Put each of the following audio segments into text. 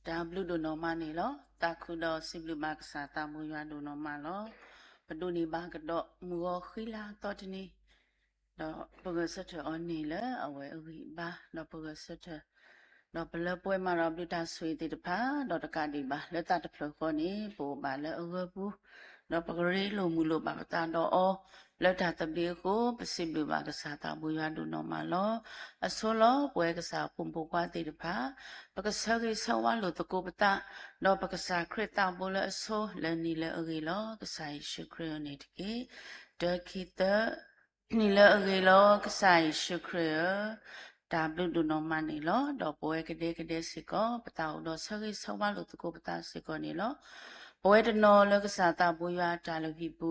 တၢ်ဘျုးဒိၣ်နီၢ်မးန့ၣ်လီၤ. သးခုဒီးစံးဘျုးဘၣ်ကစၢ်သးဘိယွၤဒိၣ်နီၢ်မးလီၤ. ပဒိးန့ၢ်ဘၣ်ကဒီးမုၢ်ဂီၤဃံလၤသီတနံၤ, ဒီးပဂဲၤဆၢထၢၣ်အီၤန့ၢ်လၢအဝဲအဂံၢ်အဘါ, ဒီးပဂဲၤဆၢထၢၣ် ဒီးပလၢပှဲၤမၤဒီးဘျုးတၢ်ဆိၣ်ဂ့ၤသ့ၣ်တဖၣ်, ဒီးတကးဒံးဘၣ်လၢသးတဖျၢၣ်ဃီန့ၣ် ပအိၣ်ဘၣ်လၢအဂၢၢ်ပူၤ, ဒီးပကရ့လိာ်မုာ်လိာ်ဘၣ်ပသးဒီးအီၤ, လၢတၢ်သဘျ့အဃိ ပစံးဘျုးဘၣ်ကစၢ်သးဘိယွၤဒိၣ်နီၢ်မးလီၤ. အဆိလီၤ ပဝဲကစၢ်အဖိမုၣ်ဖိခွါသ့ၣ်တဖၣ်, ပကဆၢဂ့ၤဆၢဝါလိာ်သကိးပသး, ဒီးပကစၢ်ခရံာ်သးဘိလၢအဆိ လၢနံၤလၢအဂ့ၤလီၤ ကစၢ်ယ့ၣ်ၡူးခရံာ်အံၤန့ၣ်တက့ၢ်. တၢ ခံ သၢ နံၤလၢအဂ့ၤလီၤ ကစၢ်ယ့ၣ်ၡူးခရံာ်ဧၢ, တၢ်ဘျုးဒိၣ်နီၢ်မးန့ၣ်လီၤ. ဒီးပဝဲကဒဲကဒဲစ့ၢ်ကီး ပသးအိၣ်ဒီးဆၢဂ့ၤဆၢဝါလိာ်သကိးပသးစ့ၢ်ကီးန့ၣ်လီၤ. ပဝဲတနီၤလၢကစၢ်သးဘိယွၤအတၢ်လုၢ်ဟံၣ်ပူ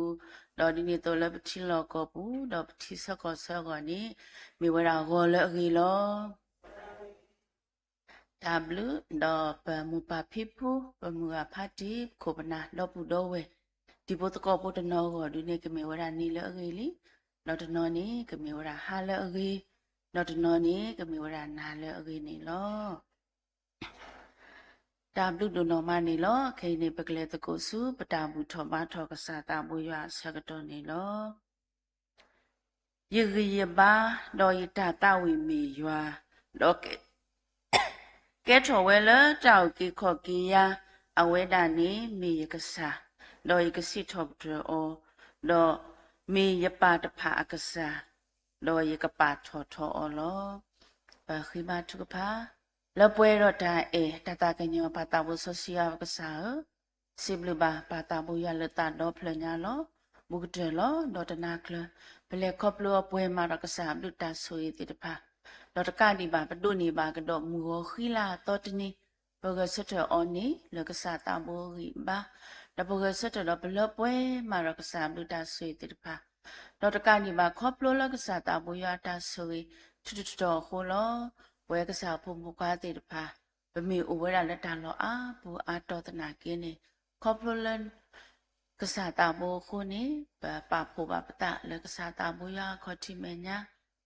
ၤ, ဒီးဒ်န့ၣ်အသိးလၢပထံလီၢ်ကီၢ်ပူၤ, ဒီးပထံဆၢကီၢ်ဆၢအဂီၢ်န့ၣ်, မ့ၢ်ဝဲဒၣ်ဂီၤလၢအဂ့ၤလီၤ. တၢ်ဘျုး, ဒီးပမိၢ်ပၢ်ဖံဖု, ပမုၢ်ဂၤဖါတံၢ်, ပခိၣ်ပနၢ်, ဒီပုၢ်ဒီဝဲၢ်, တံၤဖိသကိးဖိတနီၤအဂီၢ်ဒုးန့ၣ် ကမ့ၢ်ဝဲဒၣ်နံၤလၢအဂ့ၤလံ, ဒီးတနီၤန့ၣ် ကမ့ၢ်ဝဲဒၣ်ဟါလၢအဂ့ၤ, ဒီးတနီၤန့ၣ် ကမ့ၢ်ဝဲဒၣ်နၤလၢအဂ့ၤန့ၣ်လီၤ. တၢ်ဘျုးဒိၣ်နီၢ်မးန့ၣ်လီၤ. ခဲအံၤန့ၣ် ပကလဲၤသကိးဆူ ပတၢ်ဘူၣ်ထီၣ်ဘါထီၣ်ကစၢ်သးဘိယွၤအဆၢကတီၢ်န့ၣ်လီၤ. ယဂံၢ်ယဘါ, ဒီးယတၢ်သးဝံၣ်မ့ၢ်ယွၤ, ဒီးကဲ ကဲထီၣ်ဝဲလၢတၢ်အုၣ်က့ၤခီၣ်က့ၤယၤ, အဝဲဒၣ်န့ၣ်မ့ၢ်ယကစၢ်, ဒီးယကစံးထီၣ်ပတြၢၤအီၤ, ဒီးမ့ၢ်ယပၢ်တဖၣ်အကစၢ်, ဒီးယကပာ်ထီၣ်ထီအီၤလီၤ. ပဃ့ဘါထုကဖၣ်, လၢပှဲၤဒီးတၢ်အဲၣ်တၢ်သးကညီၤပၢ်သးဘိစီဆှံယွၤပကစၢ်ဧၢ, စံးဘျုးဘၣ်ပၢ်သးဘိယွၤလၢသးဒီဖျၢၣ်ညါလီၤ. ဘူးကတၢၢ်လီၤ. ဒီးတနၤကျၢၤ ပလဲၤခီဖျိအပှဲၤမးဒီးကစၢ်အဘျုးတၢ်ဆိၣ်ဂ့ၤသ့ၣ်တဖၣ်, ဒီးတကးဒံးဘၣ် ပဒိးန့ၢ်ဘၣ်ကဒီးမုၢ်ဂီၤဃံလၤအသီတနံၤ, ပဂဲၤဆၢထၢၣ်အီၤန့ၢ်လၢကစၢ်သးဘိအဂံၢ်အဘါ, ဒီးပဂဲၤဆၢထၢၣ်ဒီးပလၢပှဲၤမးဒီးကစၢ်အဘျုးတၢ်ဆိၣ်ဂ့ၤသ့ၣ်တဖၣ်, ဒီးတကးဒံးဘၣ်ခီဖျိလၢကစၢ်သးဘိယွၤအတၢ်ဆိၣ်ဂ့ၤ ထူးထူးတီၤတီၤအဃိလီၤ. ပဝဲကစၢ်အဖိမုၣ်ဖိခွါသ့ၣ်တဖၣ်, ပမ့ၢ်အိၣ်ဝဲဒၣ်လၢတၢ်လီၢ်အါပူၤအါတီၤသနာ်က့န့ၣ်, ခီဖျိလၢ ကစၢ်သးဘိအဃိန့ၣ်, ပပာ်ဖှိၣ်ဘၣ်ပသးလၢကစၢ်သးဘိယွၤအခီၣ်ထံးမဲာ်ညါ,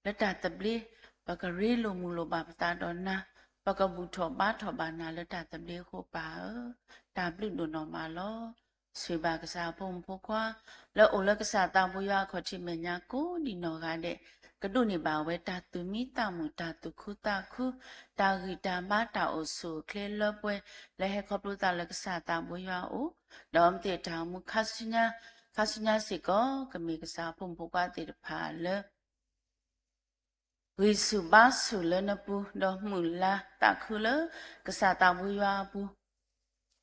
လၢတၢ်သဘျ့, ပကရ့လိာ်မုာ်လိာ်ဘၣ်ပသးဒီးနၤ, ပကဘူၣ်ထီၣ်ဘါထီၣ်ဘၣ်နၤလၢတၢ်သဘျ့အဃိပၢ်ဧၢ, တၢ်ဘျုးဒိၣ်နီၢ်မးလီၤ. ဆိၣ်ဂ့ၤဘၣ်ကစၢ်အဖိမုၣ်ဖိခွါ, လၢအိၣ်လၢကစၢ်သးဘိယွၤအခီၣ်ထံးမဲာ်ညါကိးဒံးနီၢ်ဂၤဒဲး, ကဒိးန့ၢ်ဘၣ်ဝဲတၢ်သူၣ်မံသးမုာ် တၢ်သူၣ်ခုသးခု, တၢ်ဂံၢ်တၢ်ဘါ တၢ်အိၣ်ဆူၣ်အိၣ်ချ့လၢပှဲၤ, လၢဟဲခီဖျိသးလၢကစၢ်သးဘိယွၤအအိၣ်, ဒီးမ့ၢ်သ့ၣ်တၢ်အိၣ်မူခါဆူညါ, ခါဆူညါစ့ၢ်ကီး ကမ့ၢ်ကစၢ်အဖိမုၣ်ဖိခွါသ့ၣ်တဖၣ်လၢ ဂံၢ်ဆူၣ်ဘါဆူၣ်လၢနပူၤ, ဒီးမုၢ်လၢ်သးခုလၢကစၢ်သးဘိယွၤအပူၤ,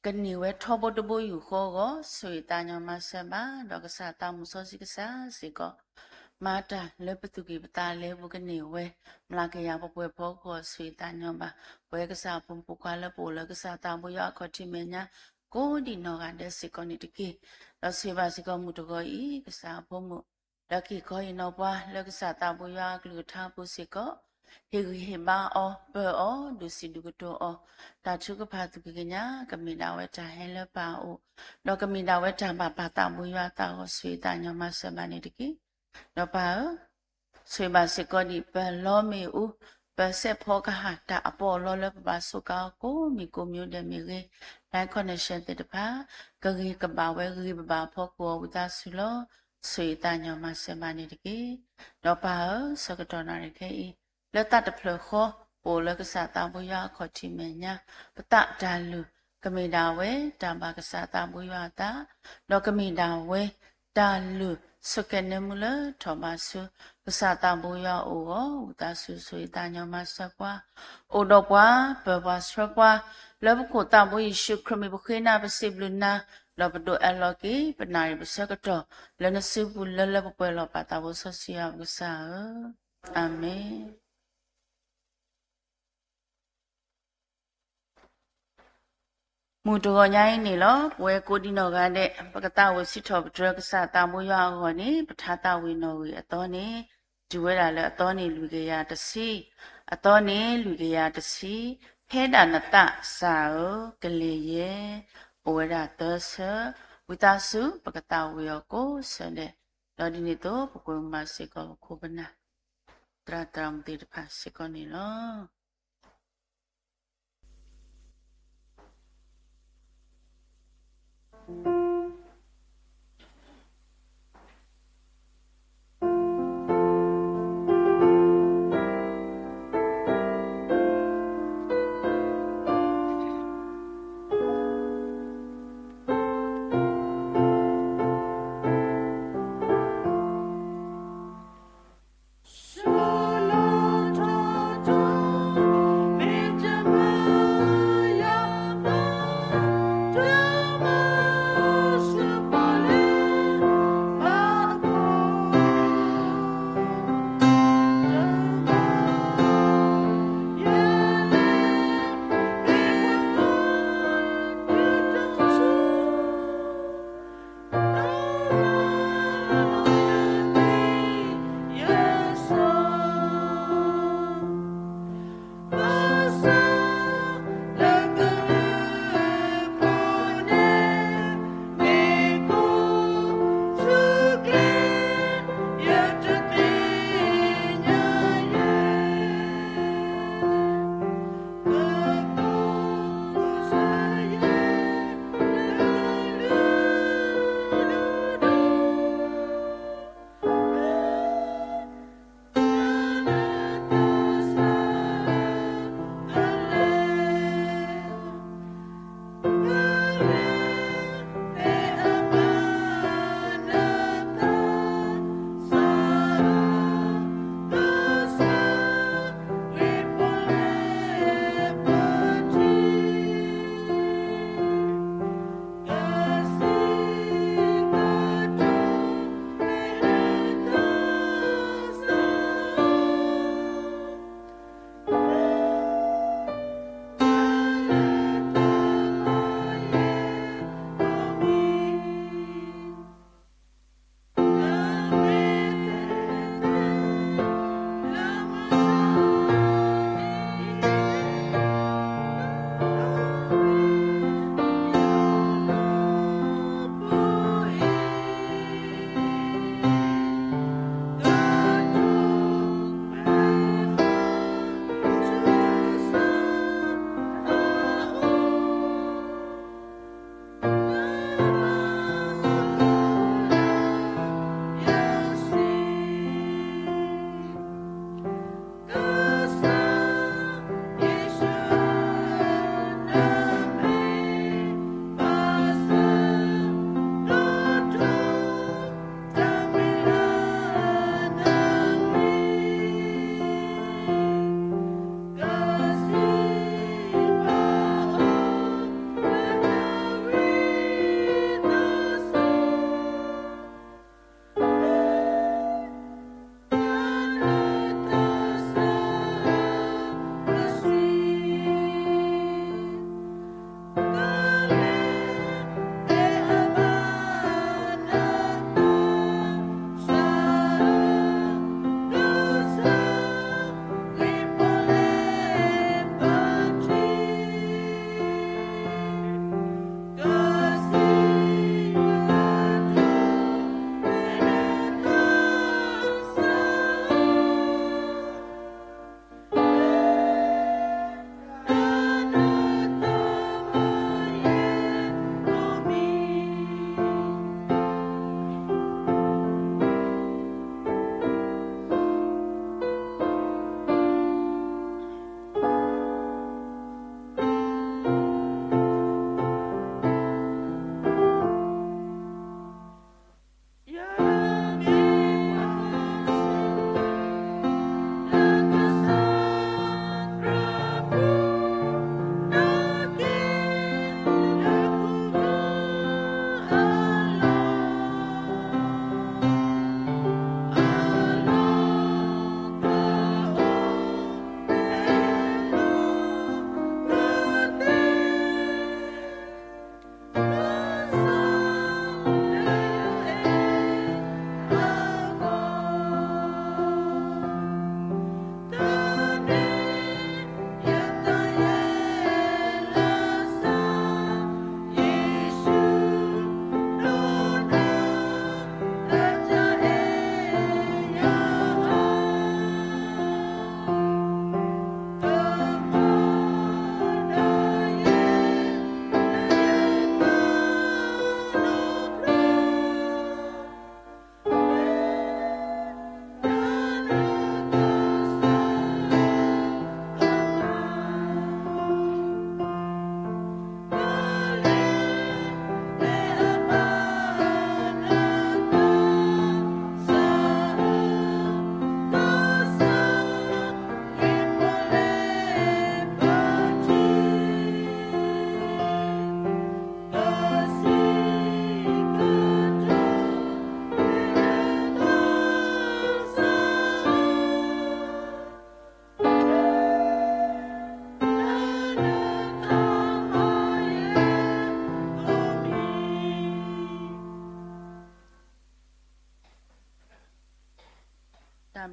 ကန့ၢ်ဝဲထီဘိတဘိယူၢ်ဃီအဂီၢ်, ဆိၣ်ဂ့ၤသးညီမၤစၢၤဘၣ်, ဒီးကစၢ်သးမုၣ်စီဆှံကစၢ်စ့ၢ်ကီး, မၤတၢ်လၢပသူၣ်ကံၢ်ပသးလဲပူၤကန့ၢ်ဝဲ, မျၤကယၤပှဲၤပှဲၤဖီခိၣ် ဆိၣ်ဂ့ၤသးညီဘၣ်, ပဝဲကစၢ်အဖိမုၣ်ဖိခွါလၢပအိၣ်လၢကစၢ်သးဘိယွၤအခီၣ်ထံးမဲာ်ညါ, ကိးဒံးနီၢ်ဂၤဒဲးစ့ၢ်ကီးန့ၣ်တက့ၢ်. ဒီးဆိၣ်ဂ့ၤဘၣ်စ့ၢ်ကီးမုၢ်တဂီၤအံၤ ကစၢ်အဖိမုၣ် လၢက့ၤခီဟ့ၣ်နီၤပှၤ လၢကစၢ်သးဘိယွၤအကလုၢ်ကထါအပူၤစ့ၢ်ကီး, ဟ့ၣ်ဂံၢ်ဟ့ၣ်ဘါအီၤ ပၢၤအီၤ ဒုးစံးဒုးကတိၤအီၤ, တၢ်ထုကဖၣ်သူၣ်ကံၢ်ကညး ကမ့ၢ်ဒၣ်ဝဲတၢ်ဟဲလၢပၢ်အအိၣ်, ဒီးကမ့ၢ်ဒၣ်ဝဲတၢ်ဘၣ်ပၢ်သးဘိယွၤအသးအဂီၢ် ဆိၣ်ဂ့ၤသးညီမၤစၢၤဘၣ်န့ၣ်တက့ၢ်. ဒီးပၢ်ဧၢ, ဆိၣ်ဂ့ၤဘၣ်စ့ၢ်ကီးဒံး ပလီမ့ၣ်အူ, ပစဲးဖီကဟၣ် တၢ်အပီးအလီလၢပဘၣ်စူးကါအီၤကိးမံၤကိးမံၤဒဲးမ့ၢ်ဂ့ၤ, line connection သ့ၣ်တဖၣ် ကဂ့ၤကဘၣ်ဝဲ ဂ့ၤဘၣ်ဘၣ်အဖီခိၣ်အဝံသးစူၤလီၤ. ဆိၣ်ဂ့ၤသးညီမၤစၢၤဘၣ်န့ၣ်တက့ၢ်. ဒီးပၢ်ဧၢ, ဆၢကတီၢ်နၣ်ရံၣ်ခဲအံၤ, လၢသးတဖျၢၣ်ဃီ ပအိၣ်လၢကစၢ်သးဘိယွၤအခီၣ်ထံးမဲာ်ညါ, ပသးတၢ်လုၢ် ကမ့ၢ်ဒၣ်ဝဲ တၢ်ဘၣ်ကစၢ်သးဘိယွၤအသး, ဒီးကမ့ၢ်ဒၣ်ဝဲ တၢ်လုၢ်ဆိးကဲနၢမူလၢထီၣ်ဘးဆူ ကစၢ်သးဘိယွၤအအိၣ်အဂီၢ် ဝံသးစူၤဆိၣ်ဂ့ၤသးညီမၤစၢၤပှၤ, အိၣ်ဒီးပှၤ ပၢၤပှၤဆှၢပှၤ, လၢပခိၣ်သးဘိယ့ၣ်ၡူးခရံာ်မံၤပဃ့နၤပစံးဘျုးနၤ, ဒီးပဒိးအဲၣ်လီၤက့ၤပနၣ်ရံၣ်ပဆၢကတီၢ် လၢနစုပူၤလၢလၢပှဲၤပှဲၤလီၤ ပၢ်သးဘိစီဆှံယွၤပကစၢ်ဧၢ, အၤမ့ၣ်. မုၢ်တဂီၤညါအံၤန့ၣ်လီၤ. ပဝဲကိးဒံနီၢ်ဂၤဒဲး ပကသးဝံၣ်စံးထီၣ်ပတြၢၤကစၢ်သးဘိယွၤအဂီၢ်န့ၣ် ပထါသးဝံၣ်နီၣ်ဂံၢ်အသီန့ၣ် တုၤဝဲဒၣ်လၢအသီန့ၣ်လွံၢ်ကယၤတဆံ, အသီန့ၣ်လွံၢ်ကယၤတဆံ, ဖဲဒၣ်နသးစၢ်ဧၢ ကလဲၤယဲ, အိၣ်ဝဲဒၣ်သၢဆၢ, ဝံသးစူၤ ပကသးဝံၣ်အီၤကိးဆၢဒဲး, ဒီးဒ်န့ၣ်အသိး ပကွဲမုာ်ဘၣ်စ့ၢ်ကီးပခိၣ်ပနၢ် သရၣ်သရၣ်မုၣ်သ့ၣ်တဖၣ်စ့ၢ်ကီးန့ၣ်လီၤ.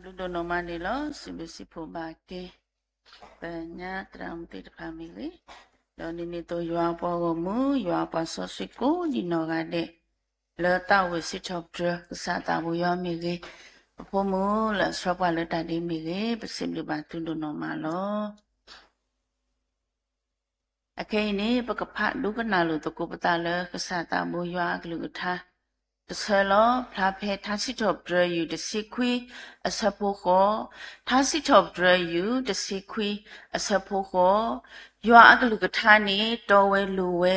ဘျုးဒိၣ်နီၢ်မးန့ၣ်လီၤ. စံးဘျုးစံးဖှိၣ်ဘၣ်က့ၤ ပညါသရၣ်မုၣ်သ့ၣ်တဖၣ်မ့ၢ်ဂ့ၤ, ဒီးဒ်န့ၣ်အသိးယွၤအပှၤဂီၢ်မုၢ် ယွၤအပှၤစီဆှံကိးဒံးနီၢ်ဂၤဒဲး လၢသးအိၣ်ဝဲစံးထီၣ်ပတြၢၤ ကစၢ်သးဘိယွၤမ့ၢ်ဂ့ၤ, ပဖိမုၣ်လၢအဆှၢပှၤလၢတၢ်ဒ်မ့ၢ်ဂ့ၤ, ပစံးဘျုးဘၣ်သုဒိၣ်နီၢ်မးလီၤ. အခဲအံၤန့ၣ် ပကဖးဒိကနၣ်လိာ်သကိးပသးလၢကစၢ်သးဘိယွၤအကလုၢ်ကထါ တဆၢလီၤ. ဖျါဖဲထါစံးထီၣ်ပတြၢၤ ယူၢ် တဆံခွံ အဆၢဖိဃိး, ထါစံးထီၣ်ပတြၢၤ ယူၢ် တဆံခွံ အဆၢဖိဃိး, ယွၤအကလုၢ်ကထါန့ၣ် တီဝဲလိၤဝဲ,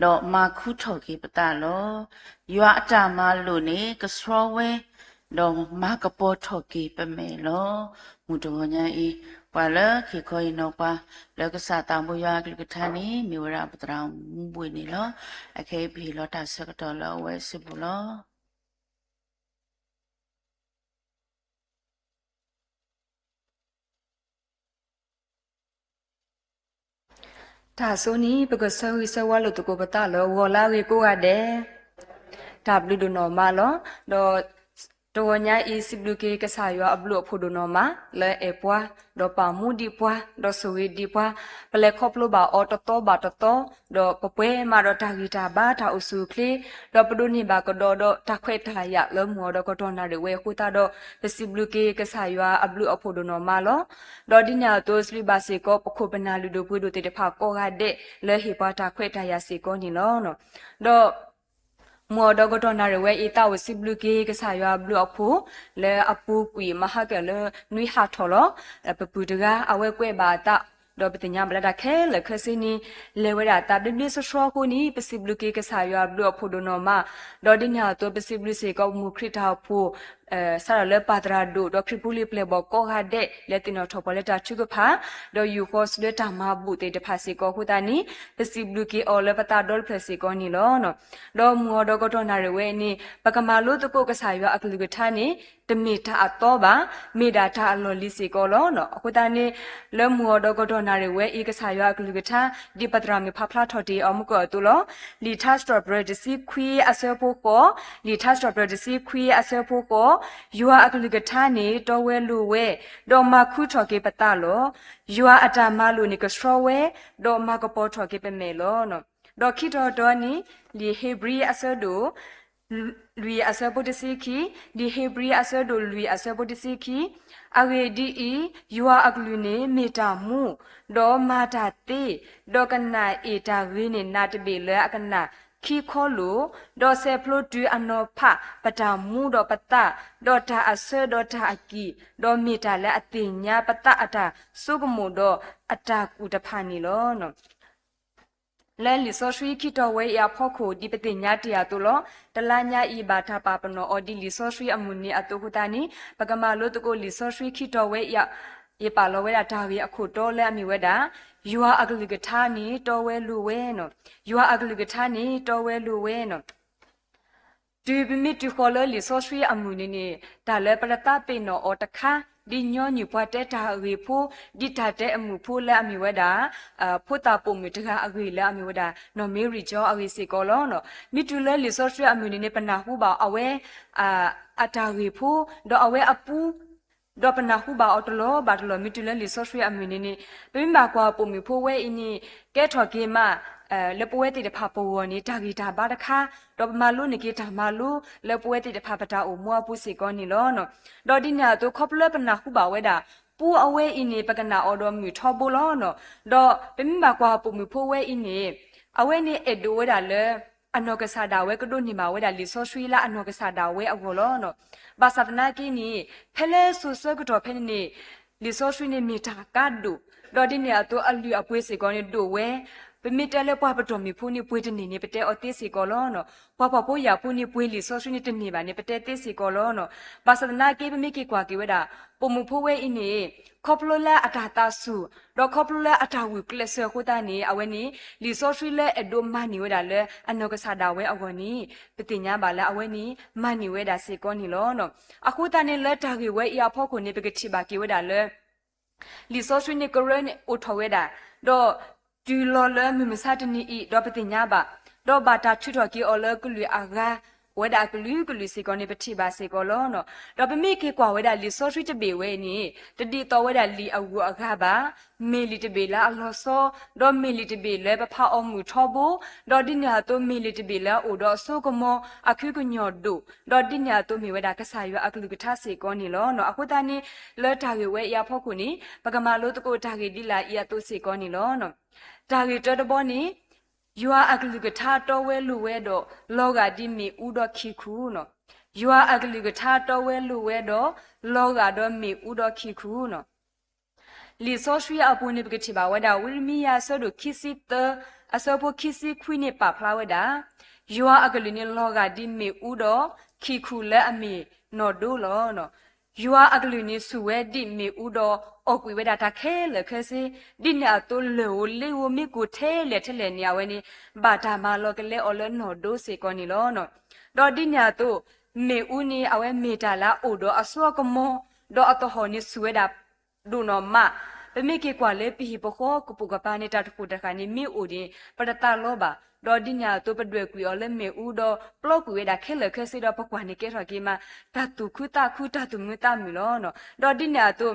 ဒီးမၤခူထီၣ်က့ၤပသးလီၤ. ယွၤအတၢ်မၤလိာ်န့ၣ် ကဆှီဝဲ ဒီးမၤကပီၤထီၣ်က့ၤပမဲာ်လီၤ. မုၢ်တဂီၤညါအံၤ ပှၤလၢခံခီအံၤနီၢ်ပှၤ လၢကစၢ်သးဘိယွၤအကလုၢ်ကထါန့ၣ် မ့ၢ်ဝဲဒၣ်ပသရၣ်မုၣ်ဘှ့ၣ်န့ၣ်လီၤ. အခဲအံၤပဟ့ၣ်လီၤတၢ်ဆၢကတီၢ်လၢအဝဲအစုပူၤလီၤ. တၢ်ဆိန့ၣ် ပကဆၢဂ့ၤဆၢဝါလိာ်သကိးပသးလၢဂီၤလၢအဂ့ၤကိးဂၤဒဲး, တၢ်ဘျုးဒိၣ်နီၢ်မးလီၤ. ဒီးတဂီၤညါအံၤ စံးဘျုးက့ၤကစၢ်ယွၤအဘျုးအဖှိၣ်ဒိၣ်နီၢ်မး လၢအဲၣ်ပှၤ, ဒီးပာ်မူဒံးပှၤ, ဒီးဆိၣ်ဂ့ၤဒံးပှၤ, ပလဲၤခီဖျိဘၣ်အီၤတသီဘၣ်တသီ, ဒီးပပှဲၤမးဒီးတၢ်ဂံၢ်တၢ်ဘါတၢ်အိၣ်ဆူၣ်အိၣ်ချ့, ဒီးပဒိးန့ၢ်ဘၣ်ကဒီးဒီးတၢ်ခွဲးတၢ်ယာ်လၢမုၢ်အီၤဒီးကတီၢ်နၣ်ရံၣ်ဝဲအဃိသတးဒီး ပစံးဘျုးက့ၤကစၢ်ယွၤအဘျုးအဖှိၣ်ဒိၣ်နီၢ်မးလီၤ. ဒီးဒ်န့ၣ်အသိးစံးဘျုးဘၣ်စ့ၢ်ကီး ပခိၣ်ပနၢ်လုၢ်ဒိၣ်ပှ့ၤဒိၣ်သ့ၣ်တဖၣ်ကိးဂၤဒဲး လၢဟ့ၣ်ပှၤတၢ်ခွဲးတၢ်ယာ်စ့ၢ်ကီးန့ၣ်လီၤ. ဒီး မုၢ်အီၤဒီးကတီၢ်နၣ်ရံၣ်ဝဲအံၤ သးအိၣ်စံးဘျုးက့ၤကစၢ်ယွၤအဘျုးအဖှိၣ် လၢအပူၤကွံာ်မဟါကၢၣ်လၢနွံဟးထီၣ်လီၤ. ပပုၢ်တဂၤ အဝဲကွဲးဘၣ်အသး ဒီးပသ့ၣ်ညါဘၣ်လၢတၢ်ခဲလၢာ်ခဲဆ့န့ၣ် လဲၤဝဲဒၣ်အသးဘျ့ဘျ့ဆှီဆှီအဃိန့ၣ် ပစံးဘျုးက့ၤကစၢ်ယွၤအဘျုးအဖှိၣ်ဒိၣ်နီၢ်မး, ဒီးဒ်န့ၣ်အသိးပစံးဘျုးစ့ၢ်ကီးပမုၢ်ခရံာ်တၢ်အိၣ်ဖှိၣ် စးထီၣ်လၢပၢ်သရၣ်ဒိၣ် ဒီးခရံာ်ဖိလံၤပျဲၢ်ဘီၣ်ကိးဂၤဒဲး လၢသ့ၣ်နီၣ်ထီၣ်ပှၤလၢတၢ်ထုကဖၣ် ဒီးယူာ်ဃီဆူလၢတၢ်မၤဘူၣ်သ့ၣ်တဖၣ်စ့ၢ်ကီးအဃိသတးန့ၣ် ပစံးဘျုးက့ၤအီၤလၢပသးဒီဖျၢၣ်စ့ၢ်ကီးန့ၣ်လီၤ. ဒီးမုၢ်အီၤဒီးကတီၢ်နၣ်ရံၣ်ဝဲအံၤန့ၣ် ပကမၤလိသကိးကစၢ်ယွၤအကလုၢ်ကထါန့ၣ် တမ့ၢ်တၢ်အသီဘၣ်, မ့ၢ်ဒၣ်တၢ်အလီၢ်လံၤစ့ၢ်ကီးလီၤ. အဃိသတးန့ၣ် လၢမုၢ်အီၤဒီးကတီၢ်နၣ်ရံၣ်ဝဲအံၤ ကစၢ်ယွၤအကလုၢ်ကထါ ဒ်ပသရၣ်မုၣ်ဖးဖျါထီၣ်တ့ၢ်အီၤမုၢ်ကီၢ်အသိးလီၤ. လံာ်ထါစံးထီၣ်ပတြၢၤတဆံခွံအဆၢဖိဃိး, လံာ်ထါစံးထီၣ်ပတြၢၤတဆံခွံအဆၢဖိဃိး, ယွၤအကလုၢ်ကထါန့ၣ် တီဝဲလိၤဝဲ, ဒီးမၤခူထီၣ်က့ၤပသးလီၤ. ယွၤအတၢ်မၤလိာ်န့ၣ်ကဆှီဝဲ, ဒီးမၤကပီၤထီၣ်က့ၤပမဲာ်လီၤ. ဒီးခံတီၤတီၤန့ၣ် လံာ်ဧ့ၤဘြံၤအဆၢဒိၣ် လွံၢ်အဆၢဖိတဆံခံ, လံာ်ဧ့ၤဘြံၤအဆၢဒိၣ်လွံၢ်အဆၢဖိတဆံခံ, အဂ့ၢ်ဒ်အံၤ, ယွၤအကလုၢ်န့ၣ်မ့ၢ်တၢ်မူ, ဒီးမၤတၢ်သ့, ဒီးကနၣ်အ့ၣ်တၢ်ဂ့ၤန့ၢ်နးတဘ့ၣ်လၢအကနၣ်ခံခီလိာ်, ဒီးဆဲးဖျိတုၤအနီၤဖးပတၢ်မူဒီးပသး, ဒီးတၢ်အဆၢဒီးတၢ်အကံၣ်, ဒီးမ့ၢ်တၢ်လၢအသ့ၣ်ညါပသးအတၢ်ဆိကမိၣ်ဒီးအတၢ်ကူၣ်တဖၣ်န့ၣ်လီၤ. လၢလံာ်စီဆှံခံတီၤဝဲအံၤအဖီခိၣ် ဒ်ပသ့ၣ်ညါတ့ၢ်အသိးလီၤ. တလါညါအံၤဘၣ်တၢ်ပာ်ပနီၣ်အီၤဒ်လံာ်စီဆှံအမုၢ်နံၤအသိးအဃိသတးန့ၣ် ပကမၤလိသကိးလံာ်စီဆှံခံတီၤဝဲအံၤ ယပာ်လီၤဝဲဒၣ်တၢ်ဂ့ၢ်အခိၣ်တီလၢအမ့ၢ်ဝဲဒၣ် ယွၤအကလုၢ်ကထါန့ၣ်တီဝဲလိၤဝဲနီၤ. ယွၤအကလုၢ်ကထါန့ၣ်တီဝဲလိၤဝဲနီၤ. တုၤပမ့ၢ်တုၤဃီၤလၢလံာ်စီဆှံအမုၢ်နံၤန့ၣ် တၢ်လၢပတသးပ့ၤနီၣ်အီၤတခါ ဒ်ညီနုၢ်ပှၤတဲတၢ်အဂ့ၢ်ဖိ, ဒ်တၢ်တဲအမုာ်ဖိလၢအမ့ၢ်ဝဲဒၣ် ဖိသၣ်ပိာ်မုၣ်တဂၤအဂ့ၢ်လၢအမ့ၢ်ဝဲဒၣ် နီၢ်မ့ရံကၠီအဂ့ၢ်စ့ၢ်ကီးလီၤ. မ့ၢ်တုၤလၢလံာ်စီဆှံအမုၢ်နံၤန့ၣ် ပနၢ်ဟူဘၣ်အဝဲ အတၢ်ဂ့ၢ်ဖိ ဒီးအဝဲအပူ ဒီးပနၢ်ဟူဘၣ်အီၤတလီၤဘၣ်တလီၤ မ့ၢ်တုၤလၢလံာ်စီဆှံအမုၢ်နံၤန့ၣ် ပမ့ၢ်ဘၣ်ကွၢ်ပိာ်မုၣ်ဖိဝဲအံၤန့ၣ် ကဲထီၣ်က့ၤမး လၢပဝဲသ့ၣ်တဖၣ်ပဂီၢ်န့ၣ် တၢ်ဂံၢ်တၢ်ဘါတခါ, ဒီးပမၤလိန့ၢ်က့ၤတၢ်မၤလိလၢပဝဲသ့ၣ်တဖၣ်ပတၢ်အိၣ်မူအပူၤစ့ၢ်ကီးန့ၣ်လီၤ. ဒီးဒ်န့ၣ်အသိး ခီဖျိလၢပနၢ်ဟူဘၣ်ဝဲဒၣ် ပူအဝဲအံၤန့ၣ် ပကနၣ်အီၤဒီးမုၢ်ထီဘိလီၤ. ဒီးပမ့ၢ်ဘၣ်ကွၢ်ပိာ်မုၣ်ဖိဝဲအံၤန့ၣ် အဝဲန့ၣ်အဲၣ်ဒိးဝဲဒၣ်လၢ အနီၢ်ကစၢ်ဒၣ်ဝဲကဒိးန့ၢ်ဘၣ်ဝဲဒၣ်လံာ်စီဆှံလၢအနီၢ်ကစၢ်ဒၣ်ဝဲအဂီၢ်လီၤ. ဘၣ်ဆၣ်သနာ်က့န့ၣ် ဖဲလၢစိၤဆၢကတီၢ်ဖဲန့ၣ်န့ၣ် လံာ်စီဆှံန့ၣ်မ့ၢ်တၢ်ကါဒိၣ်, ဒီးဒ်န့ၣ်အသိးအလုၢ်အပှ့ၤစ့ၢ်ကီးန့ၣ်ဒိၣ်ဝဲ, ပမ့ၢ်တဲလၢပှၤပတီၢ်မုၢ်ဖိန့ၣ်ပှ့ၤတန့ၢ်န့ၣ် ပတဲအီၤသ့စ့ၢ်ကီးလီၤ. ပှၤဖှီၣ်ဖိယာ်ဖိန့ၣ်ပှ့ၤလံာ်စီဆှံန့ၣ်တန့ၢ်ဘၣ်န့ၣ် ပတဲသ့စ့ၢ်ကီးလီၤ. ဘၣ်ဆၣ်သနာ်က့ ပမ့ၢ်က့ၤကွၢ်က့ၤဝဲဒၣ် ပိာ်မုၣ်ဖိဝဲအံၤန့ၣ် ခီဖျိလၢအတၢ်သးစူၤ ဒီးခီဖျိလၢအတၢ်ဂုာ်ကျဲးစၢးအဃိသတးန့ၣ် အဝဲန့ၣ် လံာ်စီဆှံလၢအဲၣ်ဒိးမၤန့ၢ်ဝဲဒၣ်လၢအနီၢ်ကစၢ်ဒၣ်ဝဲအဂီၢ်န့ၣ် ပသ့ၣ်ညါဘၣ်လၢအဝဲန့ၣ် မၤန့ၢ်ဝဲဒၣ်စ့ၢ်ကီးန့ၣ်လီၤ. အဃိသတးန့ၣ် လၢတၢ်ဂ့ၢ်ဝဲအံၤအဖီခိၣ်န့ၣ် ပကထံၣ်ဘၣ်က့ၤဝဲဒၣ်လၢ လံာ်စီဆှံန့ၣ်ကရၢန့ၣ်အိၣ်ထီၣ်ဝဲဒၣ်, ဒီးတုၤလီၤလၢမုၢ်မဆါတနံၤအံၤ ဒီးပသ့ၣ်ညါဘၣ်, ဒီးဘၣ်တၢ်ထုးထီၣ်က့ၤအီၤလၢကလုာ်အဂၤ အိၣ်ဝဲဒၣ်အကလုာ်ကလုာ်စ့ၢ်ကီးန့ၣ် ပထံၣ်ဘၣ်စ့ၢ်ကီးလီၤ. ဒီးပမ့ၢ်က့ၤကွၢ်ဝဲဒၣ်လံာ်စီဆှံတဘ့ၣ်ဝဲအံၤန့ၣ် တဒ်သိးဝဲဒၣ်လံာ်အဂုၤအဂၤဘၣ်. မ့ၢ်လံာ်တဘ့ၣ်လၢအလီၤဆီ, ဒီးမ့ၢ်လံာ်တဘ့ၣ်လၢပဖးအီၤမုာ်ထီဘိ, ဒီးဒ်န့ၣ်အသိးမ့ၢ်လံာ်တဘ့ၣ်လၢအအိၣ်ဒီးအစိကမီၤ အခုကညီၤဒိၣ်, ဒီးဒ်န့ၣ်အသိးမ့ၢ်ဝဲဒၣ်ကစၢ်ယွၤအကလုၢ်ကထါစ့ၢ်ကီးန့ၣ်လီၤ. အဃိသတးန့ၣ် လၢတၢ်ဂ့ၢ်ဝဲအံၤအဖီခိၣ်န့ၣ် ပကမၤလိသကိးတၢ်ဂ့ၢ်ဒ်လာ်အံၤအသိးစ့ၢ်ကီးန့ၣ်လီၤ. တၢ်ဂ့ၢ်တၢတဘီန့ၣ် ယွၤအကလုၢ်ကထါတီဝဲလိၤဝဲဒီး လီၤဂာ်ဒ်မ့ၣ်အူဒီးခံခူၣ်န့ၣ်. ယွၤအကလုၢ်ကထါတီဝဲလိၤဝဲဒီး လီၤဂာ်ဒီးမ့ၣ်အူဒီးခံခူၣ်န့ၣ်. လံာ်စီဆှံအပူၤန့ၣ် ပကထံၣ်ဘၣ်ဝဲဒၣ် ဝံရမံယၤအဆၢဒိၣ်ခံဆံသၢ အဆၢဖိခံဆံခွံန့ၣ်ပာ်ဖျါဝဲဒၣ် ယွၤအကလုၢ်န့ၣ်လီၤဂာ်ဒ်မ့ၣ်အူဒီး ခံခူၣ်လၢအမ့ၢ်နီၢ်ဒိလီၤ. ယွၤအကလုၢ်န့ၣ်ဆူၣ်ဝဲဒ်မ့ၣ်အူဒီး အီၣ်ကွံာ်ဝဲဒၣ်တၢ်ခဲလၢာ်ခဲဆ့, ဒ်န့ၣ်အသိးလၢၢ်ဧိၤလ့ဧိၤမ့ၢ်ကိၢ်ထဲလဲၣ်ထဲလဲၣ်န့ၣ် အဝဲန့ၣ် ဘၣ်တၢ်မၤလီၤကလဲအီၤလၢနီၢ်ဒိစ့ၢ်ကီးန့ၣ်လီၤ. ဒီးဒ်န့ၣ်အသိး မ့ၣ်အူန့ၣ် အဝဲမ့ၢ်တၢ်လၢအအိၣ်ဒီးအစိအကမီၤ, ဒီးအသဟီၣ်န့ၣ်ဆူၣ်ဝဲဒၣ် ဒိၣ်နီၢ်မး, ပမ့ၢ်က့ၤကွၢ်လၢပဟံၣ်ပဃီကပိာ်ကပၤန့ၣ် တၢ်တဃိၣ်တဃၣ်န့ၣ်မ့ၢ်အိၣ်န့ၣ် ပတသးလီဘၣ်. ဒီးဒ်န့ၣ်အသိးပဒွဲၣ်ကွံာ်အီၤလၢမ့ၣ်အူဒီး ပျီကွံာ်ဝဲဒၣ်ခဲလၢာ်ခဲဆ့ဒီးပကွၢ်န့ၣ်ကဲထီၣ်က့ၤမး တၢ်သူၣ်ခုသးခုတၢ်သူၣ်မုာ်သးမုာ်လီၤ. ဒီးဒ်န့ၣ်အသိး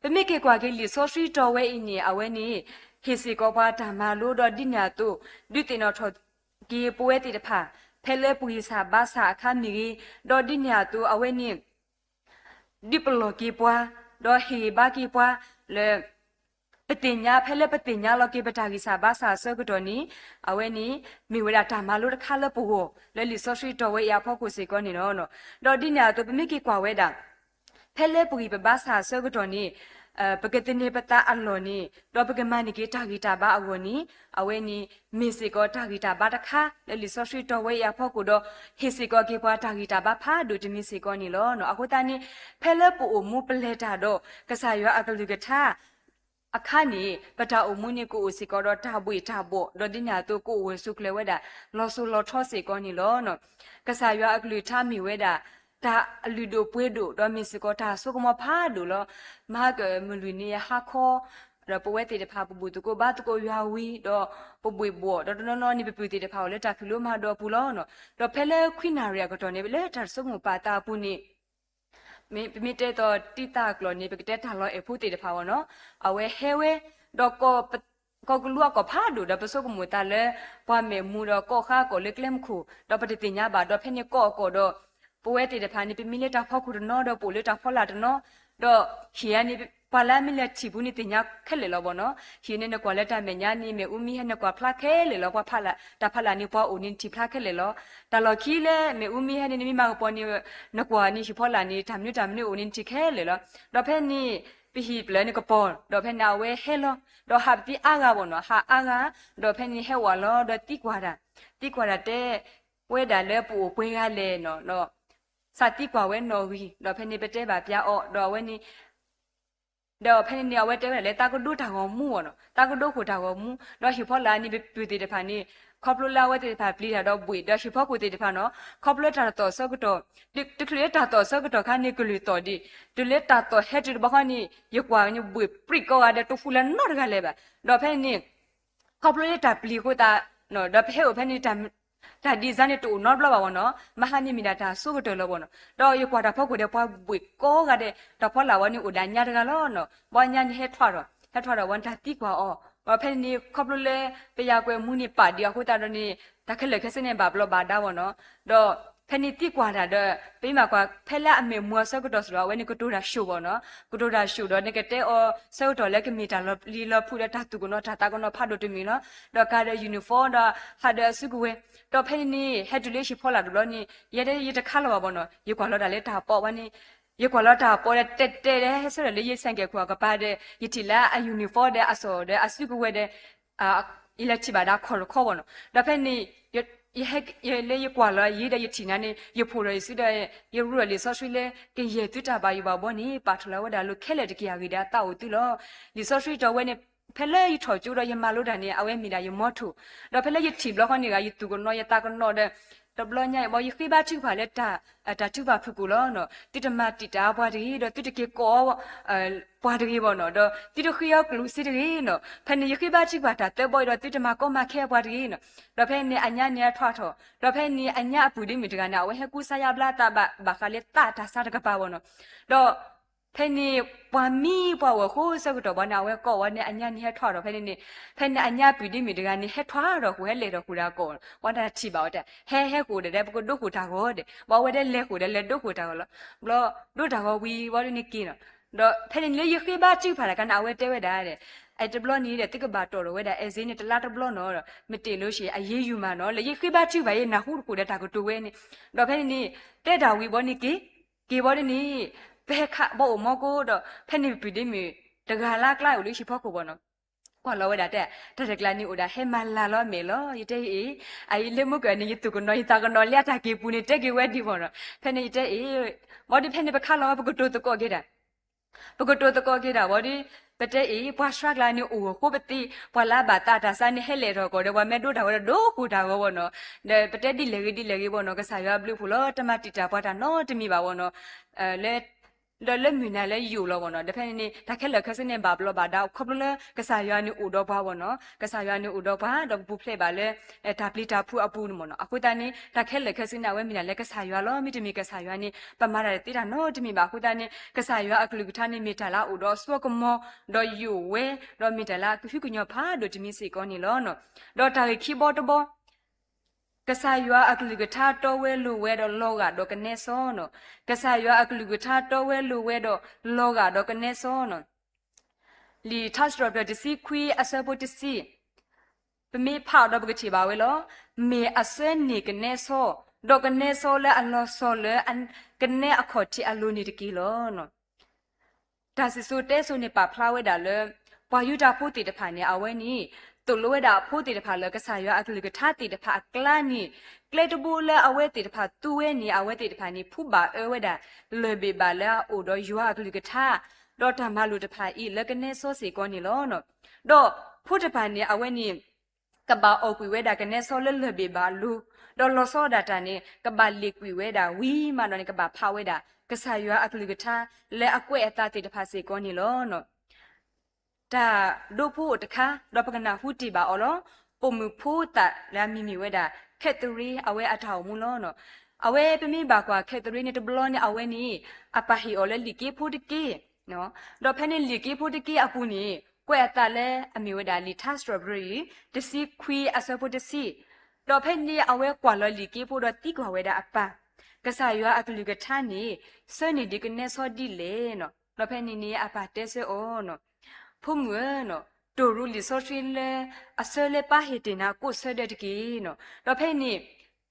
ပမ့ၢ်က့ၤကွၢ်က့ၤလံာ်စီဆှံတီဝဲအံၤန့ၣ် အဝဲန့ၣ် ဟ့ၣ်စ့ၢ်ကီးပှၤတၢ်မၤလိဒီးဒ်န့ၣ်အသိး ဒုးသ့ၣ်နီၣ်ထီၣ်က့ၤပဝဲသ့ၣ်တဖၣ် ဖဲလၢပဂံၢ်စၢ်ဘါစၢ်အခါမ့ၢ်ဂ့ၤ, ဒီးဒ်န့ၣ်အသိးအဝဲန့ၣ် ဒုးပလီၢ်က့ၤပှၤ, ဒီးဟ့ၣ်ဂံၢ်ဘါက့ၤပှၤလၢ ပသ့ၣ်ညါ ဖဲလၢပသ့ၣ်ညါလီၤက့ၤပတၢ်ဂံၢ်စၢ်ဘါစၢ်အဆၢကတီၢ်န့ၣ် အဝဲန့ၣ် မ့ၢ်ဝဲဒၣ်တၢ်မၤလိတခါလၢပဂီၢ် လၢလံာ်စီဆှံတီဝဲအံၤအဖီခိၣ်စ့ၢ်ကီးန့ၣ်လီၤ. ဒီးဒ်န့ၣ်အသိးပမ့ၢ်က့ၤကွၢ်ဝဲဒၣ် ဖဲလၢပဂံၢ်ပဘါစၢ်အဆၢကတီၢ်န့ၣ် ပကသန့ၤပသးအလီၢ်န့ၣ် ဒီးပကမၤန့ၢ်က့ၤတၢ်ဂံၢ်တၢ်ဘါအဂီၢ်န့ၣ် အဝဲန့ၣ် မ့ၢ်စ့ၢ်ကီးတၢ်ဂံၢ်တၢ်ဘါတခါ လၢလံာ်စီဆှံတီဝဲအံၤအဖီခိၣ်ဒီး ဟ့ၣ်စ့ၢ်ကီးက့ၤပှၤတၢ်ဂံၢ်တၢ်ဘါဖးဒိၣ်တမံၤစ့ၢ်ကီးန့ၣ်လီၤ. အဃိသတးန့ၣ် ဖဲလၢပအိၣ်မူပလဲၤတၢ်ဒီး ကစၢ်ယွၤအကလုၢ်ကထါ အခါန့ၣ် ပတၢ်အိၣ်မူန့ၣ်ကအိၣ်စ့ၢ်ကီးဒီးတၢ်ဘှ့ၣ်တၢ်ဘှီၣ် ဒီးဒ်န့ၣ်အသိးကအိၣ်ဝဲဆိးကျၢၤဝဲဒၣ် လီၤစိၤလီၤထီစ့ၢ်ကီးန့ၣ်လီၤ. ကစၢ်ယွၤအကလုၢ်ကထါမ့ၢ်ဝဲဒၣ် တၢ်အလုၢ်ဒိၣ်ပှ့ၤဒိၣ် ဒီးမ့ၢ်စ့ၢ်ကီးတၢ်စိကမီၤဖးဒိၣ်လီၤ. မဟါကမုၢ်လွံၢ်နံၤဟါခီ ဒီးပဝဲသ့ၣ်တဖၣ်ပဘူၣ်သကိးဘါသကိးယွၤဝံၤ ဒီးပဘှ့ၣ်ဘှီၣ် ဒီးတနီၤနီၤန့ၣ် ပပုၢ်သ့ၣ်တဖၣ်အိၣ်လၢတၢ်ဖံးလိမၤဒိးအပူၤလီၤ. ဒီးဖဲလၢခွံနၣ်ရံၣ်အကတီၢ်န့ၣ် လၢတၢ်စိကမီၤပာ်သးအပူၤန့ၣ် မ့ၢ်ပမ့ၢ်တဲသိးတံၢ်သၣ်ကျိာ်န့ၣ် ပကတဲတၢ်လီၤအဲၣ်ဖိသ့ၣ်တဖၣ်အဂီၢ်နီၤ, အဝဲဟဲဝဲ ဒီး ကီၢ်ကလူးအကီၢ်ဖးဒိၣ်ဒီး ပဆိကမိၣ်သးလၢ ပှၤမဲာ်မူဒီးကီၢ်ဃါကီၢ်လၢကျဲမုၢ်ခိၣ် ဒီးပတသ့ၣ်ညါဘၣ် ဒီးဖဲန့ၣ်ကီၢ်အကီၢ်ဒီး ပဝဲသ့ၣ်တဖၣ်န့ၣ် ပမ့ၢ်လၢတၢ်ဖီခိၣ်တနီၤ ဒီးပအိၣ်လၢတၢ်ဖီလာ်တနီၤ, ဒီးဟံၣ်အန့ၣ် ပှၤလၢအမ့ၢ်လဲၤထံၣ်ပူၤန့ၣ်သ့ၣ်ညါခဲလၢာ်လီၤဘၣ်နီၤ. ဟံၣ်န့ၣ်နကွၢ်လၢတၢ်မဲာ်ညါန့ၣ် မ့ၣ်အူမ့ၢ်ဟဲနကွၢ်ဖျါခဲလၢာ်လီၤ. ပှၤဖးလာ် တၢ်ဖးလာ်န့ၣ် ပှၤအိၣ်န့ၣ်နထံၣ်ဖျါခဲလၢာ်လီၤ. တၢ်လီၢ်ခံလၢမ့ၣ်အူမ့ၢ်ဟဲန့ၣ် နမ့ၢ်မၤကပီၤန့ၣ် နကွၢ်န့ၣ်ဟံၣ်ဖီလာ်န့ၣ် တၢ်မနုၤတၢ်မနုၤအိၣ်န့ၣ်နထံၣ်ခဲလၢာ်လီၤ. ဒီးဖဲန့ၣ် ပဟံၣ်ပျၢၤန့ၣ်ကပီၤ ဒီးဖဲန့ၣ်အဝဲဟဲလီၤ ဒီးဟးပသံအါဂၤဘၣ်နီၤ, ဟးအါဂၤ ဒီးဖဲန့ၣ်ဟဲဝးလီၤ ဒီးသံကွၢ်တၢ်, သံကွၢ်တၢ်တဲ ဝဲဒၣ်လၢပအိၣ်ပှဲၤဂၤလဲၣ်နီၤ, ဒီး စးသံကွၢ်ဝဲနီၣ်ဂံၢ် ဒီးဖဲန့ၣ်ပတဲဘၣ်ပၠးအီၤ ဒီးအဝဲန့ၣ် ဒီးဖဲန့ၣ်န့ၣ် အဝဲတဲဝဲဒၣ်လၢသးကဒိတၢ်ဂီၤမူအီၤနီၤ, သးကဒိခိၣ်တၢ်ဂီၤမူ, ဒီးဟံၣ်ဖီလာ်န့ၣ် ပပုၢ်သ့ၣ်တဖၣ်န့ၣ် ခီဖျိလၢအဝဲသ့ၣ်တဖၣ်ပျံၤတၢ်ဒီးဘှံး ဒီးဟံၣ်ဖီခိၣ်သ့ၣ်တဖၣ်နီၤ, ခီဖျိလၢတၢ်သီၣ်အဆၢကတီၢ်, တချုးလၢတၢ်သီၣ်အဆၢကတီၢ်ခါန့ၣ် ကလုၢ်သီၣ်ဒံး, တုၤလၢတၢ်သီၣ်ဟဲတုၤတဘျီဃီန့ၣ် ယကွၢ်န့ၣ်ဘှံးပြံးကိးဂၤဒဲး တဟူးလၢၤနီတဂၤလၢၤဘၣ်. ဒီးဖဲန့ၣ် ခီဖျိလၢတၢ်ပျံၤအဃိသတး ဒီးပဟဲအိၣ်ဖဲန့ၣ် တၢ်ဒ်စါန့ၣ်တအိၣ်နီတဘျီဘၣ်ဘၣ်နီၤ, မဟါန့ၣ်မ့ၢ်ဒၣ်တၢ်ဆိကတၢၢ်လီၤဘၣ်နီၤ, ဒီးယကွၢ်တၢ်ဖီခိၣ်ဒီးပှၤဘှံးကိးဂၤဒဲး, တၢ်ဖီလာ်ဝဲန့ၣ်အိၣ်ဒၣ်ညါတဂၤလီၤနီၤ, ဘၣ်ညါန့ၣ်ဟဲထွါထီၣ်, ဟဲထွါထီၣ်ဝဲန့ၣ်တၢ်သံကွၢ်အီၤ, ဒီးဖဲန့ၣ်န့ၣ် ခီဖျိလၢ ပယၤကွဲၤမူန့ၣ်ပာ်ဒံးအဃိသတးဒီးန့ၣ် တၢ်ခဲလၢာ်ခဲဆ့န့ၣ်ဘၣ်ဘျီးဘၣ်ဒါဘၣ်နီၤ, ဒီးဖဲန့ၣ်သံကွၢ်တၢ်ဒီး ပမ့ၢ်ကွၢ်ဖဲလၢအမဲာ်မူအဆၢကတီၢ်စ့ၢ်ကီး အဝဲန့ၣ်ကတိၤတၢ်ဆိၣ်ဘၣ်နီၤ, ကတိၤတၢ်ဆိၣ်ဒီးနကတဲအီၤဆၢကတီၢ်လၢကမ့ၢ်တၢ်လီၤပျံၤလီၤဖုးဒီး တၢ်သူၣ်ကနိးတၢ်သးကနိးဖးဒိၣ်တမံၤလီၤ. ဒီးကၤဒီး uniform ဒီးဟးဒီးအစုကဝဲၤ, ဒီးဖဲန့ၣ်န့ၣ် ဟဲတုၤလၢဟံၣ်ဖီလာ်တဘျီန့ၣ် ယဲဒၣ်ယတခါလီၤဘၣ်ဘၣ်နီၤ, ယကွၢ်လီၤတၢ်လၢတၢ်ပီးဝဲန့ၣ်, ယကွၢ်လီၤတၢ်ပီးဒီးတဲတဲဒီး ဟဲဆၢထၢၣ်လၢယဆဲးကဲးခိၣ်အကပၤဒီး ယထံၣ်လၢအ uniform ဒီးအစီၣ်ဒီးအစုကဝဲၤဒီး ယလဲၤထံၣ်ဘၣ်ဒၣ်ခီၣ်တခီဘၣ်နီၤ, ဒီးဖဲန့ၣ် ယလဲၤယကွၢ်လီၤယံၤဒီးယထံၣ်နၤန့ၣ် ယဖိးဒီးယစုဒီး ယရူဒီးလံာ်စီဆှံလၢ ကယဲၢ်သုတၢ်ဘၣ်ယိၣ်ဘၣ်ဘီန့ၣ် ပာ်ထီၣ်လီၤဝဲဒၣ်လၢခဲလၢာ်တကယၤဂ့ၤဒီးအသးအိၣ်သုလီၤ. လံာ်စီဆှံတီဝဲန့ၣ် ဖဲလၢယထီၣ်ကၠိဒီးယမၤလိတၢ်န့ၣ် အဝဲမ့ၢ်ဒၣ်ယမီထိၣ်, ဒီးဖဲလၢယထံၣ်ဘျီဃီန့ၣ်ဂ့ၤ ယသူၣ်ကနိးယသးကနိးဒီး တဘျီညါအံၤ ဘၣ်ယဃ့ဘါထုကဖၣ်လၢ တၢ်ထုကဖၣ်ဖုၣ်ကိာ်လီၤနီၤ. သုတမၤတံာ်တာ်ပှၤတဂ့ၤ, ဒီးသုတက့ၤကိးအီၤပှၤတဂ့ၤဘၣ်နီၤ. ဒီးသုတဃ့အီၤကျိၣ်စ့တဂ့ၤနီၤ. ဖဲန့ၣ်ယဃ့ဘါထုကဖၣ်တၢ်သၢဘီအံၤဒီး သုတမၤကီမၤခဲအပှၤတဂ့ၤနီၤ. ဒီးဖဲန့ၣ်အညါန့ၣ်ဟဲထွါထီၣ်, ဒီးဖဲန့ၣ်အညါအပုၢ်ဒ့မုၣ်တဂၤန့ၣ် အဝဲဟဲကူစါယါဘျါသးဘၣ် ဘၣ်ဃးလၢသးတၢ်ဆါတကပၤဘၣ်နီၤ. ဒီးဖဲန့ၣ်ပှၤမံပှၤအိၣ်အဃိ ဆၢကတီၢ်ဘၣ်န့ၣ် အဝဲကိးဝဲန့ၣ် အညါန့ၣ်ဟဲထွါထီၣ်ဖဲန့ၣ်န့ၣ်, ဖဲန့ၣ်အညါပုၢ်ဒ့မုၣ်တဂၤန့ၣ် ဟဲထွါထီၣ်ဃုာ် ဟဲလဲၤထီၣ်ဃုာ်ဒီးကိး ပှၤတထံၣ်ဘၣ်အီၤတၢ် ဟဲဟဲဃုာ်ဒီး ပကဒိဃုာ်တၢ်ဂီၤဒီး ဘၣ်ဝဲဒၣ်လဲၤဃုာ်ဒီး လဲၤဒိဃုာ်တၢ်ဂီၤလီၤ. ဘျီဒိတၢ်ဂီၤဝံၤဝံၤန့ၣ်က့ၤနီၤ. ဒီးဖဲန့ၣ်လၢယဃ့ဘါထုကဖၣ်တခါန့ၣ် အဝဲတဲဝဲဒၣ်ဒီး အဲတဘျီန့ၣ်ဒီး သုကဘၣ်တီၣ်ထီၣ်ဝဲဒၣ် အဲၣ်စ့န့ၣ် တလါတဘျီနီၤ, မ့ၢ်တ့ၢ်လိၤဆံး အရေးယူမှာနော် လၢယဃ့ဘါထုကဖၣ်အံၤ နၢ်ဟူတဃုာ်ဒီးတၢ်ကတိၤဝဲန့ၣ်. ဒီးဖဲန့ၣ်န့ၣ် တဲတၢ်ဝံၤဘၣ်န့ၣ်က့ၤ, က့ၤဘၣ်န့ၣ်န့ၣ် ပဟဲခးဘီအိၣ်မီကိဒီး ဖဲန့ၣ်ပပုၢ်ဒ့မုၣ်တဂၤလၢအကျါအိၣ်လၢဟံၣ်ဖီခိၣ်ဘၣ်နီၤ. ကွၢ်လီၤဝဲဒၣ်တဲ တၢ်တကျါန့ၣ်အိၣ်ဒၣ်ဟဲမၤလၤလီၤမဲာ်လီၤ. ယတဲအံၤ အအံၤလၢမုၢ်ကၢန့ၣ် ယသူၣ်ကနီၤယသးကနီၤလၢအတၢ်က့ၤပူၤန့ၣ် တဲက့ၤဝဲဒံးဘၣ်နီၤ. ဖဲန့ၣ်ယတဲအံၤ ဘၣ်ဒီးဖဲန့ၣ်ပခါလီၤ ပကတိၤသကိးက့ၤဒၣ် ပကတိၤသကိးက့ၤဒၣ်ဘၣ်ဒီး ပတဲအံၤ ပှၤစှၤကျါန့ၣ် အိၣ်အဃိပသ့ ပှၤလၢအဘၣ်သးတၢ်ဆါန့ၣ် ဟဲလဲၤထီၣ်ကီၢ်ဒီး ပှၤမ့ၢ်ဒိတၢ်ဂီၤဒီး ဒိဃုာ်တၢ်ဂီၤဘၣ်နီၤ. ဒီးပတဲဒ်လဲၣ်ဂ့ၤဒ်လဲၣ်ဂ့ၤဘၣ်နီၤ ကစၢ်ယွၤအဘျုးအဖှိၣ်လီၤ တမၤတံာ်တာ်ပှၤတၢ်နီတမံၤဘၣ်ဘၣ်နီၤ. ဒီးလၢမုၢ်နၤလၢယိာ်လီၤဘၣ်နီၤ. ဒီးဖဲန့ၣ်န့ၣ် တၢ်ခဲလၢာ်ခဲဆ့န့ၣ် ဘၣ်ဘျီးဘၣ်ဒါ ခီဖျိလၢကစၢ်ယွၤန့ၣ်အိၣ်ဒီးပှၤဘၣ်နီၤ. ကစၢ်ယွၤန့ၣ်အိၣ်ဒီးပှၤ ဒီးပပူၤဖျဲးဘၣ်လၢ တၢ်ပျံၤတၢ်ဖုးအပူၤန့ၣ်မ့ၢ်နီၤ. အဃိသတးန့ၣ် တၢ်ခဲလၢာ်ခဲဆ့န့ၣ် အဝဲမ့ၢ်ဒၣ်လၢကစၢ်ယွၤလီၤ. မ့တမ့ၢ်ကစၢ်ယွၤန့ၣ် ပမၤတၢ်တသ့တၢ်နီတမံၤဘၣ်. အဃိသတးန့ၣ် ကစၢ်ယွၤအကလုၢ်ကထါန့ၣ် မ့ၢ်တၢ်လၢအအိၣ်ဒီးအစိအကမီၤ ဒီးယိာ်ဝဲ ဒီးမ့ၢ်တၢ်လၢအကဟုကညီၤဖးဒိၣ်တမံၤစ့ၢ်ကီးန့ၣ်လီၤ. ဒီးတၢ်ဂ့ၢ်ခံဘီတဘီ ကစၢ်ယွၤအကလုၢ်ကထါတီဝဲလိၤဝဲဒီးလီၤဂာ်ဒီးကနဲစီနီၤ. ကစၢ်ယွၤအကလုၢ်ကထါတီဝဲလိၤဝဲဒီး လီၤဂာ်ဒီးကနဲစီနီၤ. လံာ်ထါစံးထီၣ်ပတြၢၤတဆံခွံအဆၢဖိတဆံ, ပမ့ၢ်ဖးအီၤဒီးပကထံၣ်ဘၣ်ဝဲလီၤ. မ့ၢ်အဆၢန့ၢ်ကနဲစီ, ဒီးကနဲစီလၢအလီၤဆီလၢ ကနဲအခီၣ်ထံးအလိၤန့ၣ်တက့ၢ်လီၤ. တၢ်စံၣ်စိၤတဲစိၤန့ၣ် ပာ်ဖျါဝဲဒၣ်လၢ ပှၤယူဒၤဖိသ့ၣ်တဖၣ်န့ၣ် အဝဲန့ၣ် သိၣ်လိဝဲဒၣ်အဖိသ့ၣ်တဖၣ်လၢကစၢ်ယွၤအကလုၢ်ကထါသ့ၣ်တဖၣ်အကျါန့ၣ် ကျဲတဘိလၢအဝဲသ့ၣ်တဖၣ်သူဝဲန့ၣ် အဝဲသ့ၣ်တဖၣ်န့ၣ် ဖူးဘၣ်အၢဝဲဒၣ် လၢၢ်ဘ့ၣ်ဘၣ်လၢအအိၣ်ဒီးယွၤအကလုၢ်ကထါ ဒီးတၢ်မၤလိာ်တဖၣ်အံၤလၢကနဲစီစ့ၢ်ကီးန့ၣ်လီၤ. ဒီးဖိတဖၣ်န့ၣ် အဝဲန့ၣ် ကဘၣ်အီၣ်ကွံာ်ဝဲဒၣ်ကနဲစီလၢလၢၢ်ဘ့ၣ်ဘၣ်အလိၤ, ဒီးလီၤဆီဒၣ်တၢ်န့ၣ် ကဘၣ်လ့ၣ်ကွံာ်ဝဲဒၣ်ဝံၤမးဒီးန့ၣ် ကဘၣ်ဖးဝဲဒၣ် ကစၢ်ယွၤအကလုၢ်ကထါ လၢအကွဲးအသးသ့ၣ်တဖၣ်စ့ၢ်ကီးန့ၣ်လီၤ. တၢ်ဒိဖိအိၣ်တခါ ဒီးပကနၢ်ဟူတ့ၢ်ဘၣ်အီၤလီၤ. ပိာ်မုၣ်ဖိသၣ်လၢအမံၤမ့ၢ်ဝဲဒၣ် Catherine အဝဲအတၢ်အိၣ်မူလီၤ. အဝဲပမ့ၢ်ဘၣ်ကွၢ် Catherine န့ၣ်တဘျီန့ၣ် အဝဲန့ၣ် အပာ်ဟ့ၣ်အီၤလၢလံာ်က့ဖိတက့ၢ် ဒီးဖဲန့ၣ်လံာ်က့ဖိတက့ၢ်အပူၤန့ၣ် ကွဲးအသးလၢအမ့ၢ်ဝဲဒၣ်လံာ်ထါစံးထီၣ်ပတြၢၤ တဆံခွံအဆၢဖိတဆံ, ဒီးဖဲန့ၣ်အဝဲကွၢ်လီၤလံာ်က့ဖိဒီးသံကွၢ်ဝဲဒၣ်အပၢ်, ကစၢ်ယွၤအကလုၢ်ကထါန့ၣ် ဆၢန့ၢ်ဒံးကနဲစီဒ်လဲၣ်နီၤ. ဒီးဖဲန့ၣ်န့ၣ် အပၢ်တဲဆၢအီၤနီၤ, ဖိမုၣ်ဧၢ, တိၢ်ရူလံာ်စီဆှံလၢ အဆၢလၢပၢ်ဟ့ၣ်တ့ၢ်နၤကိးဆၢဒၢတက့ၢ်နီၤ. ဒီးဖဲန့ၣ်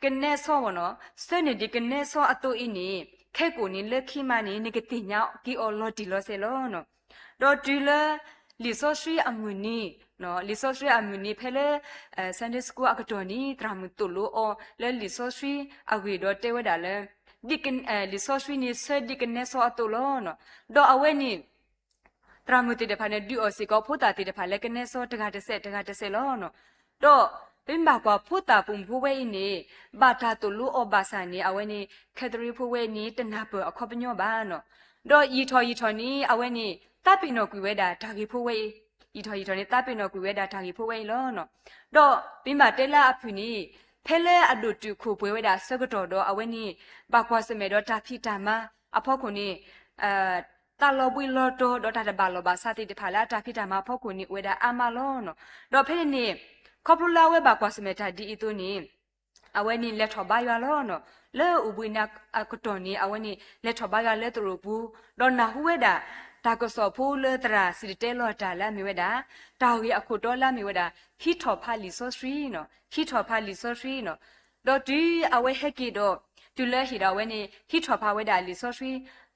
ကနဲစီဝဲနီၤ, ဆၢန့ၢ်ဒံးကနဲစီအသိးအံၤန့ၣ် ခဲကိာ်န့ၣ်လၢခံမးန့ၣ် နကသ့ၣ်ညါက့ၤအီၤလီၤတံၢ်လီၤဆဲးလီၤနီၤ. ဒီးတုၤလၢ လံာ်စီဆှံအမုၢ်နံၤ, လံာ်စီဆှံအမုၢ်နံၤဖဲလၢ Sunday School အကတီၢ်န့ၣ် သရၣ်မုၣ်သိၣ်လိအီၤလၢလံာ်စီဆှံအဂ့ၢ်ဒီးတဲဝဲဒၣ်လၢ လံာ်စီဆှံန့ၣ်ဆၢဒံးကနဲစီအသိးလီၤ. ဒီးအဝဲန့ၣ် သရၣ်မုၣ်သ့ၣ်တဖၣ်န့ၣ် ဒုးအီၣ်စ့ၢ်ကီးဖိသၣ်သ့ၣ်တဖၣ်လၢကနဲစီတဂၤတစဲးတဂၤတစဲးလီၤ. ဒီးပမ့ၢ်ဘၣ်ကွၢ်ဖိသၣ်ပိာ်မုၣ်ဖိဝဲအံၤန့ၣ် ဘၣ်တၢ်သိၣ်လိအီၤဘၣ်ဆၣ်န့ၣ် အဝဲန့ၣ် Catherine ဖိဝဲအံၤန့ၣ် တနၢ်ပၢၢ်အခီပညီဘၣ်နီၤ. ဒီးယံာ်ထီၣ်ယံာ်ထီၣ်န့ၣ် အဝဲန့ၣ် သးပ့ၤနီၣ်ကွံာ်ဝဲဒၣ်တၢ်ဂ့ၢ်ဖိဝဲအံၤ, ယံာ်ထီၣ်ယံာ်ထီၣ်န့ၣ် သးပ့ၤနီၣ်ကွံာ်ဝဲဒၣ်တၢ်ဂ့ၢ်ဖိဝဲအံၤလီၤ. ဒီးပမ့ၢ်ဘၣ်တဲလၢအဖုၣ်န့ၣ် ဖဲလၢအဒိၣ်တုာ်ခိၣ်ပှဲၤဝဲဒၣ်အဆၢကတီၢ်ဒီး အဝဲန့ၣ် ဘၣ်ကွၢ်ဆၢၣ်မဲာ်ဒီးတၢ်ဖံးတၢ်မၤအဖီခိၣ်န့ၣ် သးလီၤဘှံးလီၤတီၤဒီးတၢ်တဘၣ်လိာ်ဘၣ်စးသ့ၣ်တဖၣ်လၢအတၢ်ဖံးတၢ်မၤအဖီခိၣ်န့ၣ် အိၣ်ဝဲဒၣ်အါမးလီၤ. ဒီးဖဲန့ၣ်န့ၣ် ခီဖျိလၢအဝဲဘၣ်ကွၢ်ဆၢၣ်မဲာ်တၢ်ဒ်အံၤအသိးန့ၣ် အဝဲန့ၣ်လဲၤထီၣ်ဘါယွၤလီၤနီၤ. လၢအိၣ်ဘှံးနံၤအကတီၢ်န့ၣ် အဝဲန့ၣ်လဲၤထီၣ်ဘါယွၤလၢသရိာ်ပူၤ, ဒီးနၢ်ဟူဝဲဒၣ် တၢ်ကစီၣ်ဖိလၢသရၣ်စံၣ်တဲၤတဲလီၤတၢ်လၢအမ့ၢ်ဝဲဒၣ် တၢ်ဂ့ၢ်အခိၣ်တီလၢအမ့ၢ်ဝဲဒၣ် ဟံးထီၣ်ဖးလံာ်စီဆှံနီၤ, ဟံးထီၣ်ဖးလံာ်စီဆှံနီၤ. ဒီးတုၤအဝဲဟဲက့ၤဒီး တုၤလၢဟ့ၣ်ဒီးအဝဲန့ၣ် ဟံးထီၣ်ဖးဝဲဒၣ်လံာ်စီဆှံ,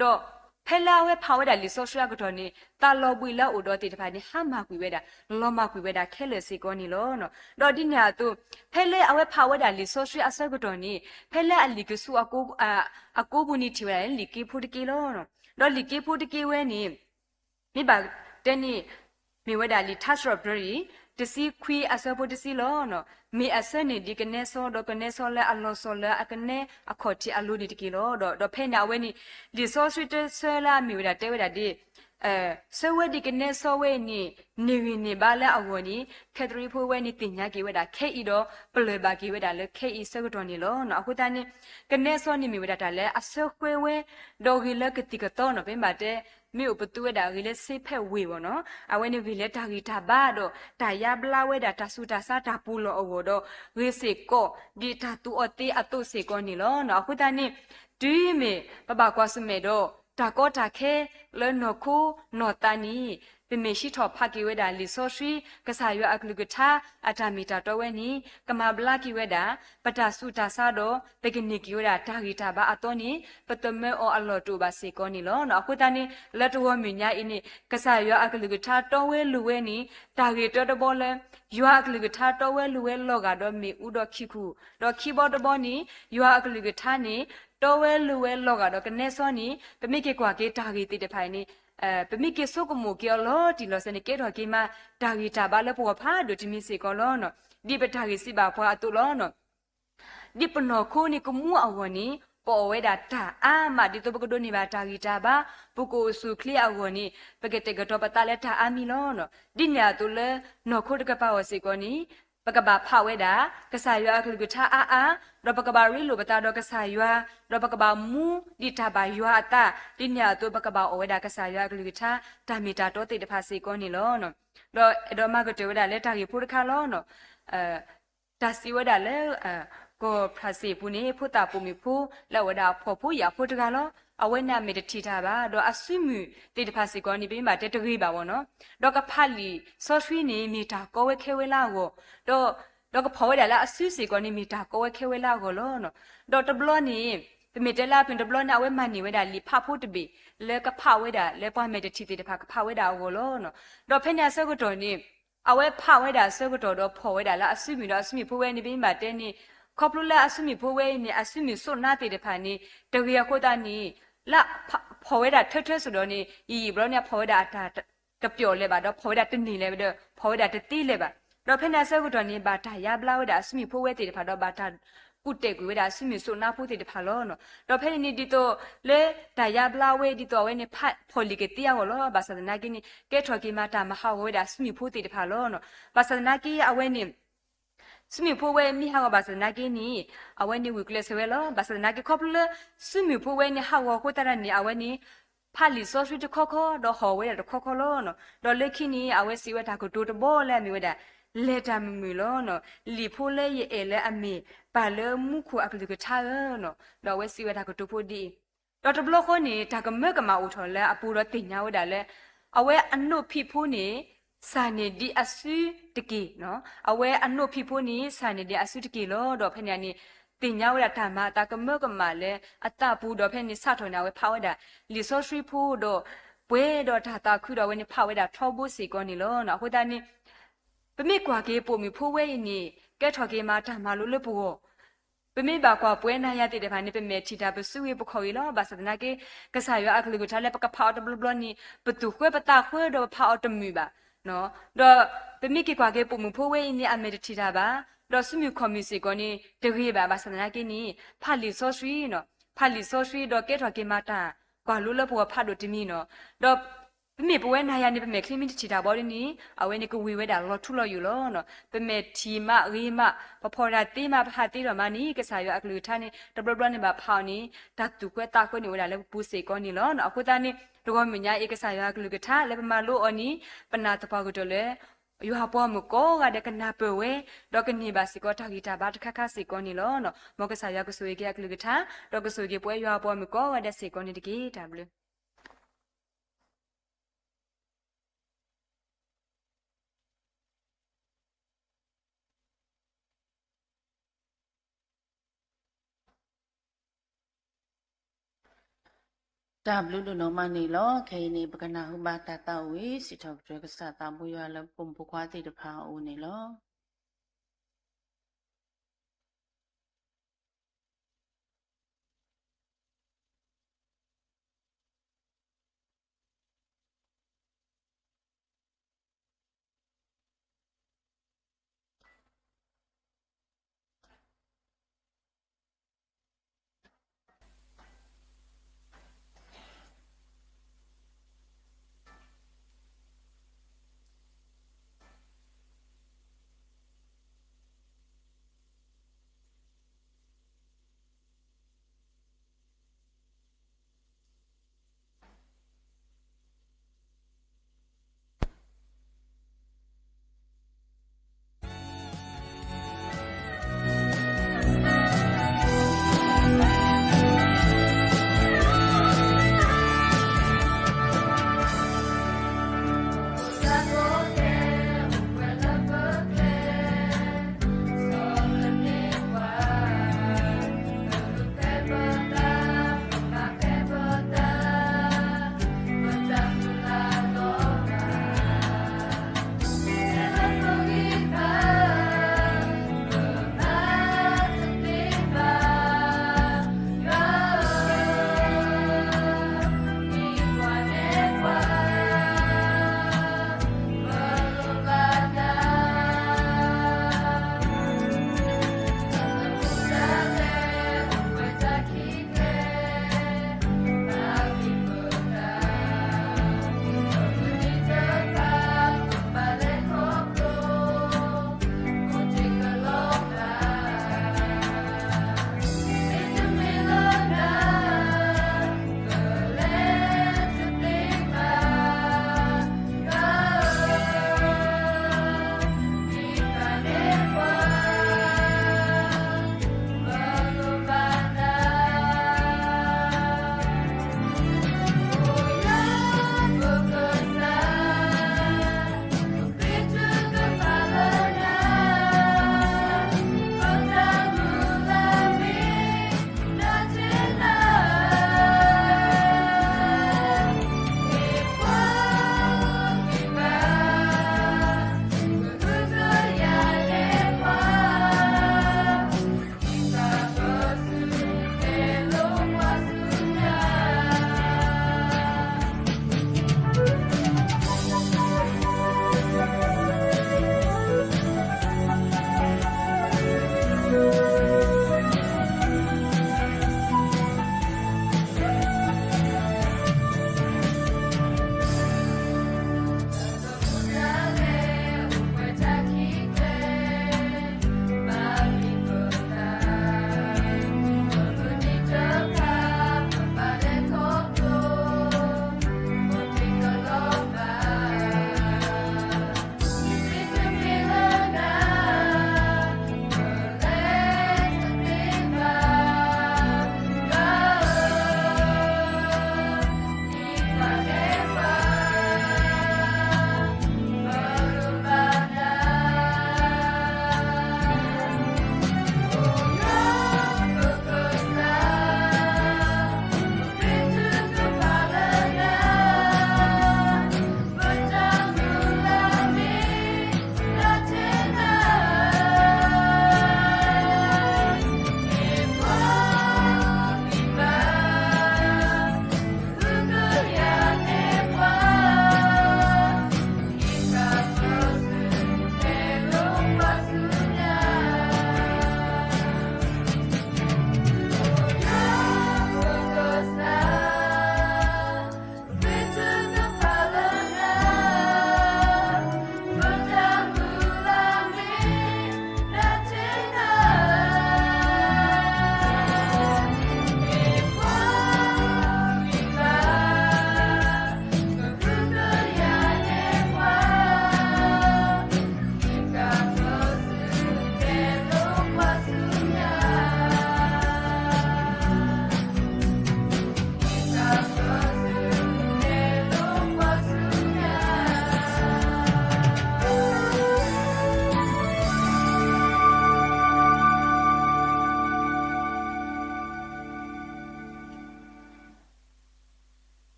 ဒီးဖဲလၢအဝဲဖးဝဲဒၣ်လံာ်စီဆှံအကတီၢ်န့ၣ် သးလီၤဘှံးလၢအအိၣ်ဒီးသ့ၣ်တဖၣ်န့ၣ် ဟါမၢ်ကွံာ်ဝဲဒၣ် လီၤမၢ်ကွံာ်ဝဲဒၣ်ခဲလၢာ်စ့ၢ်ကီးန့ၣ်လီၤ. ဒီးဒ်န့ၣ်အသိး ဖဲလၢအဝဲဖးဝဲဒၣ်လံာ်စီဆှံအဆၢကတီၢ်န့ၣ် ဖဲလၢအလံာ်ကစူအကိပူၤန့ၣ်ထံၣ်ဝဲဒၣ်လၢလံာ်က့ဖိတက့ၢ်လီၤ. ဒီးလံာ်က့ဖိတက့ၢ်ဝဲန့ၣ် မ့ၢ်ဘၣ်တဲန့ၣ် မ့ၢ်ဝဲဒၣ်လံာ်ထါစံးထီၣ်ပတြၢၤအံၤ တဆံခွံအဆၢဖိတဆံလီၤ. မ့ၢ်အဆၢန့ၣ်ဒ်ကနဲစီဒီးကနဲစီလၢအလီၤဆီလၢအကနဲအခီၣ်ထံးအလိၤန့ၣ်တက့ၢ်လီၤ. ဒီး ဒီးဖဲန့ၣ်အဝဲန့ၣ် လံာ်စီဆှံတဆၢလၢအမ့ၢ်ဝဲဒၣ်တဲဝဲဒၣ်ဒ် ဆၢဝဲဒ်ကနဲစီဝဲအံၤန့ၣ် န့ၢ်ဂံၢ်န့ၢ်ဘါလၢအဂီၢ်န့ၣ် Catherine ဖိဝဲန့ၣ်သ့ၣ်ညါက့ၤဝဲဒၣ်ခဲအံၤဒီး ပလၢၢ်ဘၣ်က့ၤဝဲဒၣ်လၢခဲအံၤဆၢကတီၢ်န့ၣ်လီၤ. အဃိသတးန့ၣ် ကနဲစီန့ၣ်မ့ၢ်ဝဲဒၣ်တၢ်လၢအဆၢဃဲဝဲ ဒီးဂ့ၤလၢကသံၣ်ကသီနီၤ ပမ့ၢ်ဘၣ်တဲ မ့ၢ်အိၣ်ပသူဝဲဒၣ်ဂ့ၤလၢစ့ဖဲဝ့ၢ်ဘၣ်နီၤ အဝဲန့ၣ်ဂ့ၤလၢတၢ်ဂံၢ်တၢ်ဘါဒီး တၢ်ယါဘျါဝဲဒၣ်တၢ်ဆူးတၢ်ဆါတၢ်ပူၤလီၢ်အဂီၢ်ဒီး ဂ့ၤစ့ၢ်ကီး ဒ်တၢ်သူအီၤသ့အသိးစ့ၢ်ကီးန့ၣ်လီၤ. အဃိသတးန့ၣ် တုၤမ့ၢ်ပဘၣ်ကွၢ်ဆၢၣ်မဲာ်ဒီး တၢ်ကီတၢ်ခဲလၢနီၢ်ခိနီၢ်သးန့ၣ် ပမ့ၢ်ဟံးထီၣ်ဖးက့ၤဝဲဒၣ်လံာ်စီဆှံ ကစၢ်ယွၤအကလုၢ်ကထါ အတၢ်မ့ၢ်တၢ်တီဝဲန့ၣ် ကမၤဘျါက့ၤဝဲဒၣ် ပတၢ်ဆူးတၢ်ဆါဒီး ပကန့ၢ်က့ၤဝဲဒၣ်တၢ်ဂံၢ်တၢ်ဘါအသီန့ၣ် ပသမၢအီၤအလီၢ်တအိၣ်ဘၣ်စ့ၢ်ကီးန့ၣ်လီၤ. အဃိသတးန့ၣ် လၢတဂီၤမုၢ်ညါအံၤန့ၣ် ကစၢ်ယွၤအကလုၢ်ကထါတီဝဲလိၤဝဲန့ၣ် တၢ်ဂ့ၢ်တၢတဘီလၢ ယွၤအကလုၢ်ကထါတီဝဲလိၤဝဲလီၤဂာ်ဒီးမ့ၣ်အူဒီးခံခူၣ် ဒီးခံဘီတဘီန့ၣ် ယွၤအကလုၢ်ကထါန့ၣ် တီဝဲလိၤဝဲလီၤဂာ်ဒီးကနဲစီန့ၣ် ပမ့ၢ်က့ၤကွၢ်က့ၤတၢ်ဂ့ၢ်သ့ၣ်တဖၣ်အံၤန့ၣ် ပမ့ၢ်က့ၤဆိကမိၣ်က့ၤအီၤလီၤတံၢ်လီၤဆဲးန့ၣ် ကဲထီၣ်က့ၤမး တၢ်ဂံၢ်တၢ်ဘါလၢပဂီၢ်ဖးဒိၣ်တမံၤစ့ၢ်ကီးလီၤ. ဒ်ပတၢ်ဂ့ၢ်စံးဘၣ်ပှၤအသိးလီၤ. ဒ်ပနီၢ်ခိန့ၣ်ကမူအဂီၢ်န့ၣ် ပအီၣ်ဝဲဒၣ်တၢ်အါမး ဒ်သိးပကဒိးန့ၢ်ဘၣ်တၢ်ဂံၢ်တၢ်ဘါ ပကအိၣ်ဆူၣ်အိၣ်ချ့အဂီၢ်န့ၣ် ပကတဲာ်ကတီၤပသးလၢတၢ်အါမံၤလီၤ. ဒ်န့ၣ်အသိးလၢ နီၢ်ခိတကပၤအီၤစ့ၢ်ကီးန့ၣ် ပကဘၣ်ဖးဝဲဒၣ် ကစၢ်ယွၤအကလုၢ်ကထါအါအါ ဒီးပကဘၣ်ရ့လိာ်ပသးဒီးကစၢ်ယွၤ ဒီးပကဘၣ်မူဒ်တၢ်ဘၣ်ယွၤအသး ဒ်န့ၣ်အသိးပကဘၣ်အီၣ်ဝဲဒၣ်ကစၢ်ယွၤအကလုၢ်ကထါ တၢ်မ့ၢ်တၢ်တီသ့ၣ်တဖၣ်စ့ၢ်ကီးန့ၣ်လီၤ. ဒီးအဲၣ်ဒိးမၤကတၢၢ်ဝဲဒၣ်လၢတၢ်ဂ့ၢ်ဖိတခါလီၤ. တၢ်စံးဝဲဒၣ်လၢ ကီၢ်ဖရၣ်စ့ၣ်အပူၤန့ၣ် ဖိသၣ်ပိာ်မုၣ်ဖိ လၢအဝဲဒၣ်အဖှီၣ်ဖိယာ်ဖိတဂၤလီၤ. အဝဲန့ၣ်အမဲာ်တထံၣ်တၢ်ဘၣ် ဒီးအစုမုၢ်သ့ၣ်တဖၣ်စ့ၢ်ကီးန့ၣ် ပမ့ၢ်ဘၣ်တဲတဂ့ၤဘၣ်ဝဲနီၤ. ဒီးကဖးလံာ်စီဆှံန့ၣ် မ့ၢ်တၢ်ကီဝဲခဲဝဲလၢအဂီၢ်, ဒီး ဒီးကဖီၣ်ဝဲဒၣ်လၢအစုစ့ၢ်ကီးန့ၣ် မ့ၢ်တၢ်ကီဝဲခဲဝဲလၢအဂီၢ်လီၤ. ဒီးတဘျီန့ၣ် ပမ့ၢ်တဲလၢအပူၤတဘျီန့ၣ် အဝဲမၤန့ၢ်ဝဲဒၣ်လံာ်ဖးဖိတဘ့ၣ် လၢကဖးဝဲဒၣ်လၢပှၤမဲာ်တထံၣ်သ့ၣ်တဖၣ်ကဖးဝဲဒၣ်အဂီၢ်လီၤ. ဒီးဖဲန့ၣ်အဆၢကတီၢ်န့ၣ် အဝဲဖးဝဲဒၣ်အဆၢကတီၢ်ဒီးဖီၣ်ဝဲဒၣ်လၢအစုမုၢ်ဒီးအစုမုၢ်ဖိဝဲန့ၣ် ပမ့ၢ်ဘၣ်တဲန့ၣ် ခီဖျိလၢအစုမုၢ်ဖိဝဲအံၤန့ၣ် အစုမုၢ်စိးနါသ့ၣ်တဖၣ်န့ၣ် တဂ့ၤအဃိသတးန့ၣ် လၢဖီၣ်ဝဲဒၣ်ထၢထၢစိၤဒီးန့ၣ် ယံာ်ယံာ်ဘျီန့ၣ် အဖီၣ်ဝဲဒၣ်အတၢ်တပျီၣ်လၢၤဘၣ် ဒီးဖီၣ်ဝဲဒၣ်တန့ၢ်လၢၤဘၣ်ဒီး ဖီၣ်ဝဲဒၣ်တသ့လၢၤဘၣ်. ဒီးဖဲန့ၣ်အဆၢကတီၢ်န့ၣ် ဘၣ်တၢ်ယါဘျါဝဲဒၣ်အစုမုၢ်ဖိဝဲသ့ၣ်တဖၣ်ဒီး ဘၣ်တၢ်ကူၣ်တဲာ်ကွံာ်ဝဲဒၣ်အစုမုၢ်စိးနါဖိသ့ၣ်တဖၣ်လီၤ. ဒီးဖဲန့ၣ်န့ၣ်ဒ်သိးလၢတၢ်ယါဘျါဝဲ ဒ်သိးအဝဲန့ၣ်ဖးဖီၣ်လံာ်ကသ့အဂီၢ်လီၤ. ဘၣ်ဆၣ်သနာ်က့န့ၣ် ကဲထီၣ်က့ၤမးတၢ်မၤဟးဂီၤဝဲဒၣ်အစုမုၢ်ဖိသ့ၣ်တဖၣ်လီၤ. ဘၣ်ဆၣ်သနာ်က့အဝဲန့ၣ် စုမုၢ်ဖိဝဲမ့ၢ်ဟးဂီၤဘၣ်ဆၣ်သနာ်က့န့ၣ် အဝဲန့ၣ်ဂုာ်ကျဲးစၢးဝဲလီၤ. ဘၣ်ဆၣ်သနာ်က့ခီဖျိလၢ စုမုၢ်ဖိဝဲန့ၣ်ဟးဂီၤအဃိသတးန့ၣ် အဝဲန့ၣ် ဖးလံာ်စီဆှံတခီခီ ဒီးဟီၣ်ဝဲဒၣ်တခီခီလီၤ. ဒီးလၢခံန့ၣ် အဝဲစံးဝဲတၢ်ကတိၤတဘီလၢအမ့ၢ်ဝဲဒၣ် လဲၤတၢ်မုာ်မုာ်လီၤ. လံာ်ဖိလၢယအဲၣ်လၢအမ့ၢ်ပၢ်လၢမူခိၣ်အကလုၢ်ကထါဧၢ, ဒီးအဝဲစံးဝဲတၢ်ကတိၤဖိဒ်အံၤ, ဒီးတဘျီဃီန့ၣ် တၢ်ကမၢကမၣ်အိၣ်ထီၣ်လၢအပူၤဒီးသ့ၣ်ညါဝဲဒၣ်လၢ အဝဲအနိၣ်ဖံးဖိန့ၣ် စၢ်န့ၢ်ဒံးအစုတက့ၢ်, အဝဲအနိၣ်ဖံးဖိန့ၣ် စၢ်န့ၢ်ဒံးအစုတက့ၢ်လီၤ. ဒီးဖဲန့ၣ်န့ၣ် သ့ၣ်ညါဝဲဒၣ်တၢ်မၤအသးကမၢကမၣ်လၢအသးပူၤ ဒီးဖဲန့ၣ်စးထီၣ်န့ၣ် အဝဲဖးဝဲဒၣ် လံာ်စီဆှံဖိဒီး ပှဲၤဒီးတၢ်သးခုဒီးအဝဲန့ၣ်ဖးဝဲဒၣ်ထီဘိစ့ၢ်ကီးန့ၣ်လီၤ. အဃိသတးန့ၣ် ပမ့ၢ်ကွၢ်က့ၤပိာ်မုၣ်ဖိဝဲအံၤန့ၣ် ကဲထီၣ်က့ၤမးတၢ်မၤလိလၢပဂီၢ် ပမ့ၢ်ဘၣ်ကွၢ်ပှဲၤနၤယၤသ့ၣ်တဖၣ်န့ၣ် ပမဲာ်ထံၣ်တၢ်ပစုဂ့ၤပခီၣ်ဂ့ၤလီၤ. ဘၣ်ဆၣ်သနာ်က့ ကစၢ်ယွၤအကလုၢ်ကထါလၢပကဖးအီၤတဘျီဘျီန့ၣ် ပသူၣ်ဃၢပသးဃၢဒီးပဖးအီၤတမုာ်ဘၣ်. ဒီးပမ့ၢ်က့ၤကွၢ်က့ၤပိာ်မုၣ်ဖိဝဲအံၤန့ၣ် အမဲာ်တထံၣ်တၢ်ဘၣ်, ဒီးစုမုၢ်ခီၣ်မုၢ်စ့ၢ်ကီးန့ၣ် တဂ့ၤဘၣ်. ဘၣ်ဆၣ်သနာ်က့န့ၣ် ဖးလံာ်စီဆှံ, ဖးလံာ်စီဆှံဒီးကဲထီၣ်က့ၤမးတၢ်ကွၢ်လိလၢပဂီၢ်ဖးဒိၣ်တမံၤနီၤ. ဒီး ပမ့ၢ်ပဝဲနၤယၤန့ၣ် ပမဲာ်ချံမ့ၢ်တထံၣ်တၢ်ဘီဒ်န့ၣ် အဝဲန့ၣ်ကဝံၤဝဲဒၣ်လီၤထူလီၤယိာ်လီၤ. ပမဲာ်ထံၣ်မးဂ့ၤမး ပဖီၣ်တၢ်သ့မး ပဟးသ့ထီၣ်မးန့ၣ် ကစၢ်ယွၤအကလုၢ်ကထါန့ၣ် တဘျီဘျီန့ၣ်ဘၣ်ဖးအီၤန့ၣ် တၢ်သူၣ်ဃၢသးဃၢန့ၣ်အိၣ်ဝဲဒၣ်လၢပပူၤစ့ၢ်ကီးန့ၣ်လီၤ. အဃိသတးန့ၣ် တဂီၤမုၢ်ညါအံၤ ကစၢ်ယွၤအကလုၢ်ကထါလၢပမၤလိအီၤန့ၣ် ပနာ်သပှၢ်ကတၢၢ်လၢ ယွၤပှၤမုၣ်ကိးဂၤဒဲးကနၢ်ပၢၢ်ဝဲ ဒီးကန့ၢ်ဘၣ်စ့ၢ်ကီးတၢ်ဂံၢ်တၢ်ဘါတခါခါစ့ၢ်ကီးန့ၣ်လီၤ. မ်ကစၢ်ယွၤကဆိၣ်ဂ့ၤက့ၤအကလုၢ်ကထါ ဒီးကဆိၣ်ဂ့ၤက့ၤပဝဲယွၤပှၤမုၣ်ကိးဂၤဒဲးစ့ၢ်ကီးန့ၣ်တက့ၢ်. တၢ်ဘျုး တၢ်ဘျုးဒိၣ်နီၢ်မးန့ၣ်လီၤ. ခဲအံၤန့ၣ် ပကနၢ်ဟူဘၣ်တၢ်သးဝံၣ် စံးထီၣ်ပတြၢၤကစၢ်သးဘိယွၤလၢပဖိမုၣ်ဖိခွါသ့ၣ်တဖၣ်အအိၣ်န့ၣ်လီၤ.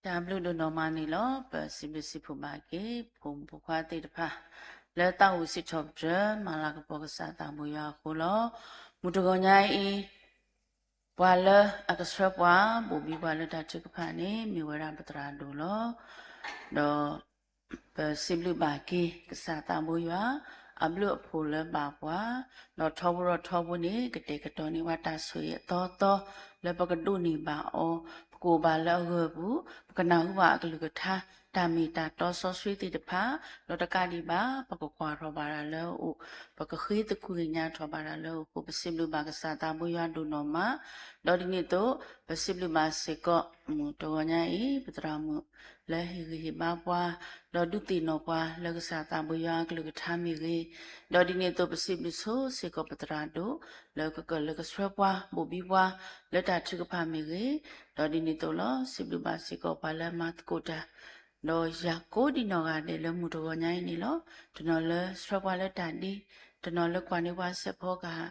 တၢ်ဘျုးဒိၣ်နီၢ်မးန့ၣ်လီၤ. ပစံးဘျုးစံးဖှိၣ်ဘၣ်က့ၤ ဖိမုၣ်ဖိခွါသ့ၣ်တဖၣ် လၢသးဝံၣ်စံးထီၣ်ပတြၢၤ မၤလၤကပီၤကစၢ်သးဘိယွၤအဃိလီၤ. မုၢ်တဂီၤညါအံၤ ပှၤလၢအကဆှၢပှၤ ဘိၣ်ဘံပှၤလၢတၢ်ထုကဖၣ်န့ၣ် မ့ၢ်ဝဲဒၣ်ပသရၣ်ဒိၣ်လီၤ. ဒီး ပစံးဘျုးဘၣ်က့ၤ ကစၢ်သးဘိယွၤ အဘျုးအဖှိၣ်လၢဘၣ်ပှၤ, ဒီးထီဘိဒီးထီဘိန့ၣ် ကတဲာ်ကတီၤန့ၢ်ဝဲတၢ်ဆိၣ်ဂ့ၤအသီသီ လၢပကဒိးန့ၢ်ဘၣ်အီၤ, ပကအိၣ်ဘၣ်လၢအဂၢၢ်ပူၤ, ပကနၢ်ဟူဘၣ်အကလုၢ်ကထါ တၢ်မ့ၢ်တၢ်တီစီဆှံသ့ၣ်တဖၣ်, ဒီးတကးဒံးဘၣ် ပကကွၢ်ထီၣ်ဘၣ်တၢ်လၢအအိၣ်, ပကဃ့သကွံာ်ကညးထီၣ်ဘၣ်တၢ်လၢအအိၣ်အဃိ ပစံးဘျုးဘၣ်ကစၢ်သးဘိယွၤဒိၣ်နီၢ်မး, ဒီးဒ်န့ၣ်အသိး ပစံးဘျုးဘၣ်စ့ၢ်ကီး မုၢ်တဂီၤညါအံၤ ပသရၣ်မုၣ် လၢဟ့ၣ်ဂံၢ်ဟ့ၣ်ဘါပှၤ, ဒီးဒုးသ့ၣ်နီၣ်ပှၤလၢကစၢ်သးဘိယွၤအကလုၢ်ကထါမ့ၢ်ဂ့ၤ, ဒီးဒ်န့ၣ်အသိး ပစံးဘျုးဆိစ့ၢ်ကီးပသရၣ်ဒိၣ် လၢကကၢၢ်လၢကဆှၢပှၤ ဘိၣ်ဘံပှၤ လၢတၢ်ထုကဖၣ်မ့ၢ်ဂ့ၤ, ဒီးဒ်န့ၣ်အသိးလီၤ စံးဘျုးဘၣ်စ့ၢ်ကီးပှၤလၢအမၤသကိးတၢ် ဒီးယၤကိးဒံးနီၢ်ဂၤဒဲးလၢမုၢ်တဂီၤညါအံၤန့ၣ်လီၤ. တနီၤလၢဆှၢပှၤလၢတၢ်ဒ့, တနီၤလၢကွၢ်န့ၢ်ပှၤစဲးဖီကဟၣ်,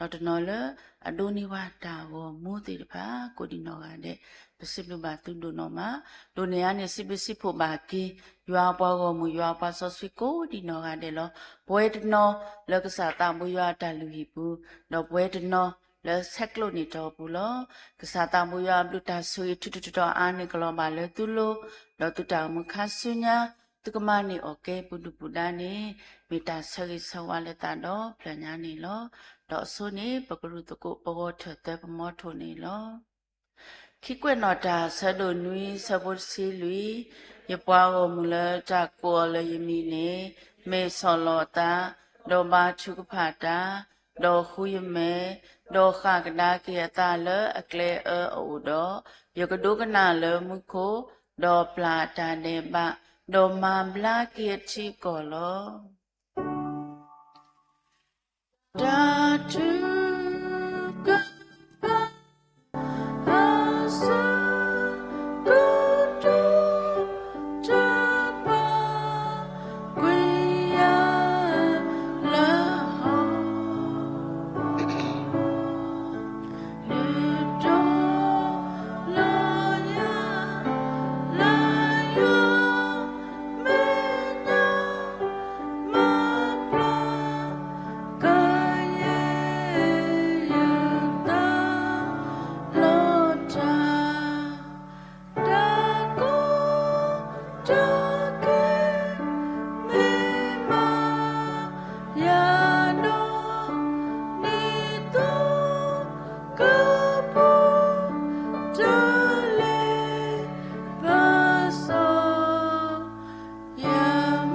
ဒီးတနီၤလၢအဒိးန့ၢ်ပှၤတၢ်ဂီၤမူသ့ၣ်တဖၣ် ကိးဒံးနီၢ်ဂၤဒဲး, ပစံးဘျုးဘၣ်သုဒိၣ်နီၢ်မး, ဒိးန့ၢ်အါန့ၣ် စံးဘျုးစံးဖှိၣ်ဘၣ်က့ၤ ယွၤအပှၤဂီၢ်မုၢ် ယွၤအပှၤစီဆှံကိးဒံးနီၢ်ဂၤဒဲးလီၤ. ပဝဲတနီၤလၢကစၢ်သးဘိယွၤအတၢ်လုၢ်ဟံၣ်ပူၤ, ဒီးပဝဲတနီၤလၢဆဲးကျိးန့ၢ်တီၢ်ပူၤလီၤ. ကစၢ်သးဘိယွၤအဘျုးတၢ်ဆိၣ်ဂ့ၤထူးထူးတီၤတီၤအါန့ၢ်ကလီၤဘၣ်လၢသုလိၤ, ဒီးသုတၢ်အိၣ်မူခါဆူညါ သုကမၤန့ၢ်အီၣ်ကဲပူၤဒုၣ်ပူၤဒါန့ၣ် မ့ၢ်တၢ်ဆၢဂ့ၤဆၢဝါလၢသးဒီဖျၢၣ်ညါန့ၣ်လီၤ. ဒီးအဆိန့ၣ် ပကရူၢ်သကိးပဂီၤထၢၣ်သၢပမီထိၣ်န့ၣ်လီၤ. ခံကွဲးနီၣ်တၢ် ဆၢဒိၣ်နွံ ဆၢဖိတဆံလွံၢ်, ယပှၤဂီၢ်မုၢ်လၢတၢ်ကိးအီၤလၢယမံၤန့ၣ် မ့ၢ်ဆီၣ်လီၤအသး, ဒီးဘါထုကဖၣ်တၢ်, ဒီးဃုယမဲာ်, ဒီးဃၣ်ကဒါက့ၤအသးလၢအကျဲအၢအအိၣ်ဒီး, ယကဒိကနၣ်လၢမူခိၣ်, ဒီးပျၢ်တၢ်ဒဲးဘး, ဒီးမၤဘျါက့ၤအထံအကီၢ်လီၤ. တၢ်ထုကဖၣ် အဆၢကတီၢ် တၢ်ပာ်ကွံာ်ယၤလၢဟီၣ် နတီၢ်လီၤယၤ လၢယွၤမဲာ်ညါ မၤပျၢ် ကယဲၢ်ယသးလီၤတၢ် တၢ်ကိးတၢ်ဂီၤ မ့ၢ်မၤယၤဒီး ဒ်သိးကပူၤ တၢ်လဲၤပစီ ယ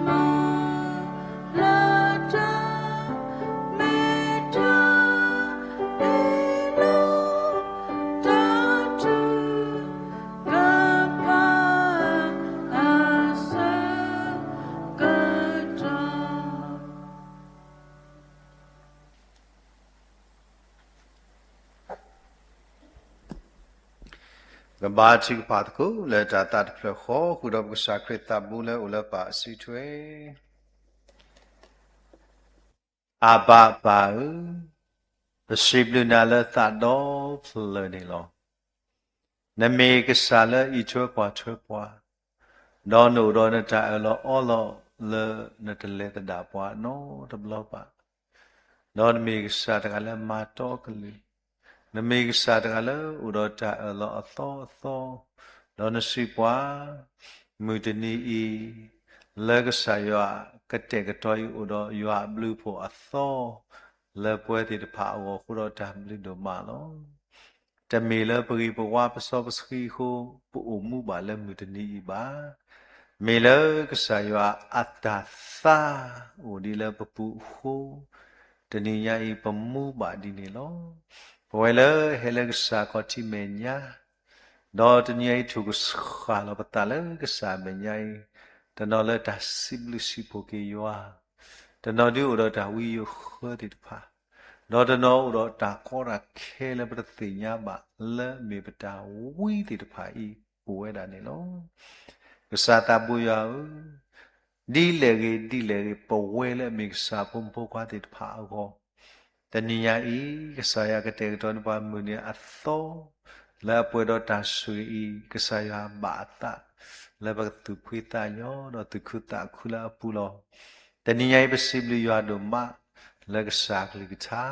မုၢ်လၢ်တၢ် မ့ၢ်တၢ်အ့ၣ်လိာ် တၢ်ထုကဖၣ် အဆၢကတီၢ် ကဘါထုကဖၣ်သကိးလၢတၢ်သးတဖျၢၣ်ဃီ ဃုာ်ဒီးပကစၢ်ခရံာ်သးဘိလၢအိၣ်လၢပၢ်အစုထွဲ အဘၤပၢ်ဧၢ, ပစံးဘျုးနၤလၢသးဒီဖျၢၣ်န့ၣ်လီၤ. နမ့ၢ်ကစၢ်လၢအအံးထွဲကွၢ်ထွဲပှၤ, ဒီးနအိၣ်ဒီးနတၢ်အၢၣ်လီၤအီလီၤလၢနတလဲၤသဒၣ်ပှၤနီတဘျီဘၣ်. ဒီးနမ့ၢ်ကစၢ်တဂၤလၢမၤတီကလုၢ်, နမ့ၢ်ကစၢ်တဂၤလၢအိၣ်ဒီးတၢ်အၢၣ်လီၤအသီအသီ, ဒီးနစံးပှၤ မုၢ်တနံၤအံၤ လၢကစၢ်ယွၤကတဲာ်ကတီၤအံၤ အိၣ်ဒီးယွၤအဘျုးအဖှိၣ်အသီ လၢပဝဲသ့ၣ်တဖၣ်အဂီၢ် ဃိဒီးတၢ်ဘျုးဒိၣ်မးလီၤ. တမ့ၢ်လၢပဂ့ၤပဝါပစီပဆှံအဃိ ပအိၣ်မူဘၣ်လၢမုၢ်တနံၤအံၤဘၣ်. မ့ၢ်လၢကစၢ်ယွၤအတၢ်သါအိၣ်ဒံးလၢပပူၤအဃိ တနံၤညါအံၤပမူဘၣ်ဒ်န့ၣ်လီၤ. ပဝဲလၢဟဲလၢကစၢ်ခီၣ်ထံးမဲာ်ညါ ဒီးတနံၤအံၤထုးကဆှၣ်လီၤပသးလၢကစၢ်မဲာ်ညါအံၤ, တနီၤလၢတၢ်စံးဘျုးစံးဖှိၣ်က့ၤယွၤ, တနီၤဒုးအိၣ်ဒီးတၢ်ဝံယိၤဃၢသ့ၣ်တဖၣ်, ဒီးတနီၤအိၣ်ဒီးတၢ်ကီတၢ်ခဲလၢပတသ့ၣ်ညါဘၣ်လၢမ့ၢ်ပတၢ်ဝံသ့ၣ်တဖၣ်အံၤ အိၣ်ဝဲဒၣ်န့ၣ်လီၤ. ကစၢ်သးဘိယွၤဧၢ, ဒ်လဲၣ်ဂ့ၤဒ်လဲၣ်ဂ့ၤ ပဝဲလၢအမ့ၢ်ကစၢ်ဖိမုၣ်ဖိခွါသ့ၣ်တဖၣ်အဂီၢ် တနံၤညါအံၤ ကစၢ်ယွၤကတဲာ်ကတီၤန့ၢ်ပှၤမုၢ်နံၤအသီ လၢအပှဲၤဒီးတၢ်ဆိၣ်ဂ့ၤအံၤ, ကစၢ်ယွၤဘၣ်အသး လၢပကသူၣ်ဖှံသးညီ ဒီးသူၣ်ခုသးခုလၢအပူၤလီၤ. တနံၤညါအံၤ ပစံးဘျုးယွၤဒိၣ်မး လၢကစၢ်အကလုၢ်ကထါ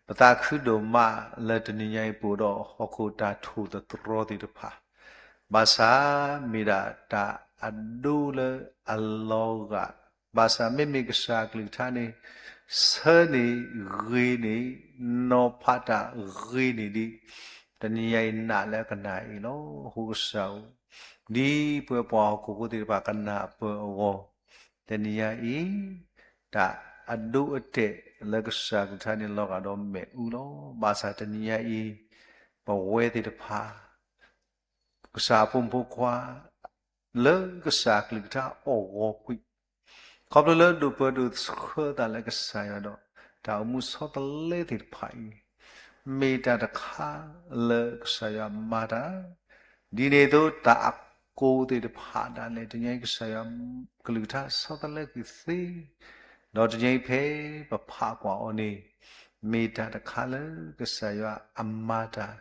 ပသးခုဒိၣ်မး လၢတနံၤညါအံၤ ပအိၣ်ဒီးဟီၣ်ခိၣ်တၢ်ထိၣ်သတြီၤသ့ၣ်တဖၣ်, ဘၣ်ဆၣ်မ့ၢ်ဒၣ်တၢ်အဒိလၢအလီၤဂာ်, ဘၣ်ဆၣ်မ့မ့ၢ်ကစၢ်အကလုၢ်ကထါန့ၣ် ဆၢန့ၢ်ဂ့ၤန့ၢ် နီၤဖးတၢ်ဂ့ၤန့ၢ်ဒံး တနံၤညါအံၤ နာ်လၢကနၣ်အံၤလီၤ. အဃိကစၢ်ဧၢ, ဒ်ပဝဲပှၤဟီၣ်ခိၣ်ဖိသ့ၣ်တဖၣ်ကနၣ်အပၢၢ်အဂီၢ်, တနံၤညါအံၤ တၢ်အဒိအတဲာ်လၢကစၢ်အကလုၢ်ကထါန့ၣ် လီၤဂာ်ဒီးမ့ၣ်အူလီၤ. ဘၣ်ဆၣ်တနံၤညါအံၤ ပဝဲသ့ၣ်တဖၣ် ကစၢ်အဖိမုၣ်ဖိခွါ လၢကစၢ်အကလုၢ်ကထါအီၣ်ဂီၤကွံာ်, ခီဖျိလၢဒိးပၢဒိးဆှၢသးလၢကစၢ်ယွၤဒီး တၢ်အိၣ်မူဆီတလဲသ့ၣ်တဖၣ်အံၤ မ့ၢ်တၢ်တခါလၢကစၢ်ယွၤမၤတၢ်, ဒ်န့ၣ်အသိး တၢ်အကိၢ်သ့ၣ်တဖၣ်ဒၣ်လဲာ် တနံၤညါအံၤ ကစၢ်ယွၤကလုၢ်ကထါဆီတလဲကွံာ်သ့, ဒီးတနံၤအံၤဖဲပဖးကွၢ်အီၤန့ၣ် မ့ၢ်တၢ်တခါလၢကစၢ်ယွၤအမၤတၢ်,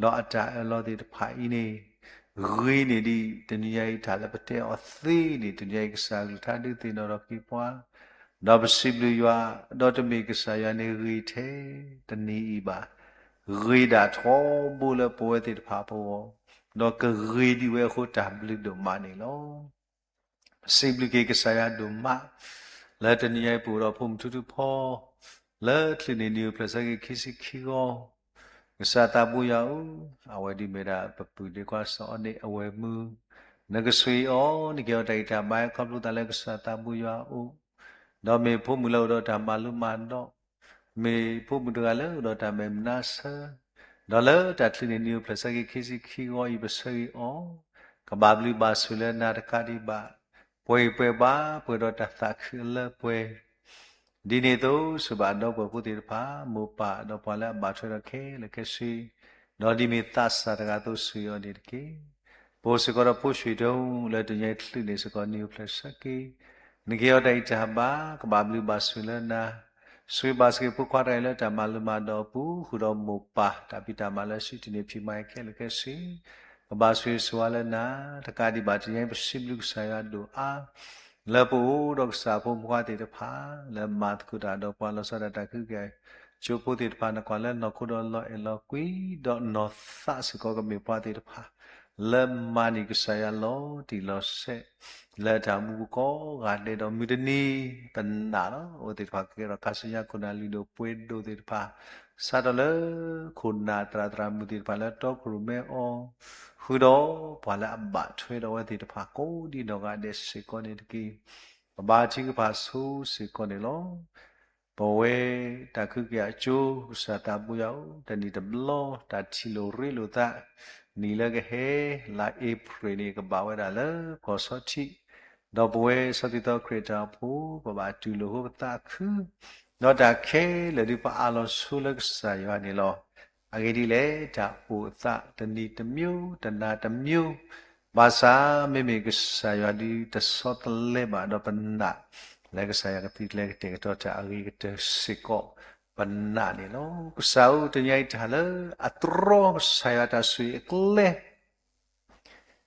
ဒီးအတၢ်အၢၣ်လီၤသ့ၣ်တဖၣ်အံၤန့ၣ် ဂ့ၤန့ၢ်ဒံး တနံၤညါအံၤ တၢ်လၢပတဲအီၤသ့န့ၣ် တနံၤညါအံၤ ကစၢ်အကလုၢ်ကထါဒုးသ့ၣ်နီၣ်ထီၣ်က့ၤပှၤ, ဒီးပစံးဘျုးယွၤ, ဒီးတမ့ၢ်ကစၢ်ယွၤန့ၣ်ဂ့ၤထဲတနံၤအံၤဘၣ်, ဂ့ၤဒၣ်ထီဘိလၢပဝဲသ့ၣ်တဖၣ်အပဂီၢ်, ဒီးကဂ့ၤဒံးဝဲအဃိ တၢ်ဘျုးဒိၣ်မးန့ၣ်လီၤ. စံးဘျုးက့ၤကစၢ်ယွၤဒိၣ်မး လၢတနံၤညါအံၤ ပအိၣ်ဒီးဖိမုၣ်ထူထူဖီ လၢချုးန့ၣ် နံၣ်အိၣ်ဖျဲၣ်ဆၢက့ၤခံဆံခံဂီၤ, ကစၢ်သးဘိယွၤဧၢ, အဝဲဒ်မ့ၢ်ဒၣ်ပပုၢ်ဒ့ခွါစီၤအီနံၣ်အဝဲၢ်မုၢ်, နကဆိၣ်အီၤ, နကဟ့ၣ်အီၤတၢ်ဂံၢ်တၢ်ဘါ ခီဖျိသးလၢကစၢ်သးဘိယွၤအအိၣ်, ဒီးမ့ၢ်ဖိမုၣ်လၢအိၣ်ဒီးတၢ်မၤလိမၤဒိး, မ့ၢ်ဖိမုၣ်တဂၤလၢအိၣ်ဒီးတၢ်မဲာ်မနုၤဆၢ, ဒီးလၢတၢ်ချုးန့ၣ် နံၣ်အိၣ်ဖျဲၣ်ဆၢက့ၤခံဆံခံဂီၤအံၤ ပဆၢဂ့ၤအီၤ, ကဘၣ်ဘျုးဘၣ်ဆိၣ်လၢနၤတကးဒံးဘၣ်, ပှဲၤဂံၢ်ပှဲၤဘါ ပှဲၤဒီးတၢ်သးခုအလၢပှဲၤ ဒ်န့ၣ်အသိး ဆိၣ်ဘၣ်ဒီပုၢ်ဝဲၢ်ဖိသ့ၣ်တဖၣ်, မိၢ်ပၢ်ဒီးပှၤလၢအဘၣ်ထွဲဒီးခဲလၢာ်ခဲဆ့, ဒီးဒ်မ့ၢ်သးစၢ်တဂၤအသိး ဆိၣ်ဂ့ၤအီၤန့ၣ်တက့ၢ်. ပအိၣ်စ့ၢ်ကီးဒီးဖိဆံးဒိၣ် လၢတနံၤအံၤချုးန့ၣ်စ့ၢ်ကီး နံၣ်အိၣ်ဖျဲၣ်ဆၢက့ၤ, နကဟ့ၣ်အီၤတၢ်ဂံၢ်တၢ်ဘါ, ကဘၣ်ဘျုးဘၣ်ဆိၣ်လၢနၤ, ဆိၣ်ဂ့ၤဘၣ်စ့ၢ်ကီးဖိခွါတဂၤအံၤလၢတၢ်မၤလိမၤဒိးအပူၤ, ဃုာ်ဒီးမိၢ်ပၢ် တၢ်ဖံးတၢ်မၤလၢအစုတန့ၢ်ဖံးမၤခဲလၢာ်ခဲဆ့, ကဘၣ်ဆိၣ်ဂ့ၤဆိၣ်ဝါလၢနၤ, တကးဒံးဘၣ် တနံၤအံၤ ပစံးဘျုးကစၢ်ယွၤဒိၣ်အါ လၢပအိၣ်ဒီးကစၢ်အဖိမုၣ်ဖိခွါသ့ၣ်တဖၣ် လၢမၤသကိးတၢ်ဒီးပှၤလီၤဆီဒၣ်တၢ်ကဟုကယာ်ကၠိဖိသ့ၣ်တဖၣ်, နကွၢ်လၢနီၢ်ခိဒီးလီၤအဲၣ်လီၤကွံ ဒီးနီၢ်သးစ့ၢ်ကီးကမ့ၢ်ပှၤသ့ၣ်တဖၣ် လၢမၤန့ၢ်ကစၢ်ယွၤလီၤတံၢ်လီၤဆဲး လၢတၢ်အိၣ်မူပူၤကိးဂၤဒဲး, ဒီးမုၢ်တနံၤ ပနာ်လီၤ အဝဲသ့ၣ်တဖၣ်ကကဲထီၣ်ခါဆူညါခိၣ်နၢ်လုၢ်ဒိၣ်ပှ့ၤဒိၣ်သ့ၣ်တဖၣ် စးထီၣ်လၢခိၣ်နၢ်သရၣ်သရၣ်မုၣ်သ့ၣ်တဖၣ်လၢတီခိၣ်ရိၣ်မဲအီၤ, ဃုာ်ဒီးပှၤလၢအဘၣ်ထွဲဒီးအဝဲသ့ၣ်တဖၣ်ကိးဒံနီၢ်ဂၤဒဲးစ့ၢ်ကီးန့ၣ်တက့ၢ်. ပဘါထုကဖၣ်ဆိစ့ၢ်ကီးန့ၣ်လီၤ. ပဝဲတၢ်ကဟုကယာ်ကၠိ ကစၢ်သးဘိယွၤဧၢ, တနံၣ်တဘျီ တၢ်ထံၣ်လိာ်ရ့လိာ်သး, နံၣ်လၢကဟဲ လါအ့ဖြ့ၣ်န့ၣ် ကဘၣ်ဝဲဒၣ်လၢကီၢ်ဆီထံး, ဒီးပဝဲဆီၣ်သံသီခရံာ်တၢ်အိၣ်ဖှိၣ် ပဘၣ်တူၢ်လိာ်ဃုပသးခု, ဒီးတၢ်ခဲလၢာ်ဒုးပအးလီၤဆိလၢကစၢ်ယွၤန့ၣ်လီၤ. အဂ့ၢ်ဒ်လဲၣ်, တၢ်အိၣ်အသးတနံၤတမျိုး တနၤတမျိုး, ဘၣ်ဆၣ်မ့မ့ၢ်ကစၢ်ယွၤဒုးတဆီတလဲဘၣ်, ဒီးပနာ် လၢကစၢ်ယွၤကသုတလဲကတဲာ်ကတီၤတၢ်အဂ့ၤကတၢၢ်စ့ၢ်ကီး, ပနာ်န့ၣ်လီၤ. ကစၢ်ဧၢ, တနံၤအံၤတၢ်လၢအတြီကစၢ်ယွၤတၢ်ဆိၣ်ဂ့ၤအကျဲ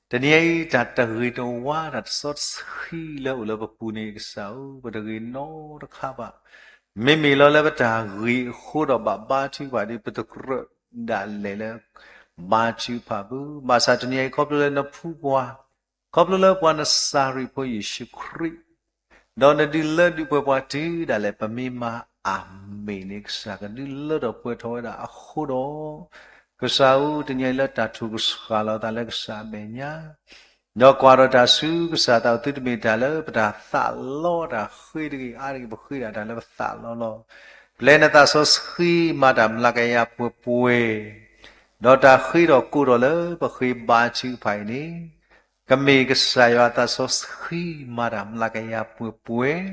တနံၤအံၤ တၢ်တဂ့ၤတဝါ တၢ်တစီတဆှံလၢအိၣ်လၢပပူၤန့ၣ် ကစၢ်ဧၢ, ပတဂ့ၤနီတခါဘၣ်. မ့မ့ၢ်လီၤလၢပတၢ်ဂ့ၤအဃိဒီးဘၣ်ဘါထုကဖၣ်ဒီး ပတကြၢးဒၣ်လဲာ်လၢ ဘါထုကဖၣ်ဘၣ်. ဘၣ်ဆၣ်တနံၤအံၤ ခီဖျိလၢနဖှူပှၤ, ခီဖျိလၢပှၤနစၤရ့းဖိယ့ၣ်ၡူးခရံာ် ဒီးနဒုးလၢဒုးပှဲၤပှၤတုၤဒၣ်လဲာ် ပမ့ၢ်မၤအမ့ၢ်န့ၣ် ကစၢ်ကဒုးလၢထီၣ်ပှဲၤထီၣ်ဝဲဒၣ်အဃိဒီး, ကစၢ်ဧၢ, တနံၤအံၤလၢတၢ်ထုးကဆှၣ်လီၤသးလၢကစၢ်အမဲာ်ညါ, ဒီးကွၢ်ဒီးတၢ်ဆူကစၢ်သး သုတမ့ၢ်တၢ်လၢပတၢ်သးလီတၢ်ဃ့တဂ့ၤအါတဂ့ၤ, ပဃ့ဒၣ်တၢ်လၢပသးလီလီၤ. ပျဲနသးစီဆှံမၤတၢ်မျးကယၤပှဲၤပှဲၤ ဒီးတၢ်ဃ့ထီၣ်ကိးထီၣ်လၢပဃ့ဘါထုကဖၣ်အံၤန့ၣ်, ကမ့ၢ်ကစၢ်ယွၤအသးစီဆှံမၤတၢ်မျးကယၤပှဲၤပှဲၤ,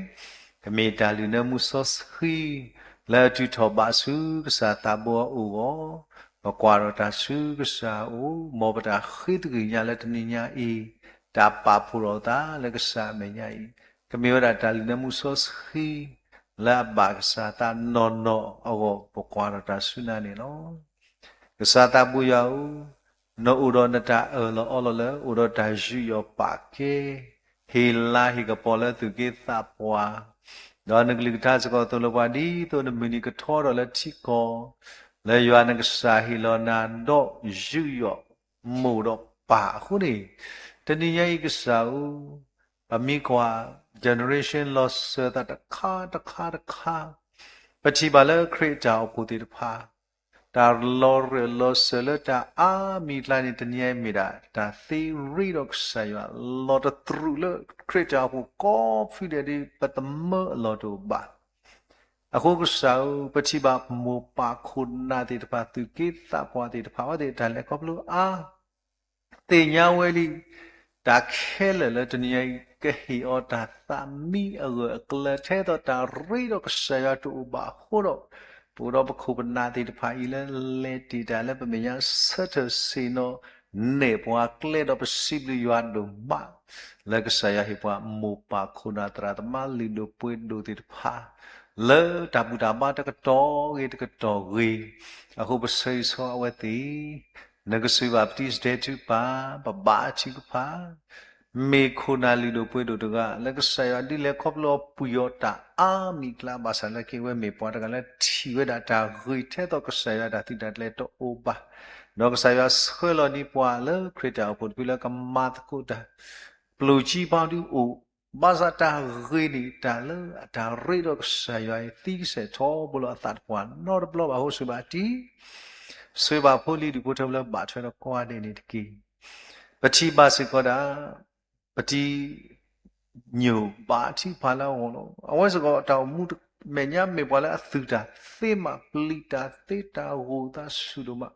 ကမ့ၢ်တၢ်လုၢ်နၢမူစီဆှံ လၢအတုၤထီၣ်ဘးဆူကစၢ်သးဘိအအိၣ်အဂီၢ်, ပကွၢ်ထီၣ်တၢ်ဆူကစၢ်အအိၣ်, မ်ပတၢ်ဃ့တဂ့ၤညါလၢတနံၤညါအံၤ, တၢ်ပာ်ဖှိၣ်ထီၣ်သးလၢကစၢ်အမဲာ်ညါအံၤ, ကမ့ၢ်ဝဲဒၣ်တၢ်လုၢ်နၢမူစီဆှံ လၢအဘၣ်ကစၢ်သးနီၢ်နီၢ်အဂီၢ်, ပကွၢ်ထီၣ်တၢ်ဆူနၤန့ၣ်လီၤ. ကစၢ်သးဘိယွၤဧၢ, နအိၣ်ဒီးနတၢ်အၢၣ်လီၤအီလီၤလၢ အိၣ်ဒီးတၢ်ယူးယီၣ်ပာ်ကဲ, ဟ့ၣ်လၤဟ့ၣ်ကပီၤလၢသူၣ်က့သးပှၢ်, ဒီးနကလုၢ်ကထါစ့ၢ်ကီးသိၣ်လိပှၤ ဒ်သိးနမုၢ်နံၤကထီထီၣ်လၢထံကီၢ်, လၢယွၤနကစၢ်ဟ့ၣ်လီၤနၤဒီးယူးယီၣ်မိၢ်ဒီးပၢ်အဃိန့ၣ်, တနံၤညါအံၤကစၢ်ဧၢ, ပမ့ၢ်ကွၢ် generation လီၤစၢၤသးတခါတခါတခါ, ပထံၣ်ဘၣ်လၢခရံာ်အတၢ်အိၣ်ဖှိၣ်သ့ၣ်တဖၣ် တၢ်လီၤရၢၢ်လီၤစၢၤလၢတၢ်အါမံၤအကျါန့ၣ် တနံၤညါအံၤမ့ၢ်ဒၣ် တၢ်သ့ရ့ဒီးကစၢ်ယွၤ လီၤတသရူးလၢခရံာ်တၢ်အိၣ်ဖှိၣ်ကိးဖုဒဲးဒီး ပသမၢအလီၢ်တအိၣ်ဘၣ်. အဃိကစၢ်ဧၢ, ပထံၣ်ဘၣ်မိၢ်ပၢ်ခိၣ်နၢ်သ့ၣ်တဖၣ် သူၣ်က့သးပှၢ်သ့ၣ်တဖၣ် အဝဲသ့ၣ်တၢ်လဲၤခီဖျိအါ သ့ၣ်ညါဝဲလံ တၢ်ခဲလၢာ်လၢတနံၤညါအံၤ ကဟ့ၣ်အီၤတၢ်သးမံအဂၢၢ်အကျၢၤ ထဲသိးတၢ်ရ့ဒီးကစၢ်ယွၤတအိၣ်ဘၣ်အဃိဒီး, ပအိၣ်ဒီးပခိၣ်ပနၢ်သ့ၣ်တဖၣ်အံၤလၢလဲၤတ့ၢ်တၢ်လၢပမဲာ်ညါဆၢထၢၣ်ဆ့ၣ်နီၤ နဲၣ်ပှၤကျဲဒီးပစံးဘျုးယွၤဒိၣ်မး လၢကစၢ်ယွၤဟ့ၣ်ပှၤမိၢ်ပၢ်ခိၣ်နၢ်သရၣ်သမါလုၢ်ဒိၣ်ပှ့ၤဒိၣ်သ့ၣ်တဖၣ် လၢတၢ်ဘူၣ်တၢ်ဘါတကတီၢ်ဂ့ၤတကတီၢ်ဂ့ၤ, အဃိပဆၢဂ့ၤဆၢဝါအဝဲသ့ၣ်, နကစၢ်ဘၣ်ပတံၢ်စဒဲထုကဖၣ်, ပဘါထုကဖၣ်, မ့ၢ်ခိၣ်နၢ်လုၢ်ဒိၣ်ပှ့ၤဒိၣ်တဂၤ လၢကစၢ်ယွၤဒုးလဲၤခီဖျိအီၤပှံၢ်အီၤတၢ်အါမံၤအကျါ ဘၣ်ဆၣ်လၢက့ၤဝဲမ့ၢ်ပှၤတဂၤလၢထံၣ်ဝဲဒၣ်တၢ်သုးတၢ်ကျဲၤတအိၣ်ဘၣ်, ဒီးကစၢ်ယွၤဆှၢလီၤန့ၢ်ပှၤလၢခရံာ်တၢ်အိၣ်ဖှိၣ်တဖုလၢကမၤသကိးတၢ် ပျိၢ်ကံဘါဒုးအိၣ်, ဘၣ်ဆၣ်တၢ်ဂ့ၤန့ၣ် တၢ်လၢအတၢ်ရ့ဒီးကစၢ်ယွၤအံၤ သံကစဲးထီဘိလီၤအသးတပှၢ်နီတဘျီဘၣ်အဃိ ဆိၣ်ဂ့ၤဘၣ်တံၢ်, ဆိၣ်ဂ့ၤဘၣ်ဖိလံၤဒူၣ်ဖိထၢဖိလၢဘၣ်ထွဲဒီးကိးဂၤဒဲးန့ၣ်တက့ၢ်. ပထံၣ်ဘၣ်စ့ၢ်ကီးဒၣ် ပတံၤ ညိၣ်ဘါထုကဖၣ်လၢအဂီၢ်လီၤ. အဝဲစ့ၢ်ကီးတၢ်အိၣ်မူမဲာ်ညါမ့ၢ်ပှၤလၢအသုးတၢ်သ့မး ပျံၤတၢ်သ့တၢ်ဂိၢ်တၢ်ဆူၣ်ဒိၣ်မး,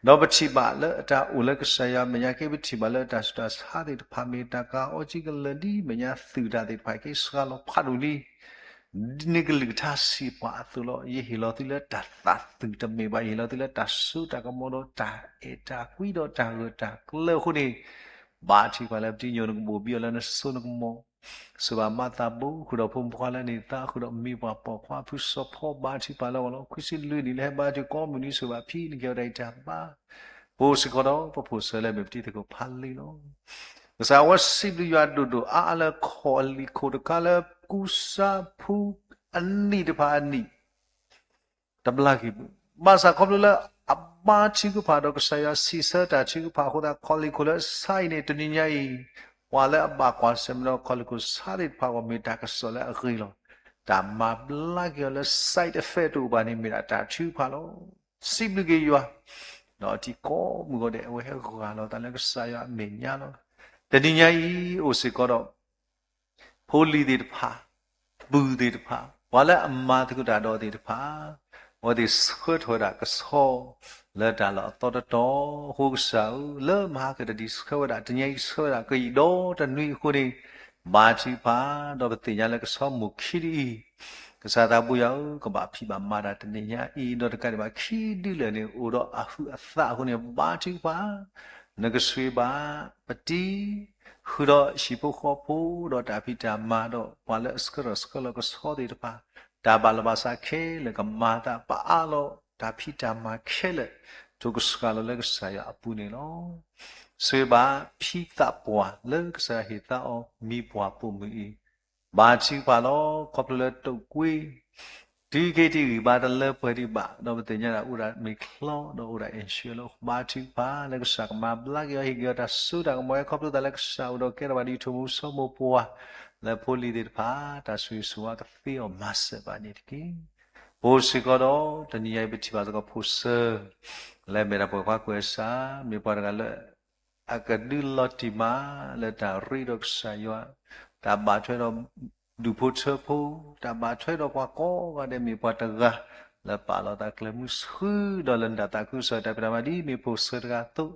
ဒီးပထံၣ်ဘၣ်လၢအတၢ်အိၣ်လၢကစၢ်ယွၤမဲာ်ညါက့ ပထံၣ်ဘၣ်လၢအတၢ်ဆူးတၢ်ဆါသ့ၣ်တဖၣ် မ့ၢ်တၢ်ကအီကံကလၢာ်ဒ်မဲာ်ညါသုးတၢ်သ့ၣ်တဖၣ်က့ စှၤလီၤဖးဒိၣ်လံ ဒ်နကလုၢ်ကထါစံးပှၤအသိးလီၤ. ယဟ့ၣ်လီၤသုလၢတၢ်သးသုးတမ့ၢ်ဘၣ်, ယဟ့ၣ်လီၤသုလၢတၢ်စိတၢ်ကမီၤဒီးတၢ်အဲၣ်တၢ်ကွံဒီးတၢ်ဂၢၢ်တၢ်ကျၢၤအဃိန့ၣ်, ဘါထုကဖၣ်လၢပတံၤ ညိၣ်နကဘိၣ်ဘံအီၤလၢနစိနကမီၤ, ဆိၣ်ဂ့ၤဘၣ်မၤသးဘိ ဃုာ်ဒီးဖိမုၣ်ဖိခွါလၢနသး ဃုာ်ဒီးမ့ၢ်ပှၤပိာ်ခွါဖုစီၤဖီ ဘါထုကဖၣ်လၢအဂီၢ်လီၤ. ခွံဆံလွံၢ်နံၣ်လၢဟဲဘါထုကဖၣ် ကိးမုၢ်နံၤဆိၣ်ဂ့ၤဘၣ်ဖံန့ၣ် ကဲဝဲဒၣ်ယတၢ်ဘါ ပအိၣ်စ့ၢ်ကီးဒီးပဖိၣ်စၢၤလၢအမ့ၢ်ပတံၤသကိးဖးလံလီၤ. ကစၢ်အဝဲစံးဘျုးယွၤဒိၣ်ဒိၣ်အါအါလၢခီၣ်အလံာ်ခိၣ်တခါလၢ ကူစါဖူအနံၣ်တဖၣ်အနံၣ် တဘျါက့ၤဘၣ်. ဘၣ်ဆၣ်ခီဖျိလၢအဘါထုကဖၣ်ဒီးကစၢ်ယွၤစံးဆၢတၢ်ထုကဖၣ်အဃိသတး ခီၣ်လံာ်ခိၣ်လၢအဆါအံၤန့ၣ် တနံၤညါအံၤ ပှၤလၢအဘၣ်ကွၢ်ဆၢၣ်မဲာ်ဒီးခီၣ်လံာ်ခိၣ်ဆါသ့ၣ်တဖၣ်အဂီၢ် မ့ၢ်တၢ်ကစီၣ်လၢအဂ့ၤလီၤ. တၢ်မၤဘျါက့ၤအီၤလၢ side effect တအိၣ်ဘၣ်န့ၣ် မ့ၢ်ဒၣ်တၢ်ထုကဖၣ်လီၤ. စံးဘျုးက့ၤယွၤ ဒီးအတံၤကိးမုၢ်ဂီၤဒဲး အဝဲဟဲဂၢ်လီၤသးလၢကစၢ်ယွၤအမဲာ်ညါလီၤ. တနံၤညါအံၤ အိၣ်စ့ၢ်ကီးဒီး ဖိလံၤသ့ၣ်တဖၣ်, ပုၢ်သ့ၣ်တဖၣ်, ပှၤလၢအမၤသကိးတၢ်ဒီးသ့ၣ်တဖၣ်, အဝဲသ့ၣ်ဆှၢထီၣ်ဝဲဒၣ်ကဆီ လၢတၢ်လီၢ်အသီတတီၤ, အဃိကစၢ်ဧၢ, လၢမဟါကတဒံးဆှၢဝဲဒၣ် တနံၤညါအံၤဆှၢဝဲဒၣ်ကယံာ်ဒီတနွံအဃိန့ၣ်, ဘါထုကဖၣ်, ဒီးပသ့ၣ်ညါလၢကဆီမိၢ်ခံဒုအံၤ ကစၢ်သးဘိယွၤဧၢ, ကဘၣ်ဖံးဘၣ်မၤတၢ်တနံၤညါအံၤ ဒီးတကးဒံးဘၣ်ခံဒုလၢာ်န့ၣ် အိၣ်ဒီးအဟုးအသးအဃိန့ၣ် ဘါထုကဖၣ်, နကဆိၣ်ဂ့ၤဘၣ်ပတံၤ, ဃုာ်ဒီးဟံၣ်ဖိဃီဖိ ဒီးတၢ်ဖံးတၢ်မၤ ဒီးပှၤလၢအဆှၢထီၣ်ဆှၢလီၤကဆီသ့ၣ်တဖၣ်, တၢ်ဘၣ်လီၤဘၣ်စးခဲလၢာ်ကမၤအသး ပအးလီၤတၢ်ဖံးတၢ်မၤခဲလၢာ် ထိၣ်ကစှၤလီၤလၢကစၢ်ယွၤအပူၤန့ၣ်လီၤ. ဆိၣ်ဂ့ၤဘၣ်ဖံသးပှၢ်လၢကစၢ်ယွၤဟ့ၣ်သါအီၤ မံၤပှၢ်ပိာ်မုၣ်အံၤ, ဘါထုကဖၣ်လီၤ. ခီဖျိလၢတိာ်ကွံ တုၤခဲအံၤတဂံၢ်ဘါတလၢပှဲၤဒံးဘၣ်, ဒီးပသ့ၣ်ညါဒၣ်အိၣ်ဒၣ်မ့ၢ်ချီ ဒီးအိၣ်ဒၣ် insurance လီၤ. ဘါထုကဖၣ်လၢကစၢ်ကမၤဘျါက့ၤအီၤ ဟ့ၣ်က့ၤအီၤတၢ်စိတၢ်ကမီၤ ခီဖျိသးလၢကစၢ်အိၣ်ဒီးကဲထီၣ်ဘၣ်ဒ်ထိၣ်မူဆိမိၢ်ပှၢ် လၢဖိလံၤသ့ၣ်တဖၣ် တၢ်ဆိၣ်ဂ့ၤဆိၣ်ဝါကသ့အီၤမၤစၢၤဘၣ်န့ၣ်တက့ၢ်. ပအိၣ်စ့ၢ်ကီးဒီး တနံၤညါအံၤပထံၣ်ဘၣ်စ့ၢ်ကီးဖိၣ်စၢၤ လၢအမ့ၢ်ဒၣ်ပိာ်ခွါကွဲးစၢ် မ့ၢ်ပှၤတဂၤလၢ အကဒုးလီၤတံၢ်မး လၢတၢ်ရ့ဒီးကစၢ်ယွၤ, တၢ်ဘၣ်ထွဲဒီးဒူၣ်ဖိထၢဖိ, တၢ်ဘၣ်ထွဲဒီးပှၤကိးဂၤဒဲး မ့ၢ်ပှၤတဂၤ လၢပာ်လီၤသးကျဲမုၢ်ဆှု ဒီးလၢနတၢ်သးခုကစီၣ်တၢ်ဖံးတၢ်မၤ ဒ်မ့ၢ်ဖိၣ်စၢၤတဂၤအသိး,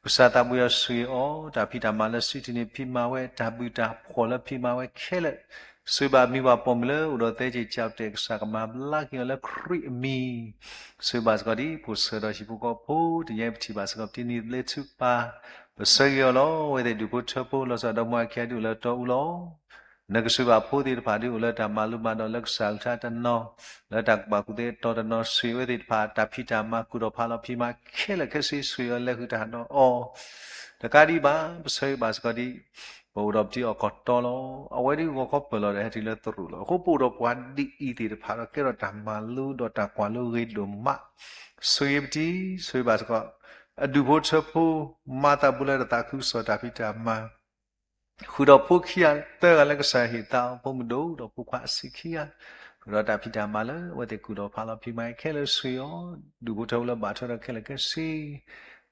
ကစၢ်သးဘိယွၤဆိၣ်ဂ့ၤအီၤ, တၢ်ဖံးတၢ်မၤလၢစုတံၢ်န့ၣ်ဖံးမၤဝဲ, တၢ်ဘုၣ်တၢ်ဖှီၣ်လၢဖံးမၤဝဲခဲလၢာ်, ဆိၣ်ဂ့ၤဘၣ်မံၤပှၢ်ပိာ်မုၣ်လၢအိၣ်ဒီးသဲက့ၤကၠီၣ်တဲာ် ကစၢ်ကမၤဘျါက့ၤအီၤလၢခရံာ်အမံၤ ဆိၣ်ဂ့ၤဘၣ်စ့ၢ်ကီးဒ်ဖိၣ်စၢၤဒီးဟံၣ်ဖိဃီဖိ တနံၤညါအံၤပထံၣ်ဘၣ်စ့ၢ်ကီးပတံၤန့ၣ်သဘျ့ထုကဖၣ်, ပဆၢဂ့ၤအီၤလီၤ. အဝဲသ့ၣ်ဒူၣ်ဖိထၢဖိ လီၤစၢ်ဒီးမါအခံဂၤဒုးအိၣ်လၢတီအူလီၤ. နကဆိၣ်ဂ့ၤဘၣ်ဖိသ့ၣ်တဖၣ်ဒ်အိၣ်လၢတၢ်မၤလိမၤဒိးလၢကစၢ်အကလုၢ်ကထါတနီၤ, လၢတၢ်ကူၣ်ဘၣ်ကူၣ်သ့အတီၤတနီၤ, ဆိၣ်ဂ့ၤဝဲသ့ၣ်တဖၣ် တၢ်ဖံးတၢ်မၤ ကူၣ်ထီၣ်ဖးလီၤဖံးမၤခဲလၢာ်ခဲဆ့, ဆိၣ်ဂ့ၤအီၤလၢဟုၣ်တၢ်ဒီးအီၤ, တကးဒံးဘၣ် ပဆၢဂ့ၤဘၣ်စ့ၢ်ကီးဒ် ပအိၣ်ဒီးပတံၤအီၣ်ကီၢ်တီလီၤ. အဝဲဒ်ဂီၤခီပၢၢ်လီၤဒီး ဟဲတုၤလၢသရူးလီၤ. အဃိပအိၣ်ဒီးပှၤဒ်အံၤသ့ၣ်တဖၣ်ဒီး ကဲထီၣ်တၢ်မၤလိဒီးတၢ်ကွၢ်လိအဂ့ၤဒိၣ်မး, ဆိၣ်ဂ့ၤပတံၤ, ဆိၣ်ဂ့ၤဘၣ်စ့ၢ်ကီး အဒူၣ်ဖိထၢဖိ, မၤသးဘူးလၢတၢ်သးခုကစီၣ်တၢ်ဖံးတၢ်မၤ ဃုာ်ဒီးဖိခံဂၤသၢဂၤလၢကစၢ်ယွၤဟ့ၣ်သါအီၤ, ဖိမုၣ်ဒိၣ်ဒီးဖိခွါအဆံးခံဂၤ, ဃုာ်ဒီးတၢ်ဖံးတၢ်မၤလၢအဝဲသ့ၣ်ကူၣ်ထီၣ်ဖးလီၤဖံးမၤခဲလၢာ်, ဆိၣ်ဂ့ၤအီၤ, ဒူၣ်ဖိထၢဖိလၢဘၣ်ထွဲဒီးခဲလၢာ်ခဲဆ့,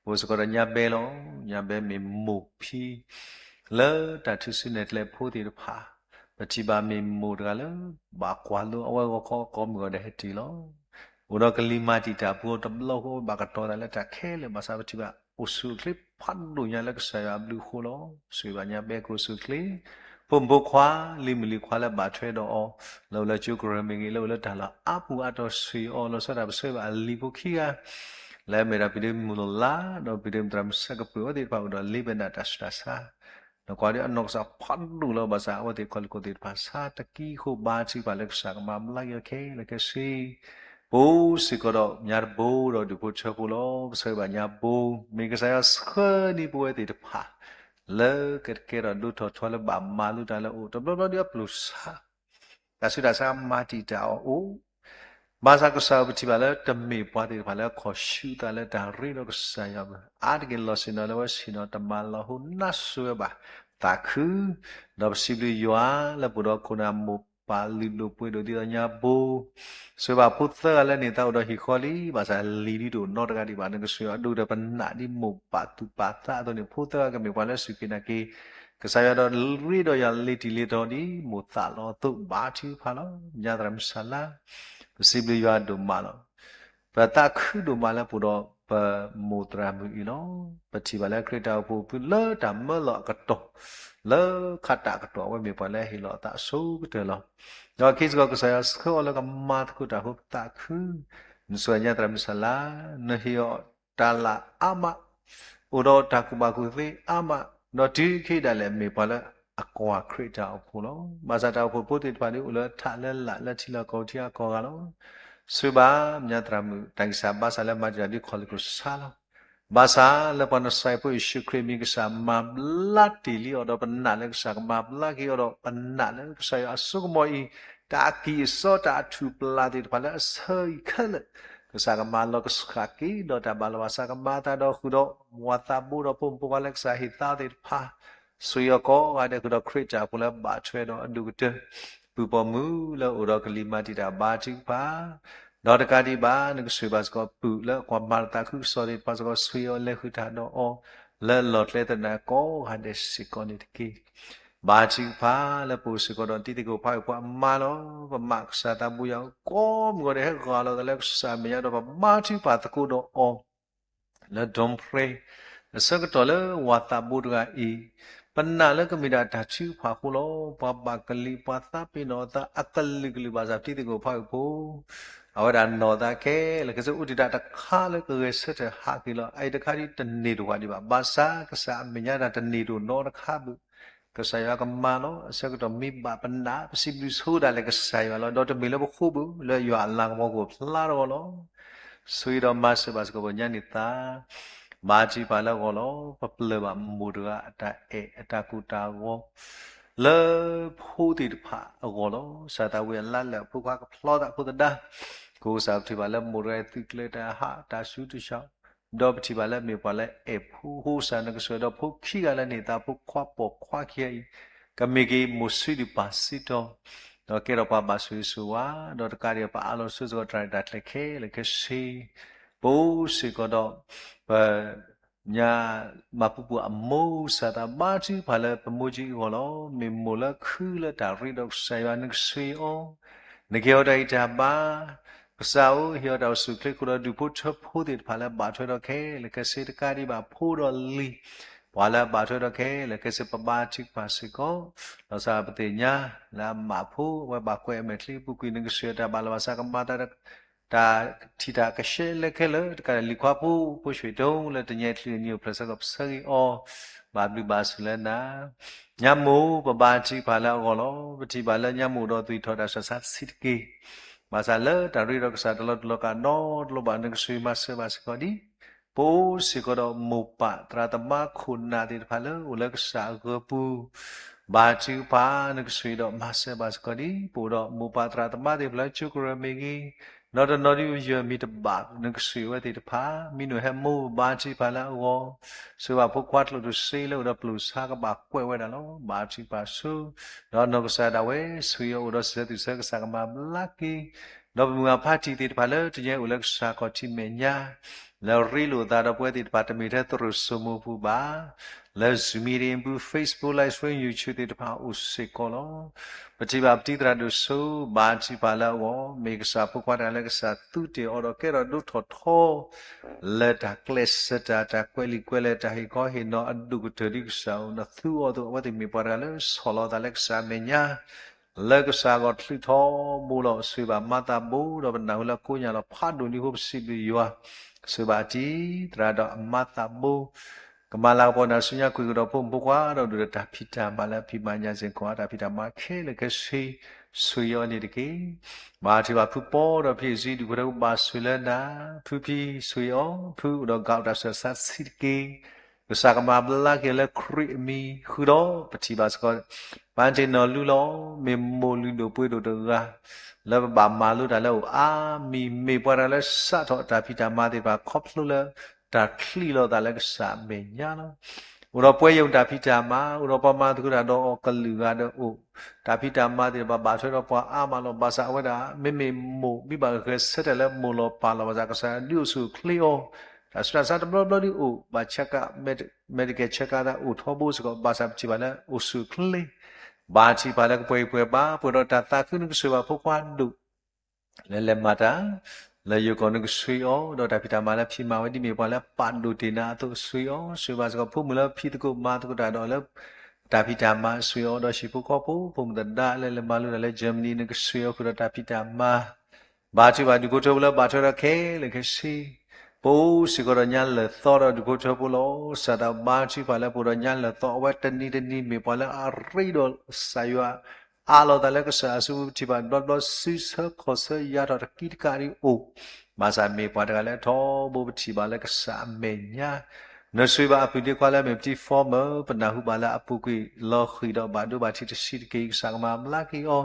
ပအိၣ်စ့ၢ်ကီးဒီးညါဘဲလီၤ. ညါဘဲမ့ၢ်မိၢ်ဖံ လၢတၢ်ထုးစုနဲၣ်ကျဲဖိသ့ၣ်တဖၣ်, ပထံၣ်ဘၣ်မ့ၢ်မိၢ်တဂၤလၢ ဘၣ်ကွၢ်လိအဝဲဂီၤခီကိးမုၢ်ဂီၤဒီးဟဲတုၤလီၤ. အိၣ်ဒီးကလံၤမၤတံာ်တာ်ပူၤအီၤတဘျီဃီ ဘၣ်ကတီၤသးလၢတၢ်ခဲလၢာ်ဘၣ်ဆၣ် ပထံၣ်ဘၣ်အိၣ်ဆူၣ်အိၣ်ချ့ဖးဒိၣ်ညါလၢကစၢ်ယွၤအဘျုးအဃိလီၤ. ဆိၣ်ဂ့ၤဘၣ်ညါဘဲကအိၣ်ဆူၣ်အိၣ်ချ့, ဖိမုၣ်ဖိခွါ လံၤမုၣ်လံၤခွါလၢဘၣ်ထွဲဒီးအီၤ, လၢအိၣ်လၢကၠိကရၢၢ်မ့ၢ်ဂ့ၤ, လၢအိၣ်လၢတၢ်လီၢ်အါပူၤအါတီၤ ဆိၣ်ဂ့ၤအီၤလီၤဆီဒၣ်တၢ်, ပဆၢဂ့ၤဘၣ်အလံၤဖိခံဂၤ လၢအမ့ၢ်ဒၣ်ပဒ့မုၢ်လီၤလး ဒီးပဒ့မုၢ်သရၣ်မုၣ်ဆၢကပၢၤအဝဲသ့ၣ်တဖၣ်အိၣ်ဒီးလ့ပဒၣ်တၢ်ဆူးတၢ်ဆါ, နကွၢ်ဒ်အနီၢ်ကစၢ်ဖးဒိၣ်လီၤဘၣ်ဆၣ် အဝဲသ့ၣ်ခီၣ်လ့ၢ်ခိၣ်သ့ၣ်တဖၣ်ဆါတကံအဃိ ဘါထုကဖၣ်လၢကစၢ်ကမၤဘျါက့ၤအီၤခဲလၢာ်ခဲဆ့, ပအိၣ်စ့ၢ်ကီးဒီးညါတဘိဒီးဒူၣ်ဖိထၢဖိလီၤ. ပဆၢဂ့ၤဘၣ်ညါဘိ, မ့ၢ်ကစၢ်ယွၤဆှၢန့ၢ်ပဝဲသ့ၣ်တဖၣ် လၢကကဲထီၣ်ဒိၣ်ထီၣ်ထီလၢဘၣ်မၤလိတၢ်လၢအအိၣ်တဘျီဘျီဒ်အပျိၢ်ဆါ တၢ်ဆူးတၢ်ဆါမၤတံာ်တာ်အီၤအိၣ်, ဘၣ်ဆၣ်ကစၢ်ပထံၣ်ဘၣ်လၢတမ့ၢ်ပှၤသ့ၣ်တဖၣ်လၢခီၣ်ဆူသးလၢတၢ်ရ့ဒီးကစၢ်ယွၤဘၣ်, အါတက့ၢ်လီၤဆ့ၣ်နီၤလၢအဝဲဆ့ၣ်နီၤတမၤလီၤဟိနၢ်စိဝဲဘၣ်သးခု, ဒီးပစံးဘျုးယွၤလၢပအိၣ်ဒီးခိၣ်နၢ်မိၢ်ပၢ်လုၢ်ဒိၣ်ပှ့ၤဒိၣ်ဒ်သိးညါဘိ, ဆိၣ်ဂ့ၤဘၣ်ဖိသၢဂၤလၢန့ၢ်သါအိၣ်ဒီးဟံၣ်ဃီလံ, ဘၣ်ဆၣ်လံၤဒ်တအိၣ်နီတဂၤဒံးဘၣ်, နကဆိၣ်ဂ့ၤအီၤဒိၣ်ဒီးပနာ်ဒ်မိၢ်ပၢ်သူၣ်ပၢ်သးအသိးန့ၣ် ဖိသၢဂၤကမ့ၢ်ပှၤလၢစူၢ်က့ၤနာ်က့ၤ ကစၢ်ယွၤဒီးရ့ဒီးယွၤလ့ၤတံၢ်လ့ၤတီၤဒ်မိၢ်သးလီၤအသိး ဘါထုကဖၣ်လီၤ. ညါသရၣ်မုၣ်ဆၣ်လါ, ပစံးဘျုးယွၤဒိၣ်မးလီၤ. ပသးခုဒိၣ်မးလၢပအိၣ်ဒီးပမိၢ်သရၣ်မုၣ်အံၤလီၤ. ပထံၣ်ဘၣ်လၢခရံာ်တၢ်အိၣ်ဖှိၣ်အပူၤလၢတၢ်မၢလီၤအကတီၢ်, လၢခါတၢ်အကတီၢ် အဝဲမ့ၢ်ပှၤလၢအဟ့ၣ်လီၤအသးအဆိကတၢၢ်လီၤ. ဒီးခံစ့ၢ်ကီး ကစၢ်ယွၤဆှၢအီၤလၢကမၤသကိးတၢ်ဖိသးခု, နဆိၣ်ဂ့ၤညါသရၣ်မုၣ်ဆၣ်လါ, နဟ့ၣ်အီၤတၢ်လၢအါမး, အိၣ်ဒီးတၢ်ကူၣ်ဘၣ်ကူၣ်သ့အါမး, ဒီးတုၤခဲအံၤဒၣ်လဲာ် မ့ၢ်ပှၤလၢအကွၢ်ခရံာ်တၢ်အိၣ်ဖှိၣ်လီၤ. ဘၣ်ဆၣ်တၢ်အိၣ်ဖှိၣ်ဖိသ့ၣ်တဖၣ်ဒ်အိၣ်လၢထးလၢလာ်လၢထံလီၢ်ကီၢ်ပူၤထံအကီၢ်ဂၤလီၤ. ဆိၣ်ဂ့ၤဘၣ်ညါသရၣ်မုၣ် တၢ်ဂံၢ်စၢ်ဘါစၢ်လၢမၤတံာ်တာ်ဒ်ခီၣ်လ့ၢ်ခိၣ်ဆါလီၤ. ဘၣ်ဆၣ်လၢပှၤနစၤရ့းဖိယ့ၣ်ၡူးခရံာ်အမံၤ ကစၢ်မၤဘျါတ့ၢ်လံအီၤဒီးပနာ်လၢကစၢ်ကမၤဘျါက့ၤအီၤဒီးပနာ်လၢကစၢ်ယွၤအစိကမီၤအံၤ တၢ်အကံၢ်အစီတၢ်အထူၣ်ပျၢ်သ့ၣ်တဖၣ်လၢအဆၢအံၤခဲလၢာ် ကစၢ်ကမၤလီၤကဆှၣ်က့ၤဒီးတၢ်ဘၣ်လီၤဘၣ်စးကမၤအသးဒီးဃုာ်ဒီး ဝၤသးဘိဒီးဖိမုၣ်ဖိခွါလၢကစၢ်ဟ့ၣ်သါသ့ၣ်တဖၣ် ဆိၣ်ဂ့ၤအီၤကိးဂၤဒဲးဃုာ်ဒီးခရံာ်တၢ်အိၣ်ဖှိၣ်လၢဘၣ်ထွဲဒီးအဒိၣ်ကတၢၢ် ပုၢ်ပိာ်မုၣ်လၢအိၣ်ဒီးကလံၤမၤတံာ်တာ်ဘါထုကဖၣ် ဒီးတကးဒံးဘၣ် နကဆိၣ်ဂ့ၤဘၣ်စ့ၢ်ကီးပုၢ်လၢကွၢ်မၤလီၤသးခုကစီၣ်သ့ၣ်တဖၣ်စ့ၢ်ကီး ဆိၣ်ဂ့ၤအီၤလဲၤဃုာ်တၢ်ဒီးအီၤ လၢလီၢ်ကျဲသနၢၣ်ကိးဂၤဒဲးစ့ၢ်ကီးန့ၣ်တက့ၢ်. ဘါထုကဖၣ်လၢပအိၣ်စ့ၢ်ကီးဒီးတံၤသကိးဖးဂ့ၢ်ဖိအမါလီၤ. ပမၤကစၢ်သးဘိယွၤအဃိ ကိးမုၢ်ဂီၤဒဲးဟဲဂီၤလီၤသးလၢကစၢ်အမဲာ်ညါဒီးပဘါထုကဖၣ်သကိးဒီးအီၤ လၢ Dom Prey အဆၢကတီၢ်လၢဝၤသးဘိတဂၤအံၤ ပနာ်လၢကမ့ၢ်ဒၣ်တၢ်ထုကဖၣ်အဃိလီၤ. ပှၤဘၣ်ကလံၤပှၤသးပ့ၤနီၣ်အသးအကလုာ်ကလုာ်ဘၣ်ဆၣ်တံၤသကိးဖးဂ့ၢ်ဖိ အဝဲဒၣ်နီၢ်သးခဲလၢာ်ခဲဆ့ အိၣ်တ့ၢ်တၢ်တခါလၢကဂဲၤဆၢထၢၣ်ဟးက့ၤလီၤ. အအံၤတခါဒ်တန့ၢ်တဝၢ်ဒံးဘၣ်. ဘၣ်ဆၣ်ကစၢ်အမဲာ်ညါတၢ်တန့ၢ်တအိၣ်နီတခါဘၣ်. ကစၢ်ယွၤကမၤလီၤ. အဆၢကတီၢ်မ့ၢ်ဘၣ်ပနာ် ပစံးဘျုးဆိဒၣ်လဲာ်ကစၢ်ယွၤလီၤ. ဒီးတမ့ၢ်လၢပဃိဘၣ်လၢယွၤအလၤကပီၤကအိၣ်ဖျါထီၣ်အဂီၢ်လီၤ. ဆိၣ်ဂ့ၤဒီးမၤစၢၤဘၣ်စ့ၢ်ကီးပညါန့ၢ်သး ဘါထုကဖၣ်လၢအဂီၢ်လီၤ. ပပျၢၤဘၣ်မိၢ်တဂၤအတၢ်အဲၣ်အတၢ်ကိၢ်တၢ်ဂီၤ လၢဖိသ့ၣ်တဖၣ်အဂီၢ်လီၤ. စၢ်သးဝံၣ်အလါလၢအဖိခွါကဖျီသးဖိသဒါ ကအိၣ်စၢ်ပထံၣ်ဘၣ်လၢမိၢ်တဂၤအံၤသုးကျဲၤတၢ်ဟးတၢ်ဆူတၢ်ဆါ ဒီးပထံၣ်ဘၣ်လၢမ့ၢ်ပှၤလၢအဲၣ်ဖိ ဟိစၢ်နကစၢ်ဒီးဖိခံဂၤလၢန့ၢ်သးဖိခွါပိာ်ခွါခံဂၤအံၤ ကမ့ၢ်က့ၤမိၢ်ဆံဒုၣ်ပၢ်စံတီၤ ဒီးကဲထီၣ်ပှၤဘၣ်ဆိၣ်ဂ့ၤဆိၣ်ဝါ ဒီးတကးဒံးပအးလီၤဆိၣ်ဂ့ၤစ့ၢ်ကီးတၢ်ရဲၣ်တၢ်ကျဲၤခဲလၢာ်ခဲဆ့ ပအိၣ်စ့ၢ်ကီးဒီး ပ ညါ မၤပူၤပူၤအမိၢ်စၢ်သးဘါထုကဖၣ်လၢပမိၢ်ကၠံအဂီၢ်လီၤ. မ့ၢ်မိၢ်လၢခုလၢတၢ်ရ့ဒီးကစၢ်ယွၤ နကဆိၣ်ဂ့ၤအီၤ နကဟ့ၣ်အီၤတၢ်ဂံၢ်တၢ်ဘါ ကစၢ်ဧၢ ဟ့ၣ်အီၤတၢ်အိၣ်ဆူၣ်အိၣ်ချ့ ဃုာ်ဒီးဒူၣ်ဖိထၢဖိသ့ၣ်တဖၣ်လၢဘၣ်ထွဲဒီးခဲလၢာ်ခဲဆ့ တကးဒံးဘၣ်ဖိဒီးလံၤ ပှၤလၢအဘၣ်ထွဲဒီးခဲလၢာ်ခဲဆ့ ပဘါထုကဖၣ်စ့ၢ်ကီး လီၤဆီဒၣ်ပသ့ၣ်ညါ လၢအမးဖိ အဝဲဘၣ်ကွဲးအမဲာ်ချံအပူၤကွံာ် နကဆိၣ်ဂ့ၤတၢ်ဘၣ်လီၤဘၣ်စးကမၤသး တၢ်ထံၣ်တၢ်ကဆှဲလၢခဲလၢာ် တကးဒံးလံၤခွါဖိ ဖိၡ့ၣ်တိလၢတညါအံၤ တချုးန့ၣ်အိၣ်ဖျဲၣ်ဆၢကတီၢ် ပဆၢဂ့ၤအီၤ ဘၣ်ဘျုးဘၣ်ဆိၣ်လၢနၤ ညၣ်မိၢ်ပဘါထုကဖၣ်လၢအဂီၢ်လီၤ. ပထံၣ်ဘၣ်လၢညၣ်မိၢ်ဒီးသွံၣ်ထီၣ်တၢ်ဆူးတၢ်ဆါဆံးတက့ၢ်. ဘၣ်ဆၣ်လၢတၢ်ရ့ဒီးကစၢ်တလီၤတူာ်လီၤကာ်နီတဘျီဘၣ် နကစၢ်ယွၤမၤစၢၤဘၣ်စ့ၢ်ကီးဒံး, ပအိၣ်စ့ၢ်ကီးဒီးမိၢ်ပၢ်သရၣ်သမါခိၣ်နၢ်သ့ၣ်တဖၣ်လၢအိၣ်လၢကစၢ်အဂီၢ်ပူၤ ဘါထုကဖၣ် နကစၢ်ယွၤဒီးမၤစၢၤဘၣ်စ့ၢ်ကီးဒံး, ပအိၣ်ဒီးမိၢ်ပၢ်သရၣ်သမါသ့ၣ်တဖၣ်လၢကၠိကရၢၢ်မ့ၢ်ဂ့ၤ, ဒီးတနီၤဒ်ယွၤမံၤတဘၣ် နကစၢ်ယွၤဝဲသ့ၣ်တဖၣ် မံနီၤဟဲမိၢ်ဘါထုကဖၣ်လၢအဂီၢ်, စၢၤဘၣ်ဖိခွါကျိၣ်ဒိၣ်စ့လၢအိၣ်ဒီးပျိၢ်ဆါကဘၣ်ကွဲးဝဲဒၣ်လီၤ. ဘါထုကဖၣ်ဆူ ဒီးနီၢ်ကစၢ်ဒၣ်ဝဲ ဆူယအိၣ်ဒီးစံးဆၢသူၣ်ဆၢကစၢ်ကမၤဘျါက့ၤ, ဒီးပမုၢ်အဖါတံၢ်သ့ၣ်တဖၣ်လၢတညဲအိၣ်လၢကစၢ်ခီၣ်ထံးမဲာ်ညါ လၢရ့လိာ်သးဒီးပဝဲသ့ၣ်တဖၣ် တမ့ၢ်ထဲသရိာ်စိမိၤပူၤဘၣ်, လၢ Zoom meeting ပူၤ Facebook Live Stream YouTube သ့ၣ်တဖၣ်အိၣ်စ့ၢ်ကီးလီၤ. ပထံၣ်ဘၣ်ပတံၤသရၣ်ဒိၣ်စိ ဘါထုကဖၣ်လၢအဂီၢ် မ့ၢ်ကစၢ်ဖိခွါတဂၤလၢကစၢ်သူတ့ၢ်အီၤဒီးကဲထီၣ်ဒိၣ်ထီၣ်ထီ လၢတၢ်ကျဲးစၢးတၢ် တၢ်ကွဲးလံာ်ကွဲးလဲၢ် တၢ်ဟ့ၣ်ခီဟ့ၣ်နီၤအဒိၣ်ကတၢၢ်ဒ်ကစၢ်အိၣ်ဒီးသူအီၤအသိး အဝဲသ့ၣ်မ့ၢ်ပှၤတဂၤလၢဆီၣ်လီၤသးလၢကစၢ်အမဲာ်ညါ လၢကစၢ်အဂီၢ်ချုးထီဘိလီၤ. စံးဘၣ်မၤသးဘိဒီးပနၢ်ဟူလၢကိးညါလီၤ ဖးဒိၣ်န့ၢ်ဖိပစံးဘျုးယွၤ, စံးဘၣ်အတံၤသရၣ်ဒီးအမၤသးဘိ ကမၤလၤကပီၤနၤဆူညါကွံာ်ကဒီးဖိမုၣ်ဖိခွါဒီးဒုၣ်ဒီးတၢ်ဖံးတၢ်မၤလၢအဖံးမၤညါစ့ၢ်ကီး တၢ်ဖံးတၢ်မၤခဲလၢာ်ခဲဆ့ ဆူယအီၤန့ၣ်တက့ၢ်. ဘါထုကဖၣ်ဖုပီဒီးဖံးစံဒူၣ်ဖိထၢဖိဘၣ်ဆိၣ်လၢနၤ, ဖုဖံးဆိၣ်ဂ့ၤအီၤ, ဖုအိၣ်ဒီးကးတၢ်ဆူးတၢ်ဆါဆံးတက့ၢ်. ကစၢ်ကမၤဘျါက့ၤလၢခရံာ်အမံၤ ဃုာ်ဒီးပထံၣ်ဘၣ်စ့ၢ်ကီး ပၢ်တ့ၢ်နီၢ်လူလီၤ မ့ၢ်မိၢ်လုၢ်ဒိၣ်ပှ့ၤဒိၣ်တဂၤ လၢပဘၣ်မၤလိတၢ်လၢအအိၣ်အါမံၤ မ့ၢ်ပှၤတဂၤလၢစးထီၣ်တၢ်ဖံးတၢ်မၤသ့ၣ်တဖၣ် ခီဖျိလၢတၢ်ချုးလီၤသးလၢကစၢ်အမဲာ်ညါလီၤ. အိၣ်ဒီးပှၤယုၢ်တၢ်ဖံးတၢ်မၤ အိၣ်ဒီးပှၤမၤသကိးတၢ်ဒီးအီၤကလုာ်ဂၤဒီးအိၣ်, တၢ်ဖံးတၢ်မၤသ့ၣ်တဖၣ်ဘၣ်ထွဲဒီးပှၤအါမးလီၤ. ဘၣ်ဆၣ်အဝဲဒၣ် မ့မ့ၢ်မိၢ်မ့ၢ်ဘၣ်ဂဲၤဆၢထၢၣ်လၢမိၢ်လီၤပၢ်လီၤ ဘၣ်ဆၣ်ကစၢ်ယွၤဒုးအိၣ်ဆူၣ်အိၣ်ချ့အီၤ, တၢ်ဆူးတၢ်ဆါတဘျီဘျီဒုးအိၣ်, ဘၣ်ဆၣ်က medical check up သးအိၣ်ထီဘိစ့ၢ်ကီး ဘၣ်ဆၣ်ပထံၣ်ဘၣ်လၢအိၣ်ဆူၣ်အိၣ်ချ့ ဘါထုကဖၣ်လၢကပှဲၤဂံၢ်ပှဲၤဘါ ပှဲၤဒီးတၢ်သးခု နကစၢ်ဘၣ်ဖိခွါဒိၣ် လၢလဲၤမၤတၢ် လၢယိၤကီၢ် နကဆှံအီၤ ဒီးတၢ်ဖံးတၢ်မၤလၢဖံးမၤဝဲ ဒ်မ့ၢ်ပှၤလၢပာ်ဒိၣ်တ့ၢ်နၤအသိး ဆှံအီၤ, ဆှံဘၣ်စ့ၢ်ကီးဖိမုၣ်လၢဖံးသကိးမၤသကိးတၢ်ဒီးလၢ တၢ်ဖံးတၢ်မၤ ဆှံအီၤ, ဒီးဟံၣ်ဖိဃီဖိ ဖိမုၣ်သဒါလၢလဲၤမၤလိတၢ်လၢ Germany နကဆှံအီၤ ဃုာ်ဒီးတၢ်ဖံးတၢ်မၤ ဘါထုကဖၣ်ဒူၣ်ဖိထၢဖိလၢဘၣ်ထွဲဒီးခဲလၢာ်ခဲဆ့, ပအိၣ်စ့ၢ်ကီးဒီးညါလၢာ်သီဒီးဒူၣ်ဖိထၢဖိလီၤ. စးထီၣ်ဘါထုကဖၣ်လၢပအိၣ်ဒီးညါလၢာ်သီ အဝဲတနံၤတနံၤမ့ၢ်ပှၤလၢအရ့ဒီးကစၢ်ယွၤ အးလီၤသးလၢကစၢ်အစုပူၤ ပထံၣ်ဘၣ်တဘျီတဘျီ စုဆၢခီၣ်ဆၢယၤထီၣ်တကံတကးဒ်အိၣ်, ဘၣ်ဆၣ်မ့ၢ်ပှၤတဂၤလၢထီဘိ ပထံၣ်ဘၣ်လၢကစၢ်အမဲာ်ညါ နဆှံဘၣ်အပုၢ်ဒ့ခွါလၢအမ့ၢ်ပတံၤ former ပနၢ်ဟူဘၣ်လၢအပူၤကွံာ်လီၤဃံၤဒီးဘၣ်ဒိဘၣ်ထံးတဆံးတက့ၢ် ကစၢ်ကမၤဘျါက့ၤအီၤ,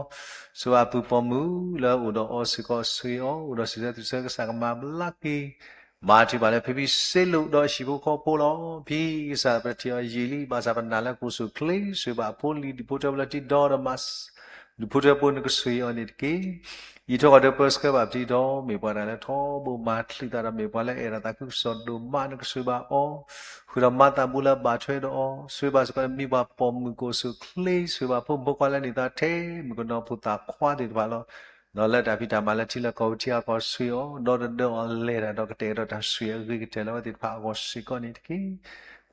ဆှံဘၣ်အပုၢ်ပိာ်မုၣ်လၢအအိၣ်ဒီးအီၤစ့ၢ်ကီး ဆှံအီၤ, အိၣ်ဒီးစံးဆၢသူၣ်ဆၢ ကစၢ်ကမၤဘျါက့ၤ ဘါထုကဖၣ်လၢဖံဖံစ့လိာ်ဒီးဟံၣ်ဖိဃီဖိလီၤ. ဖံကစၢ်ပထံၣ်အီၤယံာ်လံ ဘၣ်ဆၣ်ပနာ်လၢကအိၣ်ဆူၣ်အိၣ်ချ့, ဆှံဘၣ်အဖိလံၤဒူၣ်ဖိထၢဖိလၢတံၤဒီးဒီးမး ဒူၣ်ဖိထၢဖိနကဆှံအီၤန့ၣ်တက့ၢ်. ယံာ်ထီၣ်ကီၢ်ဒၢပၢဆှၢဘၣ်ပတံၤဒီး မ့ၢ်ပှၤတဂၤလၢထီဘိမၤချုးသးဒီး မ့ၢ်ပှၤလၢအဲၣ်ဒိးသးခုကစီၣ်ဒိၣ်မး နကဆှံဘၣ်အီၤ, ဃုာ်ဒီးမၤသးဘိလၢဘၣ်ထွဲဒီးအီၤ, ဆှံဘၣ်စ့ၢ်ကီးမံၤပှၤပိာ်မုၣ်ကအိၣ်ဆူၣ်အိၣ်ချ့, ဆှံဘၣ်ဖိမုၣ်ဖိခွါလၢန့ၢ်သါထဲ မုၣ်ကနီၤဖိသၣ်ခွါသ့ၣ်တဖၣ်လီၤ. ဒီးလၢတၢ်ဖံးတၢ်မၤလၢထံလၢကီၢ်ပူၤထံအကီၢ်ဆှံအီၤ, ဒီးတဒၢအီၤလဲၤတၢ်ဒီးကတဲာ်ကတီၤတၢ်ဆှံအဂ့ၤကတၢၢ်လၢအဝဲသ့ၣ်တဖၣ်အဂီၢ်စ့ၢ်ကီးန့ၣ်တက့ၢ်.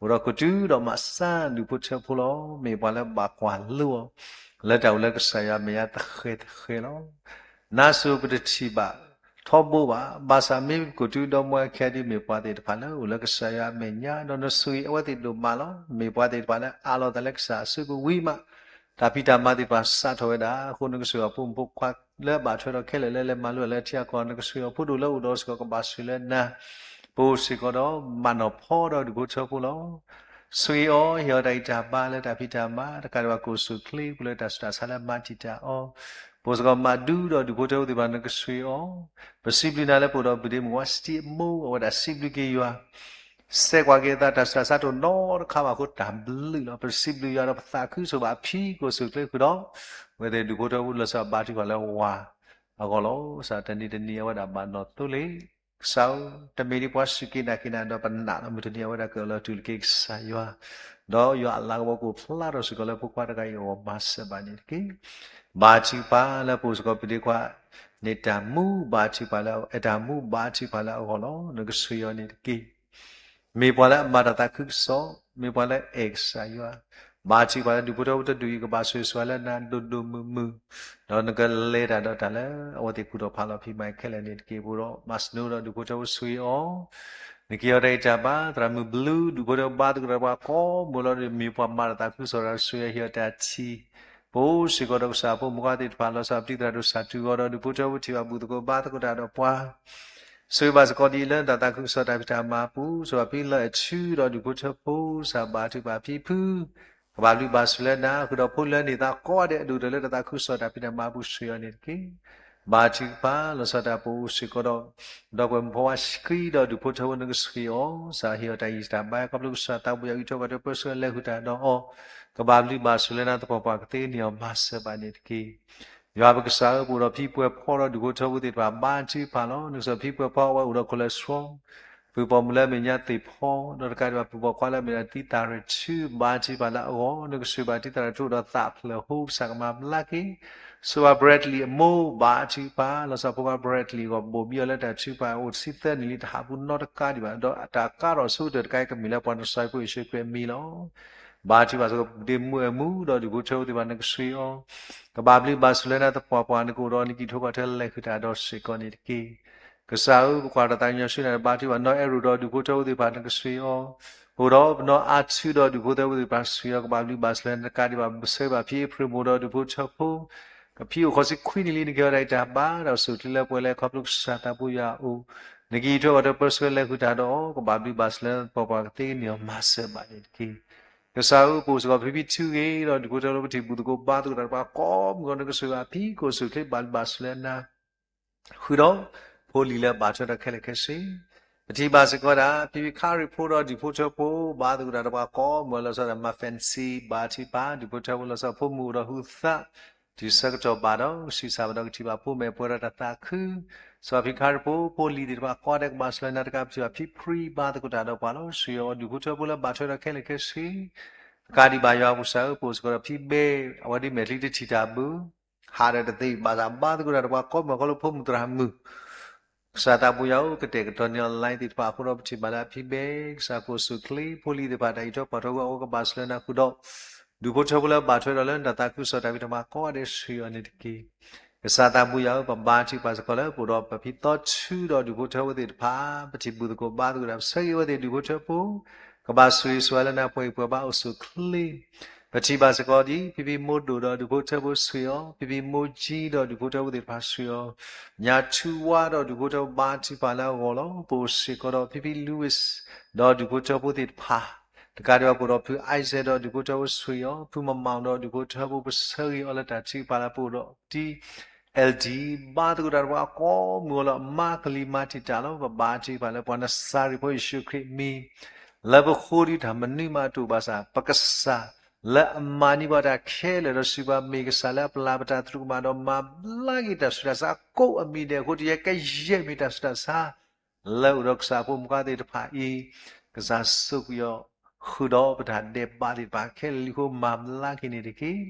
အိၣ်ဒီးကတုၤဒီးမးစၢ်ဒူၣ်ဖိထၢဖိလီၤ. မ့ၢ်ပှၤလၢဘၣ်ကွၢ်လိအီၤ လၢတၢ်အိၣ်လၢကစၢ်ယွၤအမဲာ်ညါသဃဲၤသဃဲၤလီၤ. နါစိၤပတထံၣ်ဘၣ်ထီဘိဘၣ်, ဘၣ်ဆၣ်မ့ၢ်ကတုၤဒီးမွဲအခံဒ် မ့ၢ်ပှၤသ့ၣ်တဖၣ်လၢအိၣ်လၢကစၢ်ယွၤအမဲာ်ညါ ဒီးနဆှံအဝဲသ့ၣ်ဒိၣ်မးလီၤ. မ့ၢ်ပှၤသ့ၣ်တဖၣ်လၢအးလီၤသးလၢကစၢ်အစုပူၤဝံၤမး တၢ်ဖံးတၢ်မၤသ့ၣ်တဖၣ်စးထီၣ်ဝဲဒၣ်. အဃိနကဆှံအီၤဖိမုၣ်ဖိခွါလၢဘၣ်ထွဲဒီးခဲလၢာ်လၢလဲၤမၤလိတၢ်လၢထံအကီၢ်, နကဆှံအီၤဖိဒိၣ်လၢအိၣ်ဒီးစ့ၢ်ကီးကဘၣ်ဆှံလၢနၤ, ပအိၣ်စ့ၢ်ကီးဒီးမၤနီၢ်ဖီဒီးဒူၣ်ဖိထၢဖိလီၤ. ဆှံအီၤ ဟ့ၣ်အီၤတၢ်ဂံၢ်တၢ်ဘါလၢတၢ်ဖံးတၢ်မၤ, တကးဒံးဘၣ်ကအိၣ်ဆူၣ်အိၣ်ချ့ ပူၤလၢတၢ်ဆူးတၢ်ဆါလၢမၤတံာ်တာ်အီၤ, ပအိၣ်စ့ၢ်ကီးမၤဒူဒီးဒူၣ်ဖိထၢဖိသ့ၣ်တဖၣ် နကဆှံအီၤ. ပစံးဘျုးနၤလၢပအိၣ်ဒီးပုၢ်ဒ့မုၣ်ဝါစတံအမိၢ် အဝဲဒၣ်စံးဘျုးက့ၤယွၤ စဲးကွၢ်က့ၤအသး တၢ်ဆူးတၢ်ဆါတအိၣ်နီတခါဘၣ်အဃိ တၢ်ဘျုးလီၤ. ပစံးဘျုးယွၤဒီးပသးခုဆိဘၣ်အဖံကအိၣ်ဆူၣ်အိၣ်ချ့ဃုာ်ဒီး ဝဲသ့ၣ်ဒူၣ်ဖိထၢဖိလၢစီၤဘါထုကဖၣ်လၢဝၤအဂီၢ်လီၤ. စးတနံၤတနံၤအဝဲဒၣ်ဘၣ်နီၣ်သိလ့ၣ် ကစၢ်ဧၢ, တမ့ၢ်ဒ်ပှၤစူၢ်က့ၤနာ်က့ၤနၤဒီးပနာ်လီၤ မုၢ်တနံၤအဝဲဒၣ်ကအိၣ်လၢတူၢ်လိာ်က့ၤကစၢ်ယွၤ, ဒီးယွၤအလၤကပီၤကအိၣ်ဖျါထီၣ်စ့ၢ်ကီးလၢဖိခွါတဂၤအံၤအဂီၢ် မၤစၢၤဘၣ်န့ၣ်တက့ၢ်. ဘါထုကဖၣ်လၢပအိၣ်စ့ၢ်ကီးပုၢ်ဒ့ခွါ န့ၣ်တၢ်မူဘါထုကဖၣ်လၢ အဲၣ်တၢ်မူဘါထုကဖၣ်လၢအဂီၢ်လီၤ. နကဆှံအီၤန့ၣ်တက့ၢ်. မ့ၢ်ပှၤလၢအမၤတၢ်သးခုကစီၣ်, မ့ၢ်ပှၤလၢအအဲၣ်ကစၢ်ယွၤ, ဘါထုကဖၣ်လၢဒူၣ်ဖိထၢဖိတဒူၣ်အံၤ ကဘၣ်ဆိၣ်ဂ့ၤဆိၣ်ဝါလၢနၤဒိၣ်ဒိၣ်မုၢ်မုၢ်, ဒီးနကလဲၤတၢ်ဒီးတၢ်လၢအဝဲသ့ၣ်ကူၣ်ထီၣ်ဖးလီၤဖံးမၤခဲလၢာ်န့ၣ်တက့ၢ်. ပအိၣ်ဒီးမၤစၢၤဒီးဒူၣ်ဖိထၢဖိဆှံအီၤ, နကဟ့ၣ်အီၤတၢ်ဂံၢ်တၢ်ဘါ သရၣ်မုၣ်ဘျုး ဒူၣ်ဖိထၢဖိဘါသကိးတၢ်ဒီးပှၤကိးမုၢ်လီၤဒီး မ့ၢ်ပှၤမၤတၢ်သးခုကစီၣ်တၢ် ဆူယၤဟ့ၣ်အီၤတၢ်ထံၣ်, ပအိၣ်စ့ၢ်ကီးဒီးကစၢ်ဖိမုၣ်ခွါသ့ၣ်တဖၣ် လီၤဆီဒၣ်ပတုၤသရၣ်ဒိၣ်စၢ်တုၤဂီၤဒီး ဒူၣ်ဖိထၢဖိထံၣ်ဘၣ်ဘူၣ်သကိးဘါသကိးတၢ်ဒီးပှၤ ဆိၣ်ဂ့ၤဘၣ်စ့ၢ်ကီးဒ်အံၤ လၢနတၢ်သးခုကစီၣ်တၢ်ဖံးတၢ်မၤအပူၤ, ဆိၣ်ဂ့ၤဘၣ်ဖဲလၢအထုဒီးဒူၣ်ဖိထၢဖိ ကစၢ်ဘါထုကဖၣ်ဖံဖု, ကဘၣ်ဘျုးဘၣ်ဆိၣ်လၢနၤ, ဃုာ်ဒီးဖိလၢန့ၢ်သးကိးဂၤဒဲးအဒိၣ်ကတၢၢ်လၢတၢ်သးခုကစီၣ်တၢ်ဖံးတၢ်မၤအပူၤ ဆိၣ်ဂ့ၤအီၤန့ၣ်တက့ၢ်. ဘါထုကဖၣ် လီၤဆီဒၣ်တၢ်ပအိၣ်စ့ၢ်ကီးဒီး ဒီပုၢ်ဝဲၢ်မုၣ်ဖိခွါစဃံဒီးဒူၣ်ဖိထၢဖိ နကဆိၣ်ဂ့ၤအီၤ, ကစၢ်ဟ့ၣ်အီၤတၢ်ဂံၢ်တၢ်ဘါ ခီဖျိကစၢ်သးပူၤယၤအုၣ်ထီၣ်ကီၢ်ထီၣ်ပၢဆှၢလဲၤဃုာ်တၢ်ဒီးအီၤ, ကဘၣ်ဘျုးဘၣ်ဆိၣ်လၢနၤသပှၢ်ပှၢ် ကသ့န့ၢ်အီၤမၤစၢၤဘၣ်န့ၣ်တက့ၢ်. ယွၤပကစၢ်ဧၢ, ပအိၣ်ဒီးဖံပှဲၤဖီဒီးဒူၣ်ဖိထၢဖိသ့ၣ်တဖၣ် ဘါထုကဖၣ်လီၤ. နကစၢ်ဖံပှဲၤဖီအဝဲအိၣ်ဒီး cholesterol, ပုၢ်ပိာ်မုၣ်လၢအမဲာ်ညါသ့ၣ်ဖီ, ဒီးတကးဒံးဘၣ် ပုၢ်ပိာ်ခွါလၢအမဲာ်ညါသံသးရ့ၣ်ထု, ဘါထုကဖၣ်လၢအဂီၢ် နကဆိၣ်ဂ့ၤဘၣ်သံသးရ့ၣ်ထု အိၣ်ဒီးသးဖျၢၣ်ဟိ ကစၢ်ကမၤဘျါက့ၤ ဆိၣ်ဂ့ၤဘၣ် Bradley အမိၢ် ဘါထုကဖၣ်, လီၤဆီဖိခွါ Bradley အဂီၢ် ဘိၣ်ဘံအီၤလၢတၢ်ထုကဖၣ် အိၣ်တဆံသၢနံၣ်လံ တဟးပူၤနီတကးဒံးဘၣ်, ဒီးတၢ်ကါထီၣ်အဆိကတၢၢ်တခါအံၤ ကမ့ၢ်လၢပှၤနဆှၢဖိယ့ၣ်ၡူးခရံာ်အမံၤလီၤ. ဘါထုကဖၣ်စ့ၢ်ကီး ဒ့မုၣ်အဲၣ်မူ ဒီးဒူၣ်ဖိထၢဖိသ့ၣ်တဖၣ် နကဆိၣ်ဂ့ၤအီၤ, ကဘၣ်ဘျုးဘၣ်ဆိၣ်လၢနၤသပှၢ်ပှၢ် နကအိၣ်ဒီးနက့ၤထီၣ်ကီၢ်ထီၣ်လဲၤဃုာ်တၢ်ဒီးစ့ၢ်ကီးန့ၣ်တက့ၢ်. ကစၢ်ဧၢ, ပကွၢ်တၢ်သးကညီၤဆူနၤ ဘါထုကဖၣ် နီၢ်အဲၣ်ရူး ဒီးဒူၣ်ဖိထၢဖိသ့ၣ်တဖၣ် နကဆိၣ်ဂ့ၤအီၤ, အိၣ်ဒီးပနီၢ်အါထူဒီးဒူၣ်ဖိထၢဖိသ့ၣ်တဖၣ် ဆိၣ်ဂ့ၤအီၤ, ကဘၣ်ဘျုးဘၣ်ဆိၣ်လၢနၤတကးဒံးဘၣ်, ပဆၢဂ့ၤဘၣ်ဖံအ့ဖြ့ၣ်မိၢ်ဒီးဒူၣ်ဖိထၢဖိ ကဖံအိၣ်ဃိးဆံခွံနံၣ်လံ နကဟ့ၣ်အီၤတၢ်ဂံၢ်တၢ်ဘါ ဒီးစိၢ်ကျ့လၢပှဲၤလၢ ခီဖျိကစၢ်သးပူၤယၤအအိၣ်, နက့ၤထီၣ်ကီၢ်ထီၣ်ပၢဆှၢလဲၤဃုာ်တၢ်ဒီးအီၤ, ကဘၣ်ဘျုးဘၣ်ဆိၣ်လၢနၤသပှၢ်ပှၢ် ကသ့န့ၢ်အီၤမၤစၢၤဘၣ်န့ၣ်တက့ၢ်. ကစၢ်ဧၢ, ပအိၣ်စ့ၢ်ကီးဖံဖံထုဂ့ၤဒီးဒူၣ်ဖိထၢဖိ ပထံၣ်ဘူၣ်သကိးဘါသကိးတၢ်ဒီးပှၤကိးမုၢ်ဂီၤ နကဆိၣ်ဂ့ၤဘၣ်ဖံ ကအိၣ်ဆိၣ်ချ့ဘၣ်ဘျုးဘၣ်ဆိၣ်လၢနၤ ဃုာ်ဒီး ဖိလံၤလၢအဘၣ်ထွဲဒီးခဲလၢာ်ခဲဆ့, ပထံၣ်ဘၣ်စ့ၢ်ကီးဒၣ် ဖံဖံခါရံၣ်ဖိဒီးဒူၣ်ဖိထၢဖိ ဘါသကိးတၢ်ဒီးပှၤကိးမုၢ်ဂီၤ လီၤဆီဒၣ်တၢ် မၤဖဲၣ်စံ ဘါထုကဖၣ် ဒူၣ်ဖိထၢဖိ လီၤဆီဖိမုၣ်အိၣ်ဒီးဟူသး တုၤဆၢကတီၢ်ဘၣ်ဒီး ဆံးစၢ်ဘၣ်ဒီးကထံၣ်ဘၣ်ဖိမဲာ်ပှဲၤဒီးတၢ်သးခု, စီၤဖံခါရံၣ်ဖိ ဖိလံၤသ့ၣ်တဖၣ်ကိးဂၤဒဲး ကဘၣ်ဆိၣ်လၢနၤတကး ပထံၣ်ဘၣ်ဖံဖံဘါသကိးတၢ်ဒီးပှၤလီၤ. ဆိၣ်ဂ့ၤအီၤဒူၣ်ဖိထၢဖိလၢဘၣ်ထွဲဒီးခဲလၢာ်ခဲဆ့, တကးဒံးဘၣ်ယွၤပကစၢ်ဧၢ, ပအိၣ်စ့ၢ်ကီးဒီးဖံဘဲ အဝဲဒ်မဲာ်ချံတထံၣ်တၢ်ဘၣ် ဟးဒီးတသ့ ဘၣ်ဆၣ်ဘါသကိးတၢ်ဒီးပှၤကိးမုၢ်ဂီၤ ခီဖျိဖိမုၣ်သရၣ်မုၣ် ကစၢ်သးပူၤယၤအိၣ် ကတဲာ်ကတီၤန့ၢ်အီၤ line သ့ၣ်တဖၣ်အဃိဒီး ပထံၣ်ဘၣ်လၢအဖံဘဲ ကစၢ်ကအိၣ်ဆိၣ်ချ့ ဖိလံၤသ့ၣ်တဖၣ် တၢ်အံးထွဲကွၢ်ထွဲဝဲအဃိ ကဘၣ်ဆိၣ်လၢနၤဃုာ်ဒီး ဒူၣ်ဖိထၢဖိလၢဘၣ်ထွဲဒီးလၢနတၢ်သးခုကစီၣ်တၢ်ဖံးတၢ်မၤကိးဂၤဒဲး ဆိၣ်ဂ့ၤအီၤန့ၣ်တက့ၢ်. ကစၢ်သးပူၤယၤဧၢ, ပဘါထုကဖၣ်စ့ၢ်ကီးလၢ ပအိၣ်ဒီးပဖံသီထူဒီးဒူၣ်ဖိထၢဖိသ့ၣ်တဖၣ် ပထံၣ်ဘူၣ်သကိးဘါသကိးတၢ် ပဆၢဂ့ၤအဝဲသ့ၣ်ဒူၣ်ဖိထၢဖိ ကဘၣ်ဆိၣ်ဂ့ၤဆိၣ်ဝါလၢနၤ ပှဲၤဂံၢ်ပှဲၤဘါအိၣ်ဆိၣ်ချ့ ပထံၣ်ဘၣ်စ့ၢ်ကီးဒ် ဖံဖံမိၢ်ဒိၣ်ဒီးဒူၣ်ဖိထၢဖိဆိၣ်ဂ့ၤအီၤ, ဖံဖံမိၢ်ကၠံဒီးဒူၣ်ဖိထၢဖိသ့ၣ်တဖၣ်ဆိၣ်ဂ့ၤအီၤ, ညါထူဝါဒီးဒူၣ်ဖိထၢဖိဘါထုကဖၣ်လၢအဂီၢ်လီၤ. ပအိၣ်စ့ၢ်ကီးဒီးဖံဖံ Louis ဒီးဒူၣ်ဖိထၢဖိသ့ၣ်တဖၣ် တကးဒံးဘၣ်ပအိၣ်ဒီးဖု Isaac ဒီးဒူၣ်ဖိထၢဖိဆိၣ်ဂ့ၤအီၤ, ဖုမမၤဒီးဒူၣ်ဖိထၢဖိ ပဆၢဂ့ၤအီၤလၢတၢ်ထုကဖၣ်လၢပအိၣ်ဒီးတံ L D ဘါသကိးတၢ်ဒီးပှၤကိးမုၢ်ဂီၤလီၤ. မၤကလံၤမၤထံၣ်တၢ်လီၤ. ပဘါထုကဖၣ်လၢပှၤနစၤရ့းဖိယ့ၣ်ၡူးခရံာ်အမံၤ လၢပဃိဒုတၢ်မနုၤမးတအိၣ်ဘၣ်ဆၣ် ပကစၢ်လၢအမၤန့ၢ်ပှၤတၢ်ခဲလၢာ်ဒီးစံးပှၤ မ့ၢ်ကစၢ်လၢအပျၢ်ပတၢ်သရူးကမၣ်ဒီးမၤဘျါက့ၤတၢ်ဆူးတၢ်ဆါကိးအမံၤဒဲးအဃိ တယဲၢ်ကယဲၢ်မ့ၢ်တၢ်ဆူးတၢ်ဆါ လၢအိၣ်ဒီးကစၢ်ဖိမုၣ်ခွါသ့ၣ်တဖၣ်အံၤ ကစၢ်စူးကွံာ်အီၤ ဃုာ်ဒီးပတၢ်ဒဲးဘးသ့ၣ်တဖၣ်ခဲလၢာ်လံအဃိ မၤဘျါက့ၤန့ၣ်တက့ၢ်.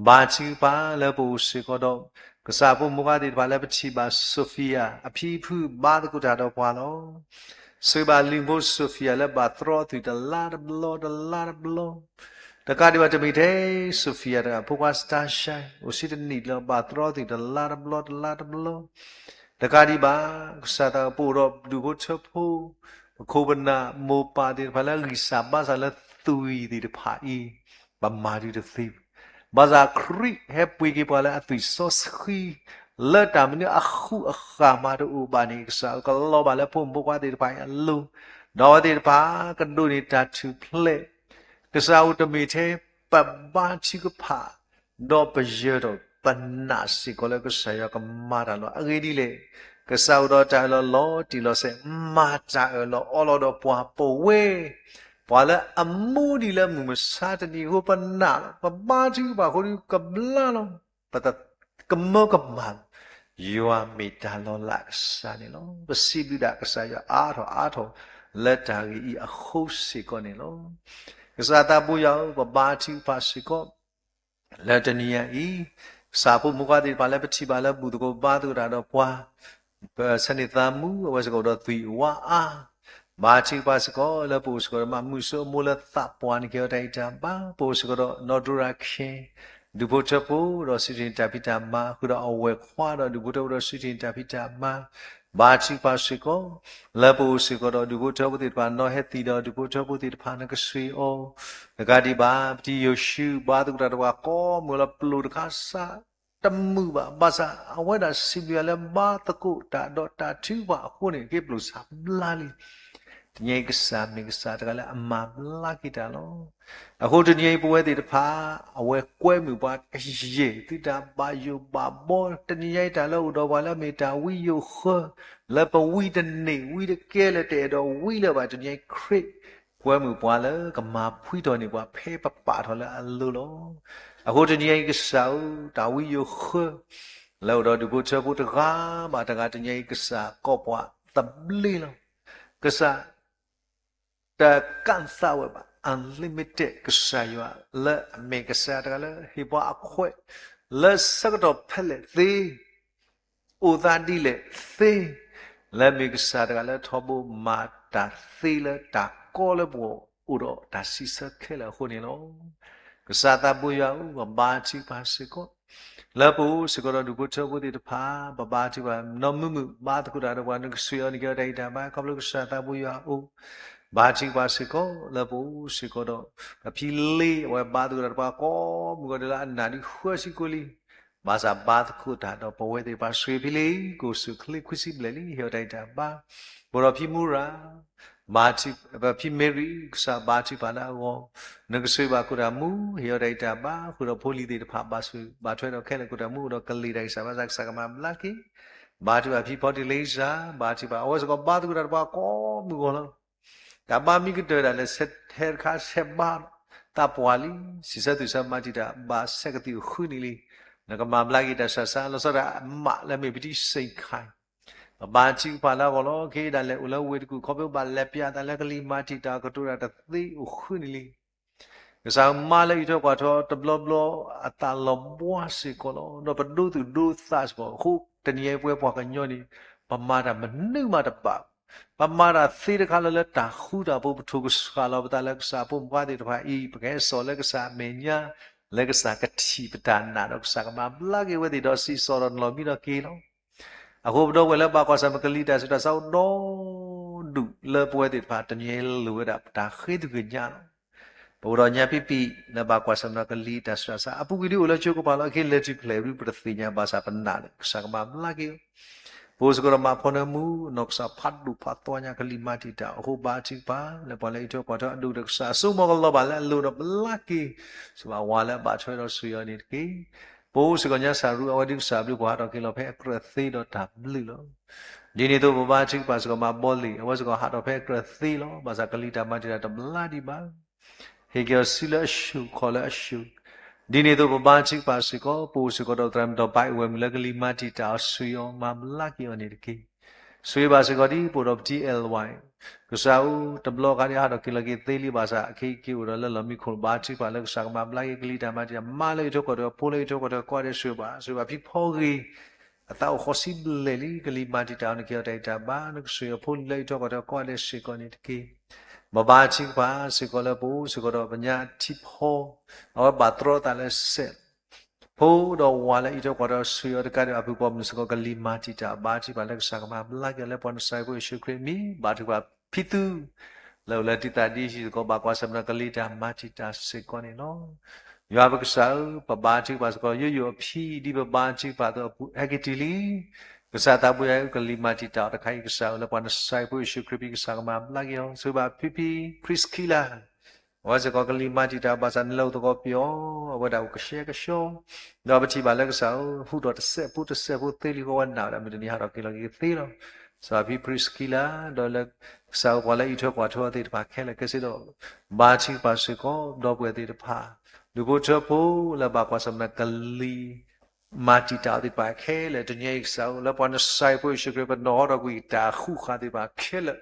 ဘါထုကဖၣ်လၢပအိၣ်စ့ၢ်ကီးဒီး ကစၢ်ဖိမုၣ်ခွါသ့ၣ်တဖၣ်လၢပထံၣ်ဘၣ် Sophia အဖံဖုဘါသကိးတၢ်ဒီးပှၤလီၤ. ဆိၣ်ဂ့ၤဘၣ်လံာ်ဖိ Sophia လၢဘၣ်သြီအသွံၣ်တလါတဘျီ တလါတဘျီ တကးဒံးဘၣ်တမ့ၢ်ထဲ Sophia တဂၤ ဖိခွါ Stasha အိၣ်ဆံတနံၣ်လၢဘၣ်သြီအသွံၣ်တလါတဘျီ တလါတဘျီ တကးဒံးဘၣ် ကစၢ်သးပအိၣ်ဒီးဒူၣ်ဖိထၢဖိ ပခိၣ်ပနၢ်မိၢ်ပၢ်သ့ၣ်တဖၣ်လၢအဂံၢ်စၢ်ဘါစၢ်လၢသွံၣ်သ့ၣ်တဖၣ်အံၤ ပမၤဒုးတသ့ဘၣ်. ဘၣ်ဆၣ်ခရံာ်ဟဲပှ့ၤက့ၤပှၤလၢအသွံၣ်စီဆှံ လၢတၢ်မနုၤအဃုအဃၢ်မးတအိၣ်ဘၣ်န့ၣ် ကစၢ်ကလီၤဘၣ်လၢဖိမုၣ်ဖိခွါသ့ၣ်တဖၣ်အံၤအလိၤ ဒီးအဝဲသ့ၣ်တဖၣ်ကဒိးန့ၢ်တၢ်ထူၣ်ဖျဲး ကစၢ်အိၣ်တမ့ၢ်ထဲပဘါထုကဖၣ် ဒီးပယၢၤထီၣ် ပနာ်စ့ၢ်ကီးလၢကစၢ်ယွၤကမၤတၢ်လီၤ. အဂ့ၢ်ဒ်လဲၣ်, ကစၢ်အိၣ်ဒီးတၢ်အၢၣ်လီၤလီၤတံၢ်လီၤဆဲး မၤတၢ်အၢၣ်လီၤအီလီၤဒီးပှၤ ပဝဲ ပှၤလၢအမူဒံးလၢမုၢ်မဆါတနံၤအဃိ ပနာ်လီၤ, ပဘါထုကဖၣ်အဃိဒီးကဘျါလီၤ, ပတကမၢကမၣ်လီၤ. ယွၤမ့ၢ်တၢ်လီၤလးကစၢ်န့ၣ်လီၤ. ပစံးဘျုးဒၣ်ကစၢ်ယွၤအါထီၣ်အါထီၣ် လၢတၢ်ဂ့ၢ်အံၤအဃိစ့ၢ်ကီးန့ၣ်လီၤ. ကစၢ်သးပူၤယွၤဧၢ, ပဘါထုကဖၣ်စ့ၢ်ကီး လၢတနံၤအံၤ ကစၢ်ဖိမုၣ်ခွါသ့ၣ်တဖၣ်လၢပထံၣ်ဘၣ်လၢဘူၣ်သကိးဘါသကိးတၢ်ဒီးပှၤ ပဆၢန့ၢ်သးမူ အဝဲစ့ၢ်ကီးအိၣ်ဒီးသွံၣ်ဝါအါ, ဘါထုကဖၣ်စ့ၢ်ကီးလၢပအိၣ်စ့ၢ်ကီးဒီးမၤမုၢ်စိအမိၢ်လၢသးပှၢ်န့ၣ် ကဟ့ၣ်အီၤတၢ်ဂံၢ်တၢ်ဘါ, ပအိၣ်စ့ၢ်ကီးဒီးနီၢ်ဒိရၤခ့ၣ် ဒူၣ်ဖိထၢဖိဒီးစံးထီၣ်န့ၢ်တၢ်ဖံးတၢ်မၤ, ဃုာ်ဒီးအဝဲၢ်ခွါဒီးဒူၣ်ဖိထၢဖိဒီးစံးထီၣ်န့ၢ်တၢ်ဖံးတၢ်မၤ, ဘါထုကဖၣ်စ့ၢ်ကီး, လၢပအိၣ်စ့ၢ်ကီးဒီးဒူၣ်ဖိထၢဖိသ့ၣ်တဖၣ် နီၢ်ဟဲသံဒီးဒူၣ်ဖိထၢဖိသ့ၣ်တဖၣ် နကဆှၢအီၤ, တကးဒံးဘၣ် ပတံၤယိၤၡူ ဘါသကိးတၢ်ဒီးပှၤကိးမုၢ်လီၤ ပျိာ်တခါစး တမုာ်ဘၣ်, ဘၣ်ဆၣ် အဝဲဒၣ်စံးဘျုးယွၤလၢဘါသကိးတၢ်ဒီးတၢ်ထုကဖၣ်အဃိန့ၣ် က့ၤပျိာ်စးဘျါလံ. တနံၤအံၤကစၢ်မ့ၢ်ကစၢ်တဂၤလၢအမၤဘျါက့ၤတၢ်လီၤ. အဃိတနံၤအံၤပဝဲသ့ၣ်တဖၣ် အဝဲကွဲမုာ်ပှၤကယဲၢ် သုတၢ်ဘၣ်ယိၣ်ဘၣ်ဘီ, တနံၤအံၤတၢ်လၢအိၣ်ဒီးပှၤလၢအမ့ၢ်တၢ်ဝံယိၤဃၢ, လၢပဝံတန့ၢ်ဝံတကဲလၢတအဲၣ်ဒိးဝံလၢၤဘၣ် တနံၤအံၤခရံာ်ကွဲမုာ်ပှၤလၢကမၤဖှံထီၣ်န့ၢ်ပှၤဖဲပပာ်ထီၣ်လၢအလိၤလီၤ. အဃိတနံၤအံၤကစၢ်ဧၢ, တၢ်ဝံယိၤဃၢ လၢအိၣ်ဒီးဒူၣ်ဖိထၢဖိတဂၤဘၣ်တဂၤ တနံၤအံၤကစၢ်ကိးပှၤသဘျ့လီၤ. ကစၢ် တကၣ်သးဝဲဘၣ် unlimited ကစၢ်ယွၤ လၢအမ့ၢ်ကစၢ်တဂၤလၢဟ့ၣ်ပှၤအခွဲး လၢဆၢကတီၢ်ဖဲလဲၣ်သ့ အိၣ်သးဒ်လဲၣ်သ့, လၢမ့ၢ်ကစၢ်တဂၤလၢထီဘိမၤတၢ်သ့လၢတၢ်ကီလၢပအိၣ်ဒီးတၢ်စံးဆၢခဲလၢာ်အဃိန့ၣ်လီၤ. ကစၢ်သးဘိယွၤဧၢ, ပဘါထုကဖၣ်စ့ၢ်ကီး လၢပအိၣ်စ့ၢ်ကီးဒီးဒူၣ်ဖိထၢဖိသ့ၣ်တဖၣ် ပဘါထုကဖၣ် နီၢ်မုာ်မုာ် ဘါသကိးတၢ်ဒီးပှၤ နကဆှၢအီၤ နကဲအီၤတၢ်ဂံၢ်တၢ်ဘါ ခီဖျိကစၢ်သးဘိယွၤအအိၣ် ဘါထုကဖၣ်စ့ၢ်ကီး လၢပအိၣ်စ့ၢ်ကီးဒီး ပဖံလ့ အဝဲဘါသကိးတၢ်ဒီးပှၤကိးမုၢ်ဂီၤဒဲးလၢအနၢ်ဒုးဃၢဆံကိၣ်လံ ဘၣ်ဆၣ်ဘါသကိးတၢ်ဒီးပဝဲသ့ၣ်တဖၣ် ဆှၢဖံလ့ ကအိၣ်ဆူၣ်ချ့ခွံဆံဘျဲၣ်လံ ဟ့ၣ်အီၤတၢ်ဂံၢ်တၢ်ဘါ, ပအိၣ်ဒီးဖံမူရၤ ဖံမ့ရံ ကစၢ်ဘါထုကဖၣ်လၢအဂီၢ်, နကဆှၢဘၣ်ခိၣ်တၢ်မူ ဟ့ၣ်အီၤတၢ်ဂံၢ်တၢ်ဘါ, ဃုာ်ဒီးဖိလံၤသ့ၣ်တဖၣ် ဘၣ်ဆိၣ်ဘၣ်ထွဲဒီးခဲလၢာ်ခိၣ်တၢ်မူ အိၣ်ဒီးကလံၤတၢ်ဂံၢ်စၢ်ဘါစၢ် ကစၢ်ကမၤဘျါက့ၤ, ဘါထုကဖၣ်ဖံဖီတံၣ်လ့စၢ် ဘါထုကဖၣ် အဝဲစ့ၢ်ကီးဘါသကိးတၢ်ဒီးပှၤကိးမုၢ်ဂီၤလီၤ. တၢ်ဘါမံကတၢၢ်ဒၣ်လဲာ် ဆဲးဟဲတခါဆဲးဘါ သးပှၢ်လံ, စံးဆၢသူၣ်ဆၢမၤတံာ်တာ် ဘၣ်ဆဲးကသံၣ်အိၣ်ဃုနံၣ်လံ, နကမၤဘျါက့ၤတၢ်ဆူးတၢ်ဆါ လီၤဆီဒၣ်တၢ်အမးလၢမ့ၢ်ပတံၢ်စ့ၣ်ခါ ပဘါထုကဖၣ်လၢအဂီၢ်လီၤ. ခဲအံၤဒၣ်လဲာ်အိၣ်လၢဝ့ၢ်တကူၣ် ခီဖျိဘၣ်လဲၤပၠးသးလၢကလံၤမၤတံာ်တာ်ကတိၤတၢ်တသ့အိၣ်ဃုနံၣ်လံ. ကစၢ်မၤလၢအံးထွဲကွၢ်ထွဲတဘျီဘျီအသးလီၤဘှါစ့ၢ်ကီးလီၤ. ဒီးပဒိသူၣ်ဒိသးစ့ၢ်ကီး အဃိတနံၤအံၤပဝဲပှၤကညီန့ၣ် ပမၤတၢ်မနုၤမးတဘၣ် ပမၤတၢ်သ့တခါလၢလၢတၢ်ဃူတၢ်ဖိး ပထိၣ်ကစှၤလီၤပသးလၢကစၢ်အဖိမုၣ်ဖိခွါသ့ၣ်တဖၣ်အံၤ ပကဟဲစိာ်လၢကစၢ်အမဲာ်ညါ လၢကစၢ်ကထံၣ်ပတၢ်နာ်ဒီးကစၢ်ကမၤဘျါက့ၤဝဲသ့ၣ်ဒီးစံးစိၤဒီးနလီၤမံဒီးက့ၤလီၤ. အဃိပဒီပုၢ်ဝဲၢ်လၢဘၣ်ကွၢ်ဆၢၣ်မဲာ်ကလံၤတၢ်ဆူးတၢ်ဆါအိၣ်ဒီဒူၣ်လၢပဝဲသ့ၣ်တဖၣ် တနံၤအံၤလိၣ်ဝဲဒၣ်ပတၢ်ဃ့ထုကဖၣ်ညါလီၤ. ပအိၣ်ဒီးညါပံပံၤလၢဘၣ်ကွၢ်ဆၢၣ်မဲာ်ဒီးကလံၤတၢ်ဆူးတၢ်ဆါ အပူၤကွံာ်ဒ်အိၣ်လၢကၠိကပၤလီၤ. ခဲအံၤလဲၤတုၤဖျဲၣ်ဒ်ပတသ့ၣ်ညါ ဘၣ်ဆၣ်ပနာ်လၢကစၢ်ကမၤဘျါက့ၤအီၤ ပအိၣ်စ့ၢ်ကီးဒီးမၤဖီနၢမူ နီၢ်ကစၢ်ဖးဒိၣ်ဖးသွါညါ ကလံၤမၤတံာ်တာ်အဃိ ဘါထုကဖၣ်လၢပှၤလၢအံးထွဲကွၢ်ထွဲအဒိၣ်ဒီးကစၢ်အစိကမီၤကလီၤဘၣ်လၢအလိၤဒီးဘျါက့ၤ စံးဘၣ်ဝၤလၢအဘၣ်ထွဲဒီးဆှၢအီၤန့ၣ်တက့ၢ်. ပအိၣ်စ့ၢ်ကီးညါစၢ်ရူ အဝဲဒ်ကစၢ်ဘျုးပှၤဟးထီၣ်က့ၤလီၤဖဲအကြၢးသ့ဒီးတၢ်ဘျုးလီၤ. ဒ်န့ၣ်အသိးပဘါထုကဖၣ်စ့ၢ်ကီးမၤဘီလ့ၣ် အဝဲစ့ၢ်ကီးဟးထီၣ်ဖဲအကြၢးသ့လီၤ. ဘၣ်ဆၣ်ကလံၤတၢ်မၤတံာ်တာ်တဘျါဒံးဘၣ် ဟ့ၣ်က့ၤအီၤစုလၢအဆူၣ်ခီၣ်လၢအဆူၣ်, ဒ်န့ၣ်အသိးပဘါထုကဖၣ်စ့ၢ်ကီး ပအိၣ်စ့ၢ်ကီးဒီးသရၣ်မုၣ်ဒီးဘၣ်အဝဲမုၣ်လၢကလံၤမၤတံာ်တာ်အီၤဆူယီၤ မၤဘျါက့ၤအီၤန့ၣ်တက့ၢ်. ဆိၣ်ဂ့ၤဘၣ်စ့ၢ်ကီးဒ်ပအိၣ်ဒီးပတံၤအဲၣ်ဝါ ကစၢ်ဧၢ တဘျီခါဒ်ဟးထီၣ်က့ၤလီၤက့ၤသ့လံ ဘၣ်ဆၣ်အခဲအံၤက့ၤအိၣ်ဒီးလၢလီၢ်မံခိၣ် ဘါထုကဖၣ်လၢကစၢ်ကမၤဘျါက့ၤကလံၤတၢ်မၤတံာ်တာ် မၤလၢအံးထွဲကွၢ်ထွဲ ဖိလၢအံးထွဲကွၢ်ထွဲကိးဂၤဒဲးဆိၣ်ဂ့ၤဘၣ် ဆိၣ်ဂ့ၤဘၣ်ဖံဖီဂ့ၤ အသးအိၣ်ဃိးဆံဘျဲၣ်လံ ကလံၤမၤတံာ်တာ်အီၤ နကဟ့ၣ်အီၤတၢ်ဂံၢ်တၢ်ဘါ နကဆိၣ်ဂ့ၤအဖိလံၤလၢအံးထွဲကွၢ်ထွဲကိးဂၤဒဲးစ့ၢ်ကီးန့ၣ်တက့ၢ်. ပဘါထုကဖၣ်စ့ၢ်ကီးလၢပအိၣ်စ့ၢ်ကီးဒီးပညါထံဖီ အဝဲဘၣ်တြီအသးလၢစဲး ဖိဒီးဝၤလၢအံးထွဲကွၢ်ထွဲဆိၣ်ဂ့ၤအီၤတကးဒံး အပုၢ်ပိာ်မုၣ်စ့ၢ်ကီး ကလံၤမၤတံာ်တာ် ဘါထုကဖၣ်လၢကစၢ်ကမၤဘျါက့ၤအီၤလၢပှၤနစၢ်ဖိယ့ၣ်ၡူးခရံာ်အမံၤ ဘါထုကဖၣ်ဖံသူ လၢအအိၣ်လၢတံာ်သးဒ်စံးစ့ၢ်ကီး ဘၣ်ကွၢ်ဆၢၣ်မဲာ်ဒီးကလံၤတၢ်မၤတံာ်တာ်စ့ၢ်ကီးန့ၣ်လီၤ. ယွၤပကစၢ်ဧၢ, ပဘါထုကဖၣ်စ့ၢ်ကီး ယိယိအဖံ ဒ်ပဘါထုကဖၣ်အသိးအပူၤ ဟဲက့ၤတုၤလံ. ကစၢ်သးဘိယွၤဧၢ ကလံၤမၤတံာ်တာ်အီၤတခါအံၤ ကစၢ်ဧၢ လၢပှၤနစၢ်ဖိယ့ၣ်ၡူးခရံာ်အမံၤ ကစၢ်ကမၤဘျါက့ၤအီၤ ဆိၣ်ဂ့ၤဘၣ်ဖံဖံ Priscilla အဝဲစ့ၢ်ကီးကလံၤမၤတံာ်တာ် ဘၣ်ဆၣ်နလဲၤအိၣ်သကိးပယီၤ အဝဲဒၣ်အိၣ်ကဆှဲကဆှီ ဒီးပထံၣ်ဘၣ်လၢကစၢ်ဧၢ ဟူးထီၣ်တစဲးဖိတစဲးဖိသ့လံအဃိ အဝဲနာ်ဝဲဒၣ်မုၢ်တနံၤဟးထီၣ်က့ၤလီၤက့ၤသ့လီၤ. ဆိၣ်ဂ့ၤဘၣ်ဖံဖံ Priscilla ဒီးလၢကစၢ်ဧၢ ပှၤလၢအံးထွဲကွၢ်ထွဲအီၤသ့ၣ်တဖၣ်ခဲလၢာ်ခဲဆ့ဒီး ဘါထုကဖၣ်စ့ၢ်ကီး ဒီပုၢ်ဝဲၢ်သ့ၣ်တဖၣ် ဒူၣ်ဖိထၢဖိလၢဘၣ်ကွၢ်ဆၢၣ်မဲာ်ဒီးကလံၤ မၤတံာ်တာ်အီၤသ့ၣ်တဖၣ်ခဲလၢာ် တနံၤအံၤကစၢ်ဧၢ လၢပှၤနစၢ်ဖိယ့ၣ်ၡူးခရံာ် ပနီၣ်ဟီထီၣ်ကွံာ်တၢ်ဃူဃာ်သ့ၣ်တဖၣ်ခဲလၢာ်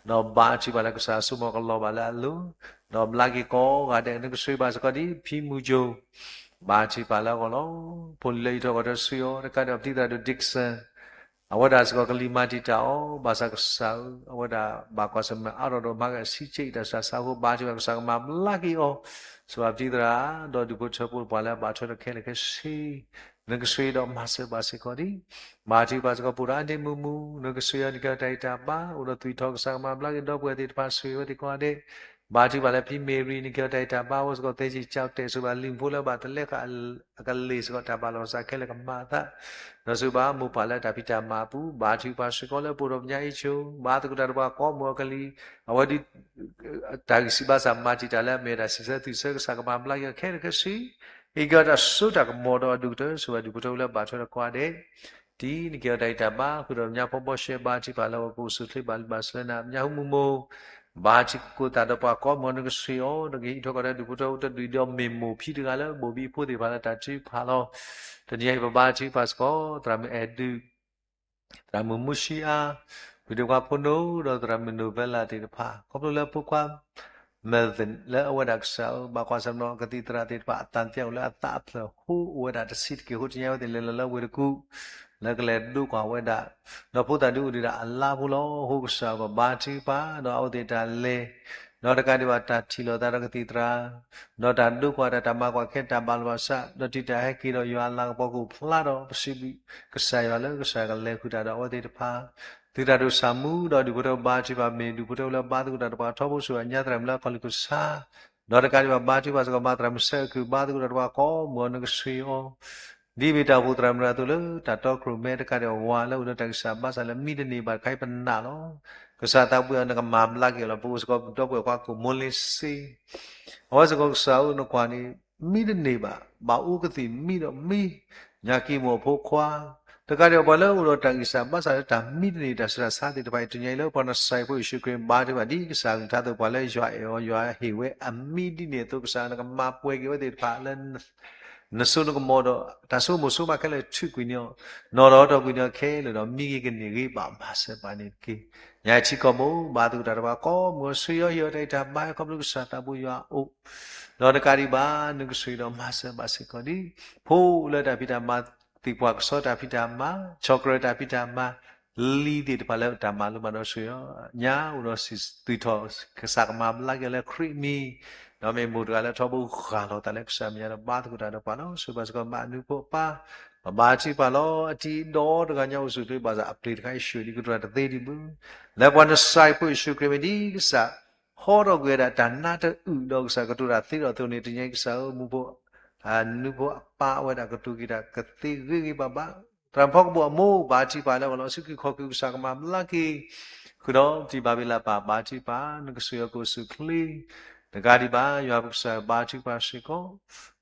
ဒီးဘါထုကဖၣ်လၢကစၢ်အစိကမီၤကလီၤဘၣ်လၢအလိၤ ဒီးဘျါက့ၤကိးဂၤဒဲး နကဆိၣ်ဂ့ၤဘၣ်စ့ၢ်ကီးဒ်ဖံမုၢ်ကၠိ ဘါထုကဖၣ်လၢအဂီၢ်လီၤ. ဖိလံၤလၢအံးထွဲကွၢ်ထွဲဆိၣ်ဂ့ၤအီၤ တကးဒံး ပတံၤသရၣ်ဒိၣ် Dixon အဝဲဒၣ်စ့ၢ်ကီးကလံၤမၤတံာ်တာ်အီၤ, ဘၣ်ဆၣ်ကစၢ်ဧၢ, အဝဲဒၣ်ဘၣ်ကွၢ်ဆၢၣ်မဲာ်အါထီၣ်ဒီးမၤက့ၤအဆံးဆံးအံၤ တၢ်ဆူးတၢ်ဆါအဃိ ဘါထုကဖၣ်ကစၢ်ကမၤဘျါက့ၤအီၤ, စံးဘၣ်ပတံၤသရၣ်, ဒီးဒူၣ်ဖိထၢဖိပှၤလၢအဘၣ်ထွဲဒီးခဲလၢာ်ခဲဆ့ နကဆိၣ်ဂ့ၤဒီးမၤစၢၤဘၣ်စ့ၢ်ကီးဒံး, ဘါထုကဖၣ်စ့ၢ်ကီး ပအိၣ်ဒီးအါန့ၢ်မုာ်မုာ်, နကဆိၣ်ဂ့ၤအီၤ နကဲထီၣ်တၢ်အံၤတၢ်ဘါ, အိၣ်ဒီးသွံၣ်ထီၣ် ကစၢ်ကမၤဘျါက့ၤ ဒီပုၢ်ဝဲၢ်သ့ၣ်တဖၣ် ဆိၣ်ဂ့ၤဝဲသ့ၣ်ကိးဂၤဒဲး, ဘါထုကဖၣ်လၢဖံမ့ၤရံ နကဲထီၣ်တၢ်အံၤတၢ်ဘါ အိၣ်စ့ၢ်ကီး သဲစ့ၣ်ကၠီတဲာ် ဆိၣ်ဂ့ၤဘၣ်လံာ်ဖိလၢဘၣ်တလဲဃာ်အကလ့ၢ်စ့ၢ်ကီး တၢ်ဘၣ်လီၢ်ကစၢ်ခဲလၢာ်ကမၤအသး, ဒီးဆိၣ်ဂ့ၤဘၣ်မိၢ်ပၢ်လၢတၢ်ဖံးတၢ်မၤအပူၤ, ဘါထုကဖၣ်စ့ၢ်ကီးလၢပအိၣ်ဒီးပညါအ့ၣ်ဆိ, ဘါသကိးတၢ်ဒီးပှၤကိးမုၢ်အီၤကလံၤ, အဝဲဒ် တၢ်ဂံၢ်စၢ်ဘါစၢ်မၤတံာ်တာ်လၢအမ့ၢ်ဝဲဒၣ် စံးဆၢသွံၣ်ဆၢ ကစၢ်ကမၤဘျါက့ၤအီၤခဲလၢာ်ခဲဆ့, ဟ့ၣ်က့ၤအီၤတၢ်စိတၢ်ကမီၤဒီးအဒိၣ်ကတၢၢ် ဆိၣ်ဂ့ၤဘၣ်ဒူၣ်ဖိထၢဖိလၢဘၣ်ထွဲဒီးကိးဂၤဒဲး, တံၤ နကဲထီၣ်တၢ်အံၤတၢ်ဘါ ဃုာ်ဒီးညါဖီဘီရှဲ ဘါထုကဖၣ်လၢအဝဲပအိၣ်ဆူၣ်အိၣ်ချ့ ဘၣ်လံဘၣ်ဆဲးလၢနၤ ပညါဟူမုၢ်မိၢ်, ဘါထုကဖၣ်သးဒီးပှၤကိးမုၢ်အီၤ နကဆိၣ်ဂ့ၤအီၤ နကဟံးထီၣ်ဃီၤဒီးဒူၣ်ဖိထၢဖိ တဒူၣ်ဒီးမ့ၢ်မိၢ်ဖံတဂၤလၢ ဘိၣ်ဘံဖိသ့ၣ်တဖၣ်လၢတၢ်ထုကဖၣ်လီၤ, တနံၤအံၤပဘါထုကဖၣ်စ့ၢ်ကီး သရၣ်မုၣ်အဲၣ်ဒုး သရၣ်မုၣ်မူၡံအါ, ဝံၤဒီးပှၤဖိနိ ဒီးသရၣ်မုၣ်နိၣ်ဘဲလၣ်သ့ၣ်တဖၣ် ခီဖျိလၢဖိခွါ မဲာ်သ့ၣ် လၢအဝဲဒၣ်ကစၢ်ဧၢ ဘၣ်ကွၢ်ဆၢၣ်မဲာ်နီၤ ကသံၣ်သရၣ်သ့ၣ်တဖၣ် အသးသယၣ်အိၣ်လၢအသးအဖျၢၣ်ဟိ အိၣ်ဝဲဒၣ်တဆံးတက့ၢ်အဃိ တနံၤအံၤအဝဲသ့ၣ်လဲၤလီၤလၢဝ့ၢ်တကူၣ် လၢကလဲၤဒိကွၢ်ဝဲဒၣ်, ဒီးဖိသၣ်ဒုအိၣ်ဒံးဒၣ်အလါဖိလီၤ. အဃိကစၢ်ပဘါထုကဖၣ် ဒီးအဝဲသ့ၣ်တၢ်လဲၤ ဒီးတကးဒံးဘၣ်တၢ်ထံၣ်လိာ်သးဒီးကသံၣ်သရၣ်, ဒီးတၢ်ဒိကွၢ်တၢ် တၢ်မၤကွၢ်ခဲ တၢ်ဘၣ်လီၢ်ဘၣ်စး ဒီးတုၤတၢ်ဟဲက့ၤဒီးယွၤအလၤကပီၤကအိၣ်ဖျါဒီး ပစံးဘျုးကစၢ်ယွၤလၢကစၢ်ကလဲၤဃုာ်တၢ်ဒီးအဝဲသ့ၣ်တဖၣ်, သုတၢ်ဒိၣ်ဆၣ်မူဒီးဒူၣ်ဖိထၢဖိဘါထုကဖၣ် မ့ၢ်ဒူၣ်ဖိထၢဖိလၢဘါသကိးတၢ်ဒီးပှၤထီဘိ ဆိၣ်ဂ့ၤအညါသရၣ်မုၣ်လၢအခီၣ်လိာ်ကစၢ်, ဒီးတကးဒံးဘၣ်ဘါထုကဖၣ်စ့ၢ်ကီး မၤသရၣ်မုၣ်ဆၢအကုၢ် ဘါသကိးတၢ်ဒီးပှၤကိးမုၢ်အီၤ နကဆိၣ်ဂ့ၤအီၤ ဒ်မ့ၢ်တၢ်အိၣ်ဖှိၣ်သရၣ်မုၣ်အသိးလၢ တၢ်တီခိၣ်ရိၣ်မဲ တကးဒံးဘၣ်ဝၤလၢအိၣ်ဒီးတၢ်ဂံၢ်စၢ်ဘါစၢ်လၢမံတန့ၢ်ဘၣ်တခါအံၤပနာ်လီၤ. ကစၢ်သးပှ့ၤအီၤ နကမၤဘျါက့ၤအီၤလီၤ. ပအိၣ်စ့ၢ်ကီးဒီပုၢ်ဝဲၢ်ခွါကိၣ်မိလ့စ့ အဝဲစ့ၢ်ကီးကစၢ်ဧၢ နကွၢ်န့ၣ် မံတန့ၢ်ဘၣ်, ဘၣ်အူကသံၣ်မံဒီးမံ, ညၣ်ကံၢ်မိၢ်အဖိခွါ, တကးဒံးဘၣ်ပှၤလၢအိၣ်ဒီးတၢ်ဂံၢ်စၢ်ဘါစၢ်လၢတၢ်မံတန့ၢ် တၢ်ဆူးတၢ်ဆါသ့ၣ်တဖၣ်အံၤ တနံၤအံၤလၢပှၤနစၢ်ဖိယ့ၣ်ၡူးခရံာ်ဘါထုကဖၣ်ဒ်ကစၢ်အကလုၢ်ကထါအသိး ပှၤလၢယွၤအဲၣ်အီၤ ယွၤဟ့ၣ်ဝဲအမံဒ်န့ၣ်အသိး ကစၢ်နကမၤပှဲၤက့ၤဝဲသ့ၣ်တဖၣ်လၢ နစိနကမီၤဒီး တၢ်ဆိကမိၣ်ဆိကမးခဲလၢာ်ထုးကွံာ်န့ၢ်အီၤ, နီၢ်ဒီးတီၢ်ကွံာ်န့ၢ်အီၤခဲလၢာ်ဒီး မံဂ့ၤကန့ၢ်ဂ့ၤ ဘၣ်မၤစၢၤပှၤန့ၣ်တက့ၢ်. ညါအံၤထံကီၢ်ပူၤ ဘါသကိးတၢ်ဒီးပှၤကိးမုၢ်အီၤ ဆိၣ်ဂ့ၤအီၤ ဟ့ၣ်အီၤတၢ်အံၤတၢ်ဘါ ခီဖျိကစၢ်သးပှ့ၤယွၤအအိၣ်, ဒီးတကးဒံးဘၣ် နကဆိၣ်ဂ့ၤဒီးမၤစၢၤဘၣ်စ့ၢ်ကီးဒ် ဖိလၢတၢ်ဖံးတၢ်မၤ သံၣ်ပှၢ်ကဆီတၢ်ဖံးတၢ်မၤ ဆီၣ်ကြၢးတၢ်ဖံးတၢ်မၤ လံၤသ့ၣ်တဖၣ်လၢတၢ်မၤလိမၤဒိး ဆိၣ်ဂ့ၤအီၤညါ အိၣ်ဒီးစံးသွံၣ်ထီၣ် ကစၢ်ကမၤဘျါက့ၤအီၤလၢခရံာ်အမံၤ, ဒီးမ့ၢ်မိၢ်တဂၤလၢထီဘိဃၣ်လီၤသးလၢကစၢ်မဲာ်ညါဒီး ဘါသကိးတၢ်ဒီးပှၤလီၤ. ဆိၣ်ဂ့ၤဘၣ်စ့ၢ်ကီးမါအနူဖိအပၢ်, ပဘါထုကဖၣ်လီၤ အတံၤဒီတဂၤညါအိၣ်ဆူၣ်အိၣ်ချ့ ဘၣ်ဆၣ်အပျ့ၤတခါအံၤဆှၢဒံးကတိၤတၢ်တသ့ဒံးဘၣ်, လၢပှၤနစၢ်ဖိယ့ၣ်ၡူးခရံာ်မ့ၢ်ဒ်ကစၢ် ဟီထီၣ်ကွံာ်ဝဲဒၣ်တၢ်နါတအုၣ်ဒီးကစၢ်ကတိၤတၢ်သ့ဒီးအသိးန့ၣ် တနံၤအံၤကစၢ်ဧၢ မူဖိ အနူဖိအပၢ်ဝဲဒၣ်ကတိၤက့ၤတၢ်ကသ့ဂ့ၤဂ့ၤဘၣ်ဘၣ်, သရၣ်မုၣ်ဖီကပိာ်အမိၢ် ဘါထုကဖၣ်လၢအဂီၢ်လီၤ စုခုၣ်ခီၣ်ခုၣ် ကစၢ်ကမၤဘျါက့ၤ, ဃုာ်ဒီးတံၤဘၣ်ဘ့ၣ်လၢပၢ် ဘါထုကဖၣ် နကဆိၣ်ဂ့ၤအီၤကအိၣ်ဆူၣ်အိၣ်ချ့, တကးဒံးဘၣ် ယွၤပကစၢ်ဘါထုကဖၣ်စ့ၢ်ကီး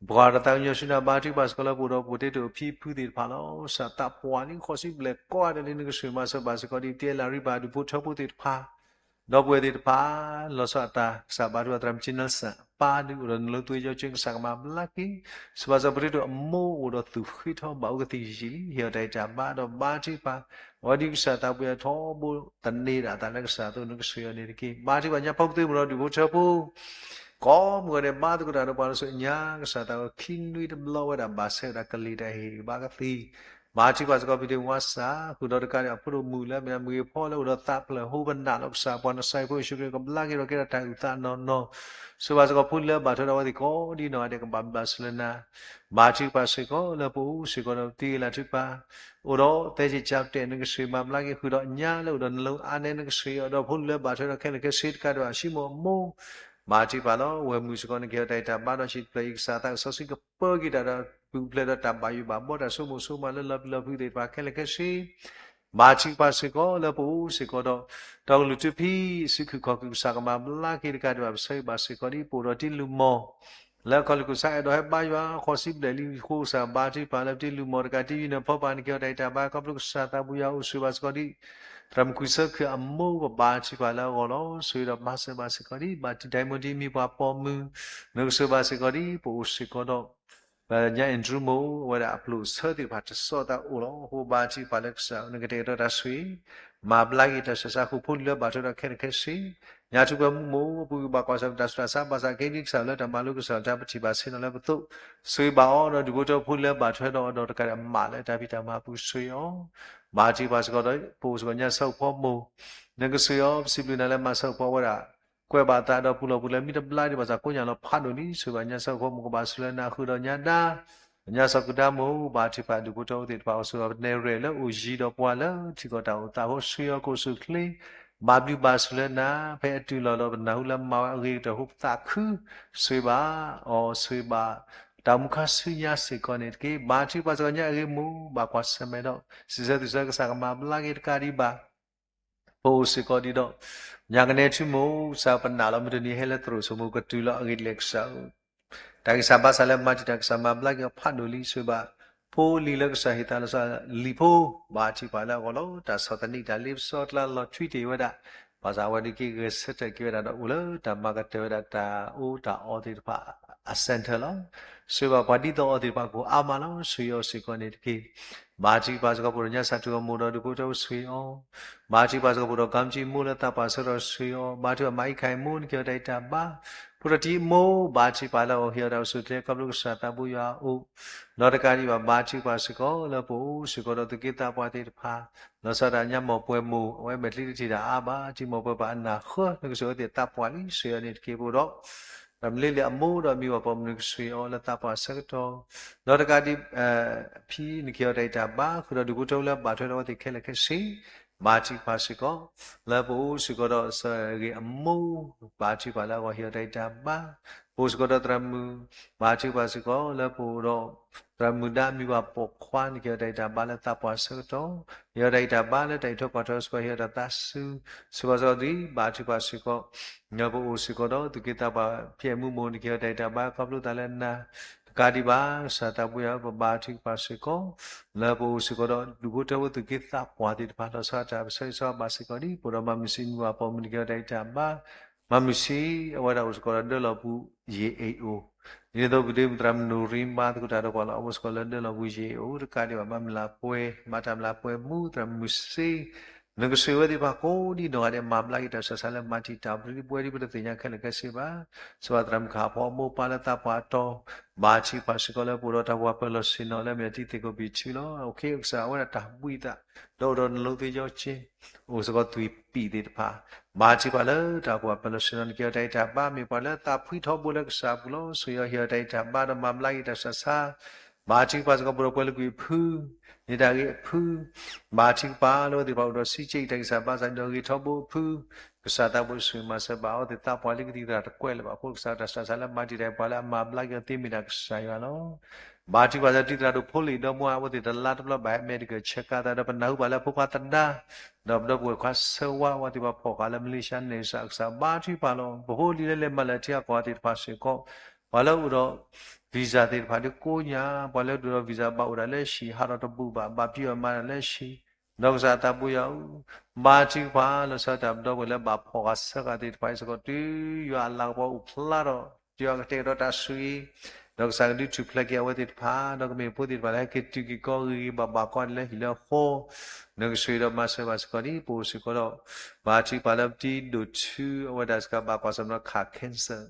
ပှၤတသးကညီၤဆူနၤ ဘါထုကဖၣ်စ့ၢ်ကီးလၢပအိၣ်ဒီးပှၤတ့တိာ်အဖံအဖုသ့ၣ်တဖၣ်လီၤ. ကစၢ်သးပှၢ်န့ၣ် ဃိးဆံဘျဲၣ်ကိးဂၤဒဲးလံ နကဆိၣ်ဂ့ၤမၤစၢၤဘၣ်စ့ၢ်ကီးဒ် ပတ့လၢရံဘၣ်ဒူၣ်ဖိထၢဖိသ့ၣ်တဖၣ် ဒီပုၢ်ဝဲၢ်သ့ၣ်တဖၣ် လီၤဆီဒၣ်တၢ် ကစၢ်ဘါထုကဖၣ် သရၣ်မုၣ်ကၠ့နၢ်စၣ် ပၢ်ဒုးအိၣ်ဒီးနလိၤသွံၣ်ယီၤကၠ့ ကစၢ်ကမၤဘျါက့ၤ, ဆိၣ်ဂ့ၤဘၣ်စ့ၢ်ကီးပတ့တိာ်အမိၢ်အိၣ်ဒီးသူၣ်ဃ့ထီဘၣ်အူကသံၣ်ယံာ်လံ ဟ့ၣ်အီၤတၢ်အံၤတၢ်ဘါဒီး ဘါထုကဖၣ် အဝဲဒ်ကစၢ်သးပှ့ၤအထီဘိ သန့ၤဒၣ်အသးလၢကစၢ်အသိး နကဆိၣ်ဂ့ၤအီၤန့ၣ်တက့ၢ်. ဘါထုကဖၣ်ညါဖီကသ့မုၢ်ဒီးဒူၣ်ဖိထၢဖိ ကိးမုၢ်ဂီၤဒဲး ဘါသကိးတၢ်ဒီးပှၤလီၤ ဆိၣ်ဂ့ၤညါ ကစၢ်သးဝဲခံနွံတဘျီဝဲဒၣ် ဘၣ်ဆဲးဝဲဒၣ်ကလံၤတၢ်ဟ့ၣ်ဂံၢ်ဘါကသံၣ် ဘါထုကဖၣ်စ့ၢ်ကီးဖံးဒ့ၣ်ဝါစၢ် ဃုာ်ဒီးတကးဒံးအဖိဒိၣ်မုၣ်လၢအမ့ၢ်ဒၣ်မုၢ်ဂ့ၤဖီလၢအိၣ်ဒီးသးဖျၢၣ်ဟိပနၢ်လီၤ ကစၢ်ပှၤနစၢ်ဖိယ့ၣ်ၡူးခရံာ် ကဘျါက့ၤဒီးကဲထီၣ်တၢ်အုၣ်သးနီၢ်နီၢ်, ဆိၣ်ဂ့ၤဘၣ်စ့ၢ်ကီးဖိလၢအဘၣ်ထွဲဒီးအဝဲသ့ၣ်ကိးဒ်နီၢ်ဂၤဒဲး ကဘၣ်ဘျးစၢၤလၢနၤ, ဘါထုကဖၣ်စ့ၢ်ကီးလၢပအိၣ်စ့ၢ်ကီးဒီးတံၤဂ့ၤလၢထုကဖၣ် အိၣ်ဒီးသဲစ့ၣ်ကၠၢ်ပတဲာ် နကဆိၣ်ဂ့ၤမၤဘျါက့ၤ ဃုာ်ဒီးညါလၢအိၣ်ဒီးနလိၤအါနဲ နကဆိၣ်ဂ့ၤအီၤ ဒီးဖိလၢအဘၣ်ထွဲဒီးခဲလၢာ်ခဲဆ့ တကးဒံးဘၣ် ဟံၣ်မိၢ်အမိၢ် ဘါထုကဖၣ်လီၤ ဝဲၢ်မုၣ်စ့ၢ်ကီး နကဟ့ၣ်အီၤတၢ်အံၤတၢ်ဘါဒီး ဟံၣ်တဖျၢၣ်အံၤ ကစၢ်သးကစီဆှံကပၢက့ၤတၢ်ဒီး ပူၤဖျဲးဒီးတၢ်ဘၣ်ယိၣ်ဘၣ်ဘီ တၢ်ဆိကမိၣ်ဆိကမးလၢလီၤပျံၤလီၤဖုးသ့ၣ်တဖၣ်ခဲလၢာ်ခဲဆ့ ဘါထုကဖၣ်စ့ၢ်ကီးလၢပအိၣ်စ့ၢ်ကီးဒီး တီကလုၢ်ထူဖံး စုခုၣ်ခီၣ်ခုၣ် ကစၢ်ကမၤဘျါက့ၤ တကးဒံးဘၣ် ပဆၢဂ့ၤဘၣ်စ့ၢ်ကီးဒ် ပအိၣ်ဒီးတံၤလုၢ်မီၢ် လၢအခီၣ်လုၢ်ကစၢ်အဲၣ်ဒိးဟဲဘါယွၤ ဃိးဆံဘျဲၣ်လံအဃိ ကစၢ်ဘါထုကဖၣ်လၢပတံၤလုၢ်မီၢ်တကး တံၤယုၢ်နဖီပၤ နကဟ့ၣ်အီၤတၢ်အံၤတၢ်ဘါ ခီဖျိကစၢ်သးပှ့ၤယွၤအိၣ်ဆိၣ်ဂ့ၤဘၣ်စ့ၢ်ကီးဒ် သရၣ်မုၣ်ခွံဆၢခုၣ်အမိၢ် ပဘါထုကဖၣ်လၢအဂီၢ်လီၤ ဆိၣ်ဂ့ၤဒီးမၤစၢၤဘၣ်စ့ၢ်ကီးဒ် ဘၣ်တံၤဒၢမူတံၤမံၤပှၤပိာ်မုၣ် နကဆိၣ်ဂ့ၤဘၣ်စ့ၢ်ကီးဒ် ပအိၣ်စ့ၢ်ကီးဒီး ပညါအဲၣ်ဒြူးမိၢ် အဝဲဒၣ်အပျိၢ်ဆၢသ့ၣ်တဖၣ်တစီအသးအိၣ်လီၤ. အဃိဘါထုကဖၣ်လၢကစၢ် နကတဲာ်ကတီၤတၢ်ဆိၣ်ဂ့ၤ မၤဘျါက့ၤတၢ်ဆူးတၢ်ဆါ ဃုာ်ဖိလၢအဘၣ်ထွဲဒီးခဲလၢာ်ခဲဆ့ ညၣ်ထူၣ်ပှဲၤမူမိၢ် ပဂံၢ်ဘါကွၢ်ဆၢၣ်မဲာ်တၢ်ဆူးတၢ်ဆါ ဘၣ်ဆၣ်က့ဒ်ကစၢ်လၢတၢ်မၤလိကစၢ်တၢ်ပထံၣ်ဘၣ်ဆ့ၣ်နီၤလၢပသိး, ဆိၣ်ဂ့ၤဘၣ်အီၤဒီးဒူၣ်ဖိထၢဖိလၢဘၣ်ထွဲဒီးအီၤဒီးတကးဒံး အမၤလၢတၢ်ဖံးတၢ်မၤအပူၤဆိၣ်ဂ့ၤအီၤ, ဘၣ်ထံၣ်ပှၤစ့ၢ်ကီးဒီး ပအိၣ်စ့ၢ်ကီးညါဆၢကဖီမိၢ်, နကဆိၣ်ဂ့ၤအီၤ ပစံးဘျုးနၤလၢမၤဆၢကဖီဝဲဒၣ် ကွဲးဘၣ်သးဒီးပူၤလီၢ်ပူၤလၢမံတဘျါဒံးဘၣ်ဆၣ် ကိးညါလီၤဖးဒိၣ်လံ ဆိၣ်ဂ့ၤဘၣ်ညါဆၢကဖီမိၢ် ကဘၣ်ဆိၣ်လၢနၤဃုာ်ဒီးညါဒါ ညါစီၤကူဒါမိၢ် ဘၣ်ထံၣ်ပှၤဒူၣ်ဖိထၢဖိသ့ၣ်တဖၣ် အိၣ်ဆိၣ်ဂ့ၤပနဲၣ်ရဲၣ်လၢအိၣ်ယံၤဒီးပှၤလၢထံကီၢ်တၢ်အိၣ်သးအဃိ ဆိၣ်ဂ့ၤအီၤကအိၣ်ဆူၣ်အိၣ်ချ့, ဘၣ်ဘျုးဘၣ်ဆိၣ်လၢနၤ ဖဲအတုၤလီၤဒီးပနၢ်ဟူလၢမၤဝဲအဂ့ၤကတၢၢ်အဃိပသးခု, ဆိၣ်ဂ့ၤဘၣ်အီၤ ဆိၣ်ဂ့ၤဘၣ် တၢ်အိၣ်မူခါဆူညါစ့ၢ်ကီးန့ၣ်တက့ၢ်. ဘၣ်ထံၣ်ပှၤစ့ၢ်ကီးညါအဂ့ၤမိၢ် ဘၣ်ကွၢ်ဆၢၣ်မဲာ်ဒီး စံးဆၢသုးဆၢကစၢ်ကမၤဘျါက့ၤတကးဒံးဘၣ် ပအိၣ်စ့ၢ်ကီးဒံးဒီး ညါကနဲထူမိၢ် ကစၢ်ပနာ်လီၤ မုၢ်တနံၤဟဲလၢသရိာ်စိမိၢ် ကတုၤလီၤအဂ့ၢ်ဒ်လဲၣ်ကစၢ်ဧၢ, တၢ်ဂံၢ်စၢ်ဘါစၢ်လၢမၤတံာ်တာ်ကစၢ်မၤဘျါက့ၤအီၤဖးဒိၣ်လံ ဆိၣ်ဂ့ၤဘၣ် ဖိလံၤလၢကစၢ်ဟ့ၣ်သါလီၤဆီ လံာ်ဖိ ဘၣ်ထံၣ်ပှၤလၢအဂီၢ်လီၤ တၢ်ဆီၣ်သနံးတၢ်လ့ပစီတလါလီၤထွံတ့ၢ်ဝဲဒၣ်, ဘၣ်ဆၣ်အဝဲဒၣ်က့ဂဲၤဆၢထၢၣ်က့ၤဝဲဒၣ်ဒီးအိၣ်လၢတၢ်မၤကတၢၢ်ဝဲဒၣ်တၢ်အီၣ်တၢ်အီသ့ၣ်တဖၣ် အ center လီၤ. ဆိၣ်ဂ့ၤဘၣ်ပှၤဒ်သိးအီၤသ့ၣ်တဖၣ်ကအိၣ်အါမးလီၤ. ဆိၣ်ဂ့ၤအီၤစ့ၢ်ကီးန့ၣ်တက့ၢ်. ဘၣ်ထံၣ်ပှၤစ့ၢ်ကီးပအိၣ်ဒီးညါစၢ်ထူၣ်ဂီၢ်မိၢ်ဒီးဒူၣ်ဖိထၢဖိဆိၣ်ဂ့ၤအီၤ, ဘၣ်ထံၣ်ပှၤစ့ၢ်ကီးပအိၣ်ဒီး ကၣ်မကၠံမိၢ်လၢသးပှၢ်ဆၢကတီၢ်ဆိၣ်ဂ့ၤအီၤ, ဘၣ်ထံၣ်ပှၤမၤအံခါအံမိၢ်နက့ၤအီၤတၢ်အံၤတၢ်ဘါ, ဖိတၢ်တံၢ်မိၢ် ဘၣ်ထံၣ်ပှၤလၢအဂီၢ်ဟ့ၣ်အီၤတၢ်အိၣ်ဆူၣ်အိၣ်ချ့ခီဖျိကစၢ်သးဘိယွၤအအိၣ်, ဒီးတကးဒံးဘၣ် ဘၣ်ထံၣ်ပှၤစ့ၢ်ကီးလၢပအိၣ်စ့ၢ်ကီးဒီးသူၣ်က့သးပှၢ်သ့ၣ်တဖၣ် လီၤဆီဒၣ်တၢ်ညါ မီၢ်ပှဲၤမိၢ် အဝဲမဲာ်ချံတထံၣ်တၢ်အါဘၣ် ထံမီၢ်ပှဲၤပှၤအနၢ်ဃၢ နကဆိၣ်ဂ့ၤအဝဲသ့ၣ်သးပှၢ်လံ ဆိၣ်ဂ့ၤအီၤန့ၣ်တက့ၢ်. ပအိၣ်ဒီး ပမ့ၢ်လၢအမိၢ်ဒီးအမံၤဝၤပိာ်မုၣ်နကဆိၣ်ဂ့ၤအီၤလၢသးပှၢ်ဆၢကတီၢ်, ဒီးတကးဒံး ဖံနက့ၤအီၤတၢ်အံၤတၢ်ဘါ ဃုာ်ဒီးဒူၣ်ဖိထၢဖိလၢဘၣ်ထွဲဒီးအဝဲသ့ၣ်ခဲလၢာ်ခဲဆ့ ဘၣ်ထံၣ်ပှၤစ့ၢ်ကီး လၢပအိၣ်စ့ၢ်ကီးဒီးစ့ၢ်ဂ့ၤအမိၢ် ဘၣ်ထံၣ်ပှၤလၢအဂီၢ်ဟ့ၣ်အီၤတၢ်အံၤတၢ်ဘါ, ပအိၣ်စ့ၢ်ကီးဒီးသရၣ်မုၣ် ဘၣ်ထံၣ်ပှၤစ့ၢ်ကီးလၢပအိၣ်ဒီး သရၣ်မုၣ်ဒါမံၤဝၤပိာ်ခွါ နက့ၤအီၤတၢ်အံၤတၢ်ဘါလၢသးပှၢ်ဆၢကတီၢ်, ဟ့ၣ်အီၤတၢ်အံၤတၢ်ဘါလၢတၢ်အံးထွဲကွၢ်ထွဲစ့ၢ်ကီး ဟ့ၣ်အီၤတၢ်သးစူၤ, စ့ၢ်ကီးစ့ၢ်ကီးဒ် ဘၣ်ထံၣ်ပှၤစ့ၢ်ကီး လၢပအိၣ်စ့ၢ်ကီးဒီးသူၣ်က့သးပှၢ် ဖံအဲၣ်မူမိၢ် နက့ၤအီၤတၢ်အံၤတၢ်ဘါ ခီဖျိသးလၢနၤ တကးဒံးဘၣ် ကစၢ်သးဘိယွၤဧၢ ပဘၣ်ထံၣ်ပှၤစ့ၢ်ကီး လၢပအိၣ်စ့ၢ်ကီးဒီးဒူၣ်ဖိထၢဖိသူၣ်က့သးပှၢ်သ့ၣ်တဖၣ် လီၤဆီဒၣ်တၢ်ပဆၢဂ့ၤဆၢဝါဘၣ်စ့ၢ်ကီးဒ် ပအိၣ်ဒီးမၤမုၢ်ဆံးမံၤဝၤပိာ်မုၣ် နက့ၤအီၤတၢ်အံၤတၢ်ဘါ, မၤမုၢ်ဆံး အဝဲဒၣ်အိၣ်စ့ၢ်ကီးဒီးဒၢလီၤပူၤယံာ်အ့ၣ်အိၣ်, ဒ်န့ၣ်အသိး ပဒ့မုၣ်သရၣ်မုၣ်နိၣ်ရံဘါသကိးတၢ်ဒီးပှၤလီၤ အိၣ်စ့ၢ်ကီးလၢဒၢလီၤပူၤယံာ်အ့ၣ်အိၣ် တကးဒံးဘၣ် ဘၣ်မုၢ်လၢ်ပှဲၤ ဘၣ်တၢ်မုၢ်လၢ်ပှဲၤမူ သရၣ်မုၣ်စ့ နကဆိၣ်ဂ့ၤအဝဲသ့ၣ်တဖၣ်ကိးဒ်နီၢ်ဂၤဒဲး မၤဘျါက့ၤတၢ်ဆူးတၢ်ဆါလၢမၤတံာ်တာ်ပျံၤဒ်ပဝဲဒ်ပတသ့ၣ်ညါခဲလၢာ်ခဲဆ့ဘၣ်, စ့ၢ်ကီးသရၣ်မုၣ်ခးဖီအမိၢ်ပၢ်လၢသးပှၢ်အတီၤ, ဘၣ်ထံၣ်ပှၤစ့ၢ်ကီးလၢပအိၣ်ဒီးတၢ်ပှၤပၢၤလီၢ်ဆ့ၣ်နီၤလၢအမ့ၢ်အတံၤသ့ၣ်ကိးဘ့ၣ်ထံလီၤ. အိၣ်ခ့ကစၢ်အဝဲဒၣ်တၢ်ဘှံးသး ဒီးအိၣ်ဒီးနလိသ့ယီက့ အိၣ်စ့ၢ်ကီးသွံၣ်ပံၣ်သ့ၣ်တဖၣ်, ဘၣ်ထံၣ်ပှၤလၢတၢ်ပှၤပၢၤလီၢ်ဆ့ၣ်နီၤ နက့ၤအီၤတၢ်အံၤတၢ်ဘါ မ့ၢ်ပှၤလၢသးဖှံထီဘိလၢကစၢ်အပူၤလီၤ. ဆိၣ်ဂ့ၤအီၤဟ့ၣ်အီၤတၢ်အံၤတၢ်ဘါဒီးမၤဘျါက့ၤတၢ်ဆူးတၢ်ဆါ ဘၣ်ထံၣ်ပှၤစ့ၢ်ကီးပအိၣ်ဒီးပှဲၤလုာ်ကွံာ်အဖု, န့ၢ်တၢ်ဂ့ၤအဖု, ဘၣ်ထံၣ်ပှၤလၢအဝဲသ့ၣ်တဖၣ်အိၣ်ဒီးစံးက့ၤတၢ်ဂံၢ်စၢ်ဘါစၢ်ဒီးဂ့ၤထီဘိအဖု, ကစၢ်သးဘိဆိၣ်ဂ့ၤမၤစၢၤဘၣ်အဝဲသ့ၣ်သးပှၢ်လံ ကသံၣ်သရၣ်တကွဲးလၢၤဘၣ်အဃိ ကစၢ်တၢ်ဆူးတၢ်ဆါလၢမၤတံာ်တာ်ပှၤလၢအမၤဘျါက့ၤအီၤသ့မ့ၢ်ဒၣ်ကစၢ်ယွၤလီၤ. ဘၣ်ထံၣ်ပှၤလၢတံၤသရၣ်ဒိၣ်ဖိလံာ်ဒီမါ အဝဲသ့ၣ်တလါတဘျီဘၣ်ဟဲ medical check up သးဒီးပနၢ်ဟူပှၤလၢဖိခွါသဒါ ဒီးပဒီပုၢ်ဝဲၢ်ခွါဆၢဝါ အဝဲသ့ၣ်တဖၣ်ဖီၣ်ဃာ်လၢ Malaysia န့ၣ် ကစၢ်ဘၣ်ထံၣ်ပှၤလီၤ. ပဖိလံၤလၢလဲၤမၤလၢထံအကီၢ်သ့ၣ်တဖၣ်စ့ၢ်ကီး ပှၤလၢအိၣ်ဒီး visa သ့ၣ်တဖၣ်ဒ်ကိးညါ ပှၤလၢဒိၣ်ဒီး visa ဘၣ်အိၣ်ဒၣ်လၢဟံၣ် ဟးထီၣ်တဘူၣ်ဘၣ် ဘၣ်ပျံၤအီၣ်မၤတၢ်လၢဟံၣ်, ဒီးကစၢ်သးဘိယွၤဧၢ, ဘၣ်ထံၣ်ပှၤလီၤဆီဒၣ်တၢ် ပဒီပုၢ်ဝဲၢ်လၢဘၣ်ဖီၣ်ဃာ်ဆၢဃာ်သ့ၣ်တဖၣ်အံၤစ့ၢ်ကီး တုၤယွၤအလၤကပီၤအိၣ်ဖျါထီၣ် တုၤယွၤကတဲာ်ကတီၤတၢ်ဆိၣ်ဂ့ၤ ဒီးကစၢ်ကဒုးထူၣ်ဖျဲးက့ၤအဝဲသ့ၣ်တဖၣ် ဒီးကမ့ၢ်ဖိသ့ၣ်တဖၣ်လၢဟဲက့ၤတုၤက့ၤကီၢ်ဂ့ၤဂ့ၤဘၣ်ဘၣ်ကီးဒ်လၢဟံၣ်လၢဃီ, နကဆိၣ်ဂ့ၤဒီးမၤစၢၤဘၣ်စ့ၢ်ကီးဒ် ပအိၣ်စ့ၢ်ကီးဒီး ဘၣ်ထံၣ်ပှၤလၢပတံၤဒိၣ်ထူ အဝဲဒၣ်စ့ၢ်ကီးဘၣ်ကွၢ်ဆၢၣ်မဲာ်ဒီး cancer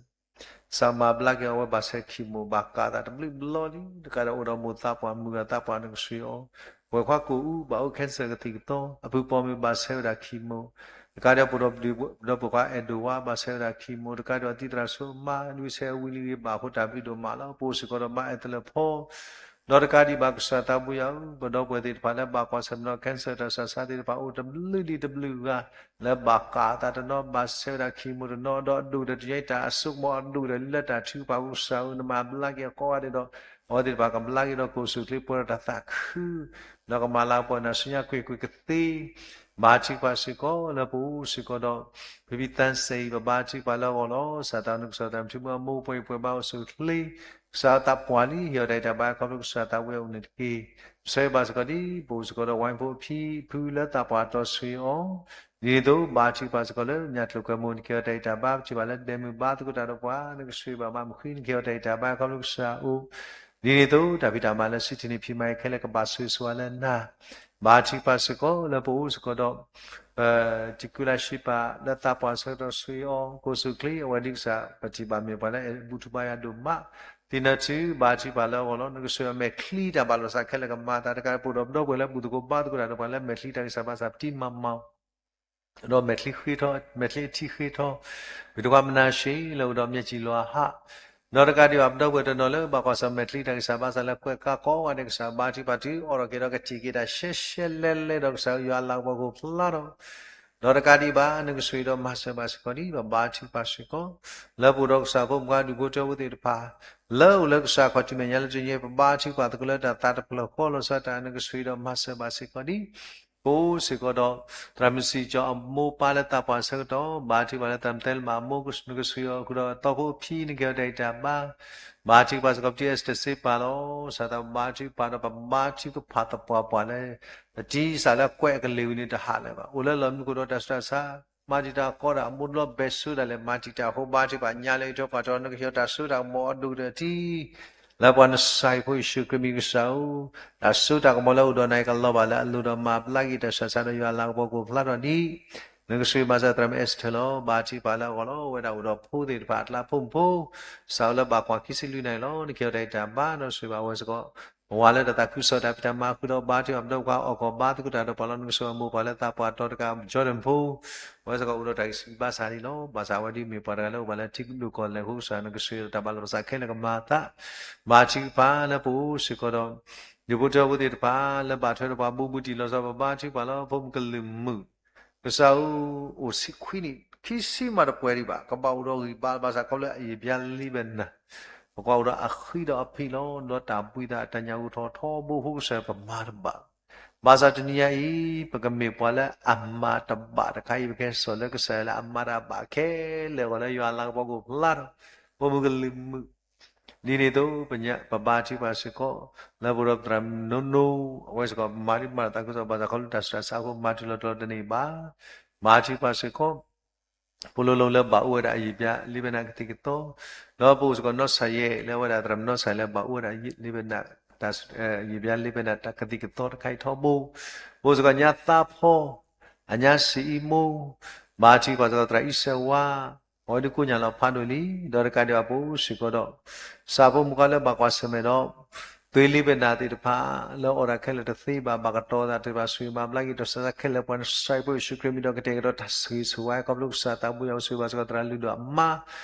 ကစၢ်မၤဘျါက့ၤအဝဲဘၣ်ဆၢခံမိၣ် ဘၣ်ကးသးတဘျုးဘျီလံ, တကးဒီးအိၣ်ဒီးမိၢ်သးပှၢ်မုၢ်ဂၤသးပှၢ် နကဆိၣ်ဂ့ၤအီၤ, ပဝဲၢ်ခွါကိၣ်အူ ဘၣ်အိၣ် cancer ကသံၣ်ကသီ အပုၢ်ပိာ်မုၣ်ဘၣ်ဆၢဝဲဒၣ်ခံမိၣ်, တကးဒီးပဒီပုၢ် ပဒီပုၢ်ဝဲၢ်ခွါအဲၣ်ဒိးဝါ ဘၣ်ဆၢဝဲဒၣ်ခံမိၣ်, တကးဒီးအတံၤသရၣ်ဆိမါ နွံဆဲးဝံၤလံဂ့ၤ ဘၣ်ဃိတၢ်ဘျုးဒိၣ်မးလီၤ. ပအိၣ်စ့ၢ်ကီးဒီးမါအဲၣ်သလၢဖီ ဒီးတကးဒံးဘၣ်ကစၢ်သးဘိယွၤဧၢ, ပဒီပုၢ်ဝဲၢ်သ့ၣ်တဖၣ်လၢဘၣ်ကွၢ်ဆၢၣ်မဲာ်ဒီး cancer တၢ်ဆူးတၢ်ဆါသ့ၣ်တဖၣ်အိၣ်တဘျုးလံတဘျုးဂၤ လၢဘၣ်ကးသးတနီၤ ဘၣ်ဆၢဝဲဒၣ်ခံမိၣ်တနီၤ ဒီးအဒိၣ်ဒီးတညီတၢ်အစိကမီၤအဒိၣ်ဒီးလၢတၢ်ထုကဖၣ် ပကစၢ်ဧၢ နမၤဘျါက့ၤအီၤကိးဂၤဒဲးဒီး အဝဲသ့ၣ်တဖၣ်ကဘျါက့ၤဒီးကအိၣ်ဆူၣ်အိၣ်ချ့ပှဲၤဒီးတၢ်သးခု ဒီးကမၤလၤကပီၤနၤဆူညါကွ့ၢ်ကွ့ၢ်ကသ့ ဘၣ်ထံၣ်ပှၤစ့ၢ်ကီးလၢပအိၣ်စ့ၢ်ကီးဒီး ဖံဖံသၣ်စဲအံၤ ပဘၣ်ထံၣ်ပှၤလၢအဂီၢ်လီၤ. ကစၢ်သးနကစၢ်သးမထုမုၢ်အမိၢ်ပှဲၤအံၤပှဲၤဘါအိၣ်ဆူၣ်အိၣ်ချ့ ကစၢ်သးပှၢ်လံ ဟ့ၣ်အီၤတၢ်ဂံၢ်တၢ်ဘါခီဖျိကစၢ်သးဝံအအိၣ်န့ၣ်တက့ၢ်. ပဆၢဂ့ၤဘၣ်စ့ၢ်ကီးဒ် ပအိၣ်စ့ၢ်ကီးဒီးဝဲဖိအဖံဖုလၢသးပှၢ်တီၤဆိၣ်ဂ့ၤအီၤ ဒ်န့ၣ်အသိး ဘၣ်ထံၣ်ပှၤစ့ၢ်ကီးလၢညၣ်ကျိၤကွဲမူ နကဟ့ၣ်အီၤတၢ်ဂံၢ်တၢ်ဘါ ပထံၣ်ဘၣ်လၢဒဲမုၢ်ဘါသကိးတၢ်ဒီးပှၤ နကဆိၣ်ဂ့ၤဘၣ်မၢ်မုၢ်ဃံ နကဟ့ၣ်အီၤတၢ်ဂံၢ်တၢ်ဘါခီဖျိကစၢ်အအိၣ် ဒ်န့ၣ်အသိး တၢ်ဖံးတၢ်မၤလၢစံးထံးန့ၢ်ဖံးမၤအံၤခဲလၢာ်ကဘၣ်ဆိၣ်ဂ့ၤဆိၣ်ဝါလၢနၤ ဘၣ်ထံၣ်ပှၤစ့ၢ်ကီးလၢပအိၣ်စ့ၢ်ကီးဒီး ပတံၤကူလၢ်ဆံးပာ်လၢသးပှၢ်ဆၢကတီၢ်ဆူအံၤအီၤ ကိးဆူၣ်ချ့ အဝဲဒ်ကစၢ် ပထံၣ်ဘၣ်မ့ၢ်ပှၤလၢအဘူးထုဘါယွၤဒိၣ်မး, သ့ၣ်နီၣ်ထီၣ် ဘါထုကဖၣ်လၢအဂီၢ်လီၤ. နကစၢ်ယွၤမဲာ်ချံတၢ်ဘၣ်လီၤစးခဲလၢာ်ကမၤသးတကး ပအိၣ်ဒီးပဒီပုၢ်ဝဲၢ်လၢဘူၣ်သကိးဘါသကိးတၢ်ဒီးပှၤလၢမဲာ်ချံတၢ်ဂံၢ်စၢ်ဘါစၢ်ပတံၤမၤမၤ ဒီးမဲာ်ချံဃ့ထီၣ် မဲာ်ချံအထံဃ့ထီၣ်, ဝံၤတခွါမနၤရှ့လၢအိၣ်ဒီးမၠဲၢ်ကၠံၣ်လီၤဟး, ဒီးတကးဒံးဘၣ်ပဒီပုၢ်ဝဲၢ်တနီၤလၢဘၣ်ကွၢ်ဆၢၣ်မဲာ်ချံတၢ်ဂံၢ်စၢ်ဘါစၢ်လၢကွဲးကါကိးဂၤဒဲး ကစၢ်ဘါထုကဖၣ်တုၤအီၣ်ထီၣ်က့ၤဒီးကထံၣ်က့ၤတၢ်ရှဲရှဲလဲၣ်လဲၣ်ဒီး ကစၢ်ယွၤလၤကပီၤကအိၣ်ဖျါထီၣ် ဒီးတကးဒံးဘၣ် နကစၢ်ယွၤဒီးမၤစၢၤဘၣ်စ့ၢ်ကီးဒံး ပဘါထုကဖၣ်စ့ၢ်ကီး လၢပအိၣ်ဒီးကစၢ်ဖိမုၣ်ခွါဒူၣ်ဖိထၢဖိသ့ၣ်တဖၣ် လၢအိၣ်လၢကစၢ်ခီၣ်ထံးမဲာ်ညါလၢတနံၤအံၤ ပဘါထုကဖၣ်သကိးလၢတၢ်သးတဖျၢၣ်ဃီလီၤဆီဒၣ်တၢ် နကစၢ်ယွၤဒီးမၤစၢၤဘၣ်စ့ၢ်ကီးဒံး ပအိၣ်စ့ၢ်ကီးဒီး သရၣ်မုၣ်စံၣ်ကၠီအမိၢ်ပၢ်လၢသးပှၢ်ဆၢကတီၢ် ဘါထုကဖၣ်လၢသရၣ်မုၣ်သဲလၢမးအမိၢ် နကစၢ်ယွၤဃုာ်ဒီးသီဖိအဖံ နကဟ့ၣ်အီၤတၢ်ဂံၢ်တၢ်ဘါ ဘါထုကဖၣ်စ့ၢ်ကီး ပတံၤအဲၣ်စတၢၣ်စ့ပာ်လီၤ စးထီၣ်ဘါထုကဖၣ်ဒီးပဘါထုကဖၣ်သပှၢ်ပှၢ်လၢ ပတံၤစးလၢကွဲးအကလံၤဝံၤန့ၣ်တဟးလၢၤဘၣ် အိၣ်လၢလီၢ်မံခိၣ်ဒီးတၢ်ဆူးတၢ်ဆါ မၤတံာ်တာ်ကီတၢ် အမိၢ်တဘျီဘဲဆိးဒၣ်လဲာ် မၤတံာ်တာ်အဃိ ဘါထုကဖၣ်ညါလၢအံးထွဲကွၢ်ထွဲ နကဟ့ၣ်အီၤတၢ်စိတၢ်ကမီၤအဒိၣ်ကတၢၢ်တံၢ် လၢပှၤနစၢ်အံၤဖိယ့ၣ်ၡူးခရံာ်မံၤကစၢ်ဧၢ, တၢ်စိတၢ်ကမီၤလၢအိၣ်ဒီးနၤအံၤကလီၤဘၣ်လၢအလိၤဒီးမၤဘျါက့ၤတၢ်ဆူးတၢ်ဆါဒီးယွၤအလၤကပီၤကအိၣ်ဖျါထီၣ်ဒံး, နကစၢ်ယွၤမၤစၢၤသရၣ်မုၣ်အဲၣ်စထၢၣ်လီၤ. ဘါထုကဖၣ်လၢအဂီၢ်လီၤ. အဝဲဒၣ်အိၣ်ဒီးဖိသ့ၣ်တဖၣ်အကျါဖိမုၣ်ဖိ စးအိၣ်လၢဘၣ်ကွၢ်ခံဆံလွံၢ်နံၣ်လီၤ. နကဟ့ၣ်အီၤတၢ်ဂံၢ်တၢ်ဘါ ဒီးစံးဘၣ်အဝဲစ့ၢ်ကီး ပဝၤလၢတၢ်သးခုကစီၣ်တၢ်ဖံးတၢ်မၤဃုာ်ဒီးဘါထုကဖၣ်ဒီးပှၤအီၣ်ကီၢ်ဘါသကိးတၢ်ဒီးပှၤလီၤ. နကစၢ်ယွၤမိၢ်ပှၢ်လၢသးပှၢ်တီတကး ကၠီဒၣ်ဖိ အဝဲစ့ၢ်ကီးအိၣ်ဒီးတၢ်ဂံၢ်ဆူၣ်ဘါဆူၣ်လံလီၤ. ဘၣ်ဆၣ်အဝဲဒ်မ့ၢ်ပှၤတဂၤလၢအိၣ်ဘၣ်လၢထံဒိၣ်ကီၢ်လဲၢ်အဃိ ကစၢ်ယွၤနကစၢ်ယွၤတၢ်ဘၣ်လီၤပသးခဲလၢာ်ကမၤအသး, ဘါထုကဖၣ်လၢပအိၣ်စ့ၢ်ကီးဒီး ဒူၣ်ဖိထၢဖိသ့ၣ်တဖၣ် လၢဘၣ်ထွဲဒီးပှၤဘူးဘူးတံၢ်လီၤဆီ ပဘါထုကဖၣ်လီၤ. ဖိမုၣ်ကလုာ်မုၣ် ကစၢ်ဧၢ, အိၣ်ဆံခွံနံၣ် ခံဆံမးတပှဲၤဒံးဘၣ်, ကဘၣ်အိၣ်ဒီးဂံၢ်ဘါ ဘၣ်ဆၣ်ခီဖျိအယံာ်ဘျါလံဘဲနၤ, ပကွၢ်အိၣ်ဒီးအဃံဒီးအဖံးလီၤ. ဒီးတၢ်ဘှံးသးတၢ်ညၣ်ဂိၢ်ထီၣ်ထီဘိအဃိ ကစၢ်ယွၤပမၤတဘၣ် ဘၣ်ဆၣ်တနံၤညါအံၤ ပကမ့ၢ်ပှၤလၢအမၤတဘၣ်တခါအံၤ ပကဟဲစိာ်လၢကစၢ်ယွၤလၢအမၤတၢ်ဘၣ်ခဲလၢာ်အဂီၢ်လၢယွၤအလၤကပီၤကအိၣ်ဖျါထီၣ် ဖိမုၣ်ကလုာ်မုၣ် ဒ်န့ၣ်အသိး ပဘါထုကဖၣ်စ့ၢ်ကီး လၢပအိၣ်ဒီးပသရၣ်မုၣ်နိနိ အဝဲစ့ၢ်ကီး မၤဒံးမၤတၢ်သးခုကစီၣ် ဘၣ်ဆၣ်ခီဖျိတၢ်ဆူးတၢ်ဆါအဃိ မၤတုၤလီၤတီၤလီၤတန့ၢ်ဘၣ်. ဘါထုကဖၣ်စ့ၢ်ကီး ဖိလၢလိၤလၢဘၣ်အိၣ်ဝဲဒၣ်အယံာ်ဘျါလံဘဲနၤကသံၣ်ကသီ, ဒီးပအိၣ်စ့ၢ်ကီးနီၢ်ဆၣ်ယဲၢ် လၢအဝဲဒၣ်သရၣ်မုၣ်နီၢ်ဆၣ်ယဲၢ်လၢဘၣ်အိၣ်ဝဲဒၣ်လံဘဲနၤ ယံာ်ဘျါလံဘဲနၤတၢ်ကသံၣ်ကသီတခါအံၤထီဘိ, ပအိၣ်စ့ၢ်ကီးညါသးဖီ အညါစံးအံမိၢ်, ဘါထုကဖၣ်စ့ၢ်ကီးသရၣ်အံၣ်စဲးဝါ, အဝဲဒၣ်ကိးညါလီၤဖးဒိၣ်လံ, ဒီးတကးဒံးဘၣ်ပအိၣ်စ့ၢ်ကီးဒီး ကစၢ်ဖိမုၣ်ခွါလၢဘၣ်ကွၢ်ဆၢၣ်မဲာ်ဒီး သွ့လံဘဲနၤသ့ၣ်တဖၣ် လၢအီၣ်တၢ်ခဲလၢာ်တသ့ဘၣ် ဘၣ်ကတီၤသးသ့ၣ်တဖၣ် စူၢ်မၤဘျါက့ၤတၢ်ဆူးတၢ်ဆါခဲလၢာ် ပှၤနစၢ်ဖိယ့ၣ်ၡူးခရံာ်မံၤဒီးကတဲာ်ကတီၤတၢ်ဆိၣ်ဂ့ၤဆိၣ်ဝါ ခီဖျိကစၢ်သးဘိယွၤအိၣ်ဆိၣ်ဂ့ၤဘၣ်စ့ၢ်ကီးသရၣ်လုၢ်ဒိၣ်အမါ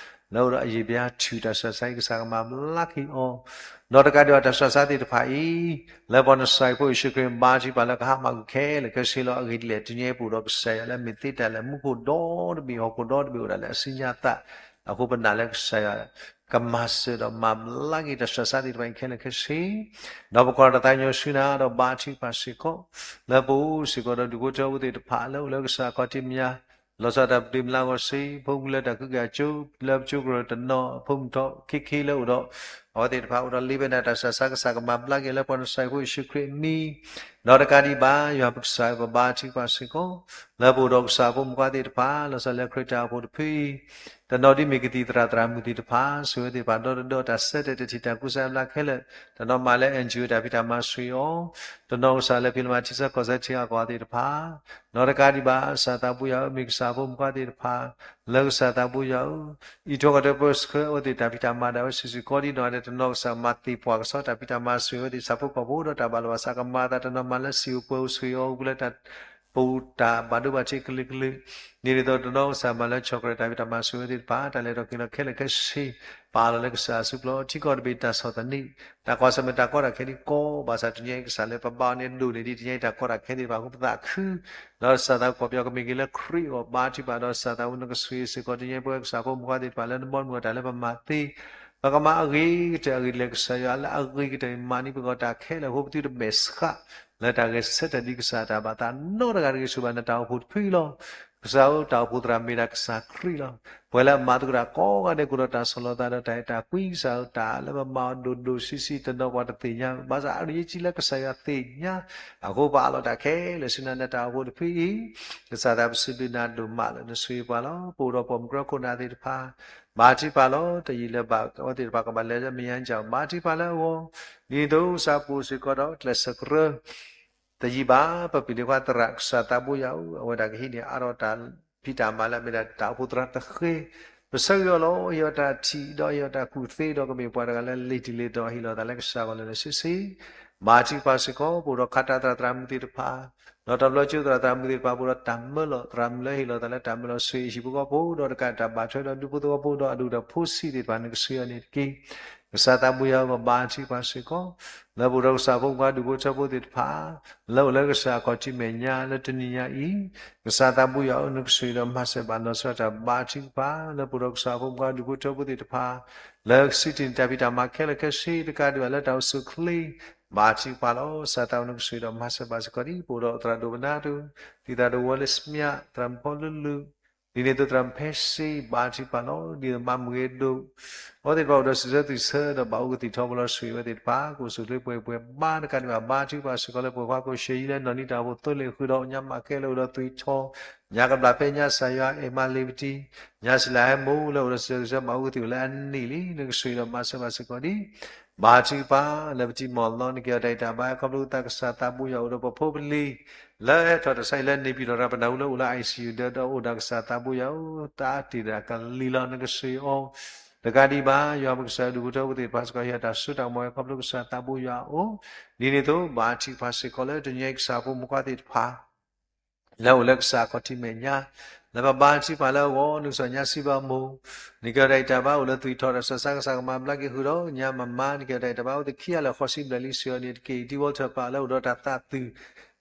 လၢအိၣ်ဒီးအယံာ်ဘျါထုးတၢ်ဆူးတၢ်ဆါအံၤ ကစၢ်ကမၤဘျါက့ၤအီၤ, ဒီးတကးဒံးဘၣ်တၢ်ဆူးတၢ်ဆါသ့ၣ်တဖၣ်အံၤ လၢပှၤနစၢ်ဖိယ့ၣ်ၡူးခရံာ်ဘါထုကဖၣ်လၢကဟါမၢ်ကွံာ်ခဲလၢာ်ခဲဆ့လီၤ. အဂ့ၢ်ဒ်လဲၣ် တနံၤအံၤပအိၣ်ဒီးကစၢ်ယွၤလၢအမ့ၢ်သ့တၢ်လၢာ် မူခိၣ်ဒီတဘ့ၣ် ဟီၣ်ခိၣ်ဒီတဘ့ၣ်အိၣ်ဒၣ်လၢအစုညါသး အဃိပနာ်လၢကစၢ်ယွၤ ကမၤစၢၤဒီးမၤဘျါက့ၤတၢ်ဆူးတၢ်ဆါသ့ၣ်တဖၣ်အံၤခဲလၢာ်ခဲဆ့ ဒီးပကွၢ်တၢ်သးကညီၤဆူနၤဒီးဘါထုကဖၣ်စ့ၢ်ကီး လၢပအိၣ်စ့ၢ်ကီးဒီးဒူၣ်ဖိထၢဖိသ့ၣ်တဖၣ်လၢအိၣ်လၢကစၢ်ခီၣ်ထံးမဲာ်ညါ လီၤဆီဒၣ်တၢ်ပတုာ်မုၢ်လၢ်အဂီၢ်စ့ၢ် ဖိမုၣ်လၢတၢ်ကဟုကယာ်ကၠိ လၢပကၠိကရၢၢ်တနီၤ ဖိမုၣ်ထီၣ်ခ့ခ့လၢအိၣ်ဒီး အဝဲသ့ၣ်တဖၣ်အိၣ်ဒီးလံဘဲနၤတၢ်ဆူးတၢ်ဆါ ကစၢ်ကမၤဘျါက့ၤလၢပှၤနစၢ်ဖိယ့ၣ်ၡူးခရံာ်အမံၤ ဒီးတကးဒံးဘၣ် ယွၤပကစၢ်ပဘါထုကဖၣ်စ့ၢ်ကီး လၢပအိၣ်ဒီးကစၢ်ဖိမုၣ်ခွါသ့ၣ်တဖၣ် လီၤဆီလၢခရံာ်တၢ်အိၣ်ဖှိၣ်တဖုအံၤ တနီၤဒ်မ့ၢ်ကသံၣ်သရၣ်သရၣ်မုၣ်သ့ၣ်တဖၣ် စူၢ်ဝဲသ့ၣ်တဖၣ်ဒီတဒီးတၢ်ဆၢတဲာ်တထံၣ်တၢ်ကူစါဘျါခဲလၢာ် တနီၤမၤလၢ NGO တၢ်ဖံးတၢ်မၤစူၢ်အီၤ တနီၤကစၢ်လၢဖံးလၢမၤထံဆၢကီၢ်ဆၢထံအီၣ်ကီၢ်သ့ၣ်တဖၣ် ဒီးတကးဒံးဘၣ် ကစၢ်သးဘိယွၤဧၢ မ့ၢ်ကစၢ်ဖိမုၣ်ခွါသ့ၣ်တဖၣ် လၢကစၢ်သးဘိယွၤဧၢ အံးထွဲကွၢ်ထွဲပၢဆှၢအဝဲသ့ၣ်တၢ်ဖံးတၢ်မၤဒၣ်ဝဲစုာ်စုာ် ကီဒ်နီၢ်ဂၤဒဲး တနီၤကစၢ်မၤသ့ၣ်ပှၢ်ကဆီတၢ်ဖံးတၢ်မၤစူၢ်အဝဲသ့ၣ် ဆၣ်ဖိကီၢ်ဖိဒီးတၢ်ဘၣ်လီၤဘၣ်စးကမၤအသး တနီၤမၤလၢစံာ်ဧိၤပှဲၤဧိၤစူၢ်အီၤ ပူၤလၢတၢ်ပူၤတၢ်ဘၣ်ဒိဘၣ်ထံးကလုာ်ကလုာ် ဒ်န့ၣ်အသိး တနီၤကစၢ်မၤလၢဆီၣ်ကရၢၢ်တၢ်ဖံးတၢ်မၤစူၢ်အဝဲသ့ၣ်တဖၣ် တၢ်လဲၤထီၣ်က့ၤလီၤခဲလၢာ်ခဲဆ့ ပာ်လီၤလၢကစၢ်အစုပူၤလီၤ ထံကီၢ်တဘ့ၣ်တၢ်ဆီၣ်သနံး တၢ်ကွၢ်ဆၢၣ်မဲာ်တၢ်ကီတၢ်ခဲဒ်ကီ ဘၣ်ဆၣ်တနံၤအံၤကစၢ်လၢပဘါအီၤန့ၣ်ဒိၣ်န့ၢ်ဒံးတနံၤအံၤတၢ်ကီတၢ်ခဲသ့ၣ်တဖၣ်အဃိ ပသးခု ဒီးကစၢ်သးကီၢ်ပယီၤကမ့ၢ်က့ၤလၢခရံာ်အဂီၢ် ဘါထုကဖၣ်ဒီးကစၢ်သးဝဲနကစၢ်ယ့ၣ်စ့ၢ်ကီး တနံၤအံၤပဝဲကစၢ်ဖိမုၣ်ခွါသ့ၣ်တဖၣ်လၢနဘီနမုၢ် တၢ်လၢပမၤသ့ ပကမၤအဂ့ၤကတၢၢ် အဂ့ၢ်ဒ်လဲၣ် ကစၢ်ယွၤလၢအဂ့ၤကတၢၢ်အံၤ မၤန့ၢ်ပဂီၢ်တၢ်ခဲလၢာ်အဃိ ပသုတမဲာ်ဆှးလၢတၢ်ဂဲၤဆၢထၢၣ်ဒ်ကစၢ်တၢ်ဘၣ်သးနီတဂၤတဂ့ၤ ဆူၣ်ဘၣ်နတၢ်အိၣ်ဖှိၣ်တဖုအံၤလီၤ. ကစၢ်ဧၢ တၢ်အိၣ်ဖှိၣ်သရၣ်မ့ၢ်ဒၣ်ကစၢ်ခရံာ်လီၤ. ပှၤလၢအမၤသကိးတၢ်ကိးဂၤဒဲး ကအိၣ်ဒီးတၢ်ဆီၣ်လီၤသးဒီးတၢ်အဲၣ်တၢ်ကွံ ကစၢ်ဧၢ တၢ်လၢပမၤအီၤဒိၣ်ဒိၣ်ဆံးဆံး တနီၤပှၤတသ့ၣ်ညါ ဘၣ်ဆၣ်အရ့ယ့ၢ်ကံလၢကစၢ်ယွၤသ့ၣ်ညါ အဃိပအးလီၤတၢ်ခဲလၢာ်ဆူနၤ နတၢ်အိၣ်ဖှိၣ်တဖုအံၤ ကစၢ်သးပစံးဘျုးနၤဒိၣ်မးလၢနဆိၣ်ဂ့ၤပှၤလီၤ. ပအိၣ်ဒီးပိာ်မုၣ်ကရၢခိၣ်နၢ်သ့ၣ်တဖၣ် ဘါထုကဖၣ်လီၤ. တယံာ်လၢၤဘၣ် အဝဲသ့ၣ်တဖၣ်ကဘၣ်လဲၤလၢမဲာ်ညါကၠီ ဘါထုကဖၣ်လၢအဂီၢ် ဒ်သိးကစၢ်ပအိၣ်စ့ၢ်ကီးဒီးကျဲးစၢးကရၢ တယံာ်ဘၣ် ပပျံၤတ့ၢ်ကွၢ်သရၣ်ကစၢ်သးဘိယွၤဧၢ, အဝဲဒၣ်ကဟံးန့ၢ်အါထီၣ်တၢ်ဖံးတၢ်မၤလၢအမ့ၢ်ဒၣ်တၢ်အိၣ်ဖှိၣ်သရၣ်တဃ့, ပဆၢဂ့ၤအီၤလီၤ. ဟ့ၣ်အီၤတၢ်ထံၣ်ဒီးဟ့ၣ်အီၤတၢ်ကူၣ်သ့ဒီး ကမ့ၢ်ပှၤတဂၤလၢလ့ၤတံၢ်လ့ၤတီၤ ဟ့ၣ်လီၤသးလၢကစၢ်ဂီၢ်လၢာ်လၢာ်ဆ့ဆ့, ဘါထုကဖၣ်စ့ၢ်ကီး ပအိၣ်ဒီးခးတၢ်သရၣ်သရၣ်မုၣ်သ့ၣ်တဖၣ်, ဒီးတဘျီကၠိသရၣ်သရၣ်မုၣ်သ့ၣ်တဖၣ် ပအိၣ်ဒီးတၢ်မၢလီၤသရၣ်မုၣ်လၢဟ့ၣ်လီၤသးလၢတၢ်မၢလီၤဆူဟံၣ်ဖိဃီဖိ ဒီးတကးတၢ်ဘၣ်ထွဲဒီးဒူဖိသဝီဖိ ဒီးအဒိၣ်ဒီးဖိဆံးသ့ၣ်တဖၣ် နကဆှၢအီၤန့ၣ်တက့ၢ်. ကစၢ်သးဘိယွၤဧၢ, ဘါထုကဖၣ်စ့ၢ်ကီး လၢပအိၣ်ဒီးကစၢ်ဖိမုၣ်ခွါဒူၣ်ဖိထၢဖိသ့ၣ်တဖၣ် လၢအိၣ်လၢကစၢ်အခီၣ်ထံးမဲာ်ညါလၢတနံၤညါအံၤ, ကစၢ်သးဘိယွၤဧၢ, နကဆိၣ်ဂ့ၤဒီးမၤစၢၤဘၣ်လီၤဆီဒၣ်တၢ်ဘါထုကဖၣ် လၢပအိၣ်ဒီးကစၢ်ဖိမုၣ်ခွါဒူၣ်ဖိထၢဖိသ့ၣ်တဖၣ် လၢကစံးတ့ၢ်န့ၢ်တၢ်ဖံးတၢ်မၤခဲလၢာ်ခဲဆ့ တကးဒံးဘၣ်လၢတၢ်အိၣ်ဆူၣ်အိၣ်ချ့ ဘါထုကဖၣ်လီၤ. ကစၢ်သးဘိ နကဆိၣ်ဂ့ၤဒီးမၤစၢၤဘၣ်စ့ၢ်ကီးဒံး ပအိၣ်ဒီးသရၣ်ဒိၣ်ပနါတၢ် သံၣ်သရၣ်ဒိၣ်ဝီလ့ၣ်စမံး သရၣ်မုၣ်ဖီလူလူ ဒ်န့ၣ်အသိးသရၣ်မုၣ်ဖဲစ့ ဘါထုကဖၣ်လီၤ. ဒ်သိးမၤမုၢ်ဂ့ၤဒိၣ် အဝဲသ့ၣ်တဖၣ်အိၣ်ဒီးစံးဆၢသးဆၢ ဒီးဘၣ်အူကသံၣ်ထီဘိလီၤ ဆိၣ်ဂ့ၤဝဲသ့ၣ်တဖၣ် ကအိၣ်ဆူၣ်အိၣ်ချ့ပှဲၤပှဲၤဘၣ် တကးဒံးဘၣ် ဘါထုကဖၣ်စ့ၢ်ကီးလၢပှၤကွၢ်ကိၣ်ဆဲးယံၤလၢနီၢ်နံၤတၢ်အိၣ်ဖှိၣ်သိလ့ၣ်ဃုာ်ဒီး ညါမၤကဲလၢအိၣ်ဒီးသွံၣ်ထီၣ် ညါကဘျၣ်ဖဲညါကစၢ်ယွၤအဲၣ်မၤလ့ၤပတံ ညါစံလၤဟဲမိၢ်လၢအိၣ်ဒီးစံးဆၢသးဆၢ ဘၣ်အူကသံၣ်အိၣ်လၢအနံၣ်လံ နကဆိၣ်ဂ့ၤဒီးမၤစၢၤဘၣ်စ့ၢ်ကီးဒံး ဘါထုကဖၣ် လၢပတံၤမီၢ်လီၤ နက့ၤအီၤတၢ်အံၤတၢ်ဘါ ခီဖျိသးကစၢ်သးဘိယွၤအိၣ်ဒီးပဖိပလံၤ လၢဟဲထီၣ်တၢ်ဆါအံၤလၢ နေပြည်တော် တၢ်ပနၢ်ဟူလၢအိၣ်လၢ ICU ဒီးအိၣ်ဒီးကစၢ်သးဘိယွၤဧၢ, သးတ့ၢ်တၢ်ကလံၤလီၤ နကဆိၣ်ဂ့ၤအီၤ တကးဒံးဘၣ် ယွၤပကစၢ်ဒူၣ်ဖိထၢဖိသ့ၣ်တဖၣ်စ့ၢ်ကီး ဟ့ၣ်အီၤတၢ်စိတၢ်ကမီၤဝဲခီဖျိကစၢ်သးဘိယွၤအအိၣ်, ဒ်န့ၣ်အသိး ဘါထုကဖၣ်စ့ၢ်ကီးလၢတနံၤညါအံၤ ကစၢ်ဖိမုၣ်ခွါသ့ၣ်တဖၣ် လၢအိၣ်လၢကစၢ်အခီၣ်ထံးမဲာ်ညါ, လၢပဘါထုကဖၣ်လၢအဂီၢ် နကစၢ်ညါစံးဘၣ်မိၢ်, နက့ၤအီၤတၢ်အံၤတၢ်ဘါ အိၣ်လၢသွံၣ်ထီၣ်တၢ်ဆါ ကစၢ်ကမၤဘျါက့ၤဃုာ်ဒီး ညါမၤမၤ နက့ၤအီၤတၢ်အံၤတၢ်ဘါ အိၣ်သခံဂၤလၢာ်ဃီဆံဘျဲၣ်လံ ဆိၣ်ဂ့ၤအီၤန့ၣ်တက့ၢ်. ဒ်ဝီထၢၣ်ပာ်လၢအိၣ်ဒီးတၢ်သးသုး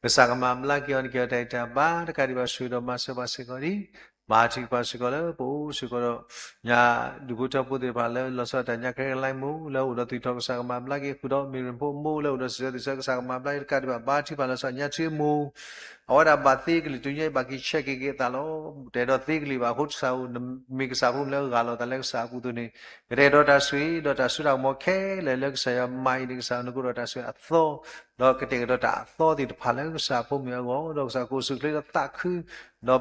ကစၢ်ကမၤဘျါက့ၤအီၤ နက့ၤအီၤတၢ်အံၤတၢ်ဘါ တကးဒံးဘၣ် ဆိၣ်ဂ့ၤဒီးမၤစၢၤဘၣ်စ့ၢ်ကီးဒံး ဘါထုကဖၣ်စ့ၢ်ကီးလၢပအိၣ်စ့ၢ်ကီးဒီး ညါဒူၣ်ဖိထၢဖိသ့ၣ်တဖၣ်လၢလီၤဆီဒၣ်တၢ်ညါ ခဲကလါမိၢ် လၢအိၣ်ဒီးသွံၣ်ထီၣ် ကစၢ်ကမၤဘျါက့ၤဃုာ်ဒီး မ့ၢ်ရ့ၣ်ဖိမိၢ် လၢအိၣ်ဒီးစံးဆၢသးဆၢ ကစၢ်ကမၤဘျါက့ၤ တကးဒံးဘၣ် ဘါထုကဖၣ်လၢကစၢ်ညါထံမိၢ် အဝဲဒၣ်ဘၣ်သ့ကလံၤ တနံၤညါအံၤ ဘၣ်က့ၤဆဲးက့ၤက့ၤအသးလီၤ. တအဲၣ်ဒိးသ့ကလံၤဘၣ်အဃိ တစးအိၣ် မ့ၢ်ကစၢ်ဖိမုၣ်လၢဂၢ်လီၤသးလၢကစၢ်အပူၤအသိးန့ၣ် ကတအဲၣ်ဒိးတၢ်ဆိၣ်ဂ့ၤ ဒီးတၢ်စိတၢ်ကမီၤခဲလၢာ်လၢကစၢ်ယွၤမၤအံၤန့ၣ် ကစၢ်နကအိၣ်ဒီးတၢ်ဆိၣ်ဂ့ၤအသီ ဒီးကတဲာ်ကတီၤတၢ်အသီသ့ၣ်တဖၣ်လၢကစၢ်ဖိမုၣ်အဂီၢ် ဒီးကစၢ်ကအိၣ်ဆူၣ်အိၣ်ချ့ဒီးသးခု ဒီး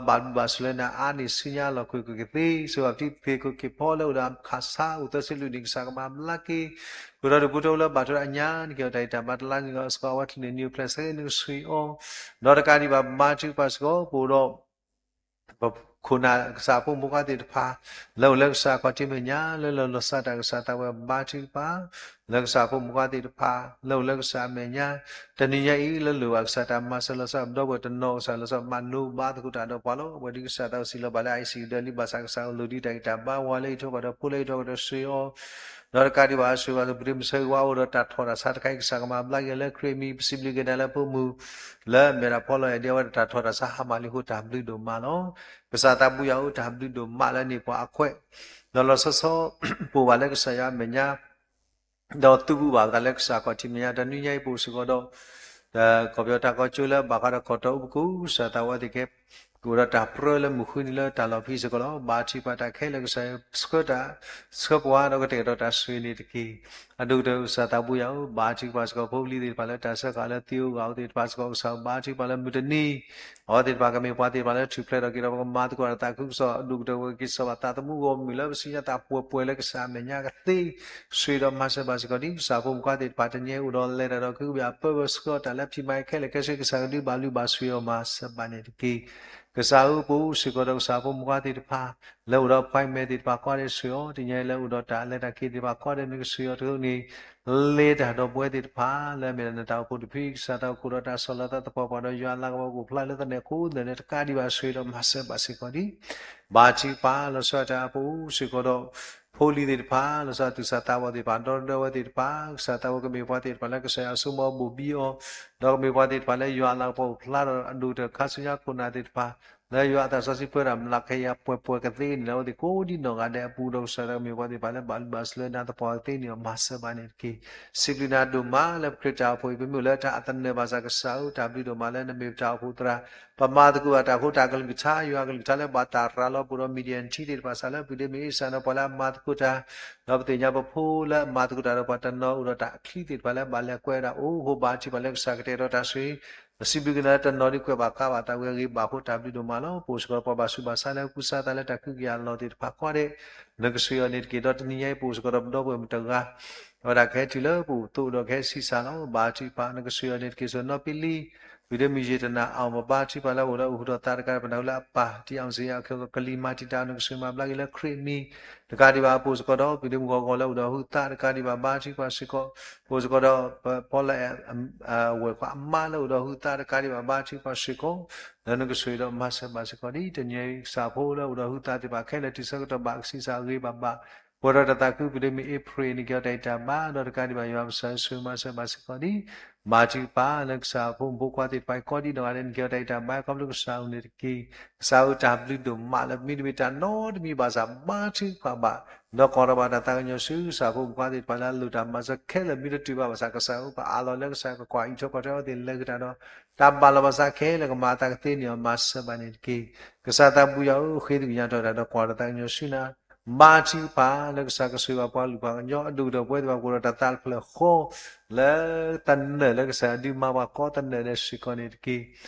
ဘၣ်ဘျုးဘၣ်ဆိၣ်လၢနအါန့ၢ်ဆူညါလီၤ ကွ့ၢ်ကွ့ၢ်ကသ့ ဆိၣ်ဂ့ၤပတံၤသ့ၣ်ခိၣ်က့ၤဖီလၢအိၣ်ဒီးခးဆါအိၣ်သၢဆံလွံၢ်နံၣ် ကစၢ်ကမၤဘျါက့ၤ ဃုာ်ဒီးဒူၣ်ဖိထၢဖိလၢဘၣ်ထွဲအညါ နက့ၤအီၤတၢ်အံၤတၢ်ဘါ တလါန့ၣ်လီၤ စ့ၢ်ကီးအဝဲထုးန့ၢ် new place နကဆိၣ်ဂ့ၤအီၤ ဒီးတကးဒံးဘၣ် ဘါထုကဖၣ်စ့ၢ်ကီး ပအိၣ်ဒီး ပခိၣ်နၢ်ကစၢ်ဖိမုၣ်ဖိခွါသ့ၣ်တဖၣ် လၢအိၣ်လၢကစၢ်အခီၣ်ထံးမဲာ်ညါ လၢလီၤလီၤဆီဒၣ်တၢ် ကစၢ်သးဘိယွၤ ဘါထုကဖၣ် လၢကစၢ်ဖိမုၣ်ဖိခွါသ့ၣ်တဖၣ် လၢအိၣ်လၢကစၢ်အမဲာ်ညါ တနံၤညါအံၤ လၢလိၣ်ဘၣ်ကစၢ်တၢ်မၤစၢၤလီၤဆီဒၣ် ပဒီပုၢ်ဝဲၢ်တနီၤ ကစၢ်လီၤဆီဒၣ်မၤလိဘါသကိးတၢ်ဒီးပှၤလီၤ. အဝဲဒ်ကစၢ်သးဘိစံးလီၤဘၣ်လၢ ICU ဒီးလံ ဘၣ်ဆၣ်ကစၢ်ကလိၣ်ဒံးတၢ်ဂံၢ်တၢ်ဘါ ဝၤလၢအံးထွဲကွၢ်ဒီးဖိလၢအံးထွဲကွၢ်ဒီးဆိၣ်ဂ့ၤအီၤ ဒီးတကးဒံးဘၣ် ဆိၣ်ဂ့ၤဘၣ် ပဒ့မုၣ်ဆၢဂ့ၤဝါ အိၣ်ဒီးတၢ်ထီၣ်တၢ်ဆါတခါအံၤ ကစၢ်ကမၤဘျါက့ၤအီၤလၢခရံာ်အမံၤ ပစံးဘျုးက့ၤနၤလၢဖိမုၣ် လၢမဲာ်တၢ်ဖီလီၤအဲၣ်ဒံးအဝဲဒၣ်တၢ်ထီၣ်တၢ်ဆါဟါမၢ်လံအဃိ တၢ်ဘျုးဒိၣ်မးလီၤ. ကစၢ်သးဘိယွၤဧၢ တၢ်ဘျုးဒိၣ်မးလၢန့ၢ်ပှၤအခွဲး ဒီးလီၤဆီဆီ ပအိၣ်ဘၣ်လၢကစၢ်ယွၤအမဲာ်ညါ ဒီးသုးဘူးဘၣ်ပသးလၢကစၢ်အခီၣ်ထံးမဲာ်ညါ တနံၤညါအံၤပအိၣ်စ့ၢ်ကီးဒီး ကီၢ်ပယီၤတၢ်ကီၢ်ကၠိလၢဘၣ်ဃးဒီးကီၢ်တီအူပူၤ ကစၢ်သးဝဲသ့ၣ်ကဲ ကအိၣ်ဒီးတၢ်ပြၢလၢမုၢ်ဃုနံၤလၢတၢ်လီၢ်ဖဲစ့ၢ်ကီးလီၤ. ဘါထုကဖၣ်တၢ်ခဲလၢာ် ကစၢ်ဆှၢတၢ် ဆှၢပှၤဒီးကတဲာ်ကတီၤတၢ်ဆိၣ်ဂ့ၤန့ၣ်တက့ၢ်. အဒိၣ်ကတၢၢ်ကစၢ်သးဘိယွၤဧၢ ဘါထုကဖၣ်စ့ၢ်ကီး ဖိပလံၤသ့ၣ်တဖၣ်လၢတၢ်စၢဃာ်လၢသံအိၣ်ဂၢၢ်အိၣ်သ့ၣ်တဖၣ် စ့ၢ်ကီး ကစၢ်ဘါထုကဖၣ်လၢမုၢ်တနံၤ အဝဲသ့ၣ်တဖၣ်ကမ့ၢ်ပှၤသ့ၣ်တဖၣ်လၢထူၣ်ဖျဲးထီၣ်က့ၤဒီး ပကမၤသကိးတၢ်သးခုကစီၣ် အဒိၣ်ကတၢၢ်ဝဲက့ၤစၢ်ဘၣ်သးသမူဂီၢ်မုၢ်လၢပစံးညါသးပှဲၤပှဲၤလၢကစၢ်အမဲာ်ညါကသ့ ဆိၣ်ဂ့ၤဒီးမၤစၢၤဘၣ်စ့ၢ်ကီးဒ်ကစၢ်ဖိမုၣ်ဖိခွါသ့ၣ်တဖၣ် တနံၤအံၤအိၣ်ဒီးလဲၤတၢ်ဒီး ကဟုကယာ်ပၢဝဲဆှၢအီၤတၢ်လၢဖံးမၤခဲလၢာ်ခဲဆ့ ကစၢ်ကဒုးဘၣ်လုၢ်ဘၣ်ဆိၣ်ဂ့ၤအီၤမၤစၢၤဘၣ်န့ၣ်တက့ၢ်. ကစၢ်ဧၢ ပအိၣ်စ့ၢ်ကီးဒီးကစၢ်ဖိမုၣ်ဖိခွါသ့ၣ်တဖၣ် လၢအိၣ်ဒီး appointment သ့ၣ်တဖၣ်ကိးဂၤဒဲးဆိၣ်ဂ့ၤအီၤ တနံၤအံၤလၢအိၣ်ဒီးတၢ်လဲၤတၢ်က့ၤသ့ၣ်တဖၣ်ကိးဂၤဒဲး နကဆိၣ်ဂ့ၤအီၤတက့ၢ်န့ၣ် လဲၤတၢ်ဒီးပဝဲသ့ၣ်တဖၣ် လၢအမ့ၢ်ဒၣ်နတၢ်အိၣ်ဖှိၣ်တဖု ကစၢ်သးအိၣ်ခိၣ်ဒီးတၢ်ဆီၣ်လီၤသးသပှၢ်ပှၢ်ဒီး ယွၤအလၤကပီၤကအိၣ်ဖျါလၢသန့ၤအဃိ သန့ၤတကးဒံးဘၣ်ဆိၣ်ဂ့ၤဒီးမၤစၢၤဘၣ်စ့ၢ်ကီးဒ် ဘါထုကဖၣ်လီၤဆီဒၣ်တၢ် ပအိၣ်စ့ၢ်ကီးဒီး ဖိလံၤသ့ၣ်တဖၣ် လီၤဆီဒၣ်သူၣ်စၢ်သးဘီၣ်သ့ၣ်တဖၣ် ဒီဒီဝဲသ့ၣ်တဖၣ် ကစၢ်သးအိၣ်ကမ့ၢ်ပှၤသ့ၣ်တဖၣ်လၢကစၢ်ယွၤအစိကမီၤဘိၣ်ဘံအီၤ ဒီးကမ့ၢ်ပှၤသ့ၣ်တဖၣ်လၢယွၤအလၤကပီၤအိၣ်ဖျါဒီးအဒိၣ်ကတၢၢ်ခါဆူညါခိၣ်နၢ်သ့ၣ်တဖၣ် လၢယွၤအသးစီဆှံပှဲၤဒၣ်မျးကယၤပှဲၤပှဲၤကသ့န့ၣ်လီၤ. အဝဲသ့ၣ်ကိးဒ်နီၢ်ဂၤဒဲးအပူၤဒီး ကစၢ်သးကမ့ၢ်ပှၤသ့ၣ်တဖၣ်လၢဘၣ်လုၢ်ဘၣ်စၢၤလၢနၤသပှၢ်ကသ့န့ၣ် မၤစၢၤဘၣ်န့ၣ်တက့ၢ်. စံးဘျုးနၤဒိၣ်မးလၢပခရံာ်တၢ်အိၣ်ဖှိၣ်အံၤ ပမ့ၢ်အိၣ်လၢတၢ်အသနၢၣ်ဘၣ်ဆၣ် ကစၢ်ဧၢ တၢ်ဘျုးဒိၣ်မးလၢနမ့ၢ်ပတၢ်အိၣ်ဖှိၣ်သရၣ် ပမၤသကိးဘၣ်တၢ်အဃိ တၢ်ကလုၢ်ကထါ ယွၤအကလုၢ်ကထါလၢဘၣ်တၢ်ရၤလီၤပှိၢ်ဒီး Midian ထံသ့ၣ်တဖၣ် စးလၢပျုၤဒ့မ့ၢ်အ့ၣ်စၢ်ဒီးပှၤလၢအမၤသကိးတၢ် ဒီးပသ့ၣ်ညါပဖိလၢအမၤသကိးတၢ်ဒီးပှၤတနီၤအိၣ်ဒီးတၢ်အချံသ့ၣ်တဖၣ်လၢဘၣ်လဲၤကွဲးဒၣ်အိၣ် အဃိဘါထုကဖၣ်လၢကစၢ်ကတဲာ်ကတီၤတၢ်ဆိၣ်ဂ့ၤ ပစံးဘျုးက့ၤနၤလၢတနီၤဒ်ကွဲးဘၣ်ဃးဘၣ်သးဝံၤအဂ့ၢ် ဘၣ်ဃိတၢ်ဘျုးဒိၣ်မးလီၤ. ပအိၣ်စ့ၢ်ကီးဒီးပှၤဘၣ်ဆူးဘၣ်ဆါလၢကူစါသးလၢတၢ်ကဟုကယာ်အလီၢ်သ့ၣ်တဖၣ်ကိးဂၤဒဲး နကဆိၣ်ဂ့ၤအီၤန့ၣ်တက့ၢ်. ဒီးတနံၤညါအံၤပအိၣ်စ့ၢ်ကီးဒီးပဒီပုၢ်ဝဲၢ်မုၣ်တဂၤ အဝဲဒၣ်ကဟဲတုၤလၢပအိၣ်သိဒီးကဟဲဆံးစၢ်လီၤ. ဘါထုကဖၣ် နကဆိၣ်ဂ့ၤအီၤန့ၣ်တက့ၢ်. စီၤနီၢ်ပ့လံ ပုၢ်ဒ့မုၣ်ယတနာ်အီၤ ပဘါထုကဖၣ်လၢအိၣ်ဒီးဟုၣ်ဒီးသးတကးဒံး ပနၢ်ဟူလၢအပၢ် တံၢ်အီၣ်စ့အီၤခဲကီး ကလံၤမၤတံာ်တာ်အီၤ နကစၢ်မၤဘျါက့ၤလၢခရံာ်အမံၤ တကးဒံးဘၣ်အပူၤစ့ၢ်ကီးဒီး ပုၢ်ဒ့မုၣ်ဂီၤဂီၤလၢအိၣ်ဒီးဟုၣ်သး တကးဒံးဘၣ် ဘါထုကဖၣ်စ့ၢ်ကီး ပအိၣ်စ့ၢ်ကီးဒီး ပဖီလာ် ဝဲၢ်ခွါအမါလၢအိၣ်ဒီးဟုၣ်သး တကးဒံးဘၣ် ဘါထုကဖၣ်စ့ၢ်ကီး လၢနကဆိၣ်ဂ့ၤဒီးမၤစၢၤဘၣ်စ့ၢ်ကီး ဒ်တနံၤအံၤ ကစၢ်ဖိလၢအိၣ်ဒီးဟုၣ်သးသ့ၣ်တဖၣ်ခဲလၢာ် တုၤဆၢကတီၢ်ဘၣ်ကဆံးစၢ်အဂ့ၤဘၣ်ဘၣ် ပှဲၤဒီးတၢ်သးခု ပုၢ်ဒ့မုၣ်အ့ဖြ့ၣ် နကဲအီၤတၢ်အံးတၢ်ဘါ ဒီးတကးဒံးဘၣ် ယွၤပကစၢ်ဆိၣ်ဂ့ၤမၤစၢၤဘၣ်စ့ၢ်ကီးဒ် ဘါထုကဖၣ်လၢကစၢ်ဖိမုၣ်ဖိခွါသ့ၣ်တဖၣ်အံၤ ကိးဒ်နီၢ်ဂၤဒဲး နကဲအီၤတၢ်အံးတၢ်ဘါ ခီဖျိကစၢ်အိၣ်န့ၣ်တက့ၢ်. ကစၢ်ဧၢ တၢ်ဘျုးဒိၣ်မးလၢပမ့ၢ်တမ့ၢ်တၢ်နီတမံၤဘၣ်ဆၣ် ဘါထုကဖၣ်ဘၣ် ဒီးကိးထီၣ်ဘၣ်တၢ်သးကညီၤဆူ ကစၢ်ဖိမုၣ်ဖိခွါသ့ၣ်တဖၣ်လၢအလိၣ်တၢ်မၤစၢၤခဲလၢာ် မ့ၢ်တတုၤဘၣ်ဘၣ်ဆၣ် ကစၢ်ဧၢ ပအးလီၤလၢကစၢ်ကကွၢ်အံးထွဲကွၢ်ထွဲအဝဲသ့ၣ်လၢကတၢၢ်ဒီး တၢ်ဘၣ်လီၤဘၣ်စးခဲလၢာ် ကမၤအသးကသ့န့ၢ်အီၤ မၤစၢၤဘၣ်န့ၣ်တက့ၢ်. ကစၢ်သးဘိယွၤဧၢ ဃ့သကွံၢ်ညါထီၣ်တၢ်ဒီး ကွၢ်ဒီးတၢ်သးကညီၤဆူနၤ ဘါထုကဖၣ်လၢကစၢ်ကဆိၣ်ဂ့ၤဘၣ်ပှၤကလုာ်ပှၤကညီ အဒိၣ်ကတၢၢ်ပဝဲသ့ၣ်တဖၣ် ကအိၣ်ဒီးတၢ်သးတဖျၢၣ်ဃီ လၢတနၢၤလၢကစၢ်ဒုးမၤပှၤကိးတနၢၤဒဲးစ့ၢ်ကီးန့ၣ်တက့ၢ်.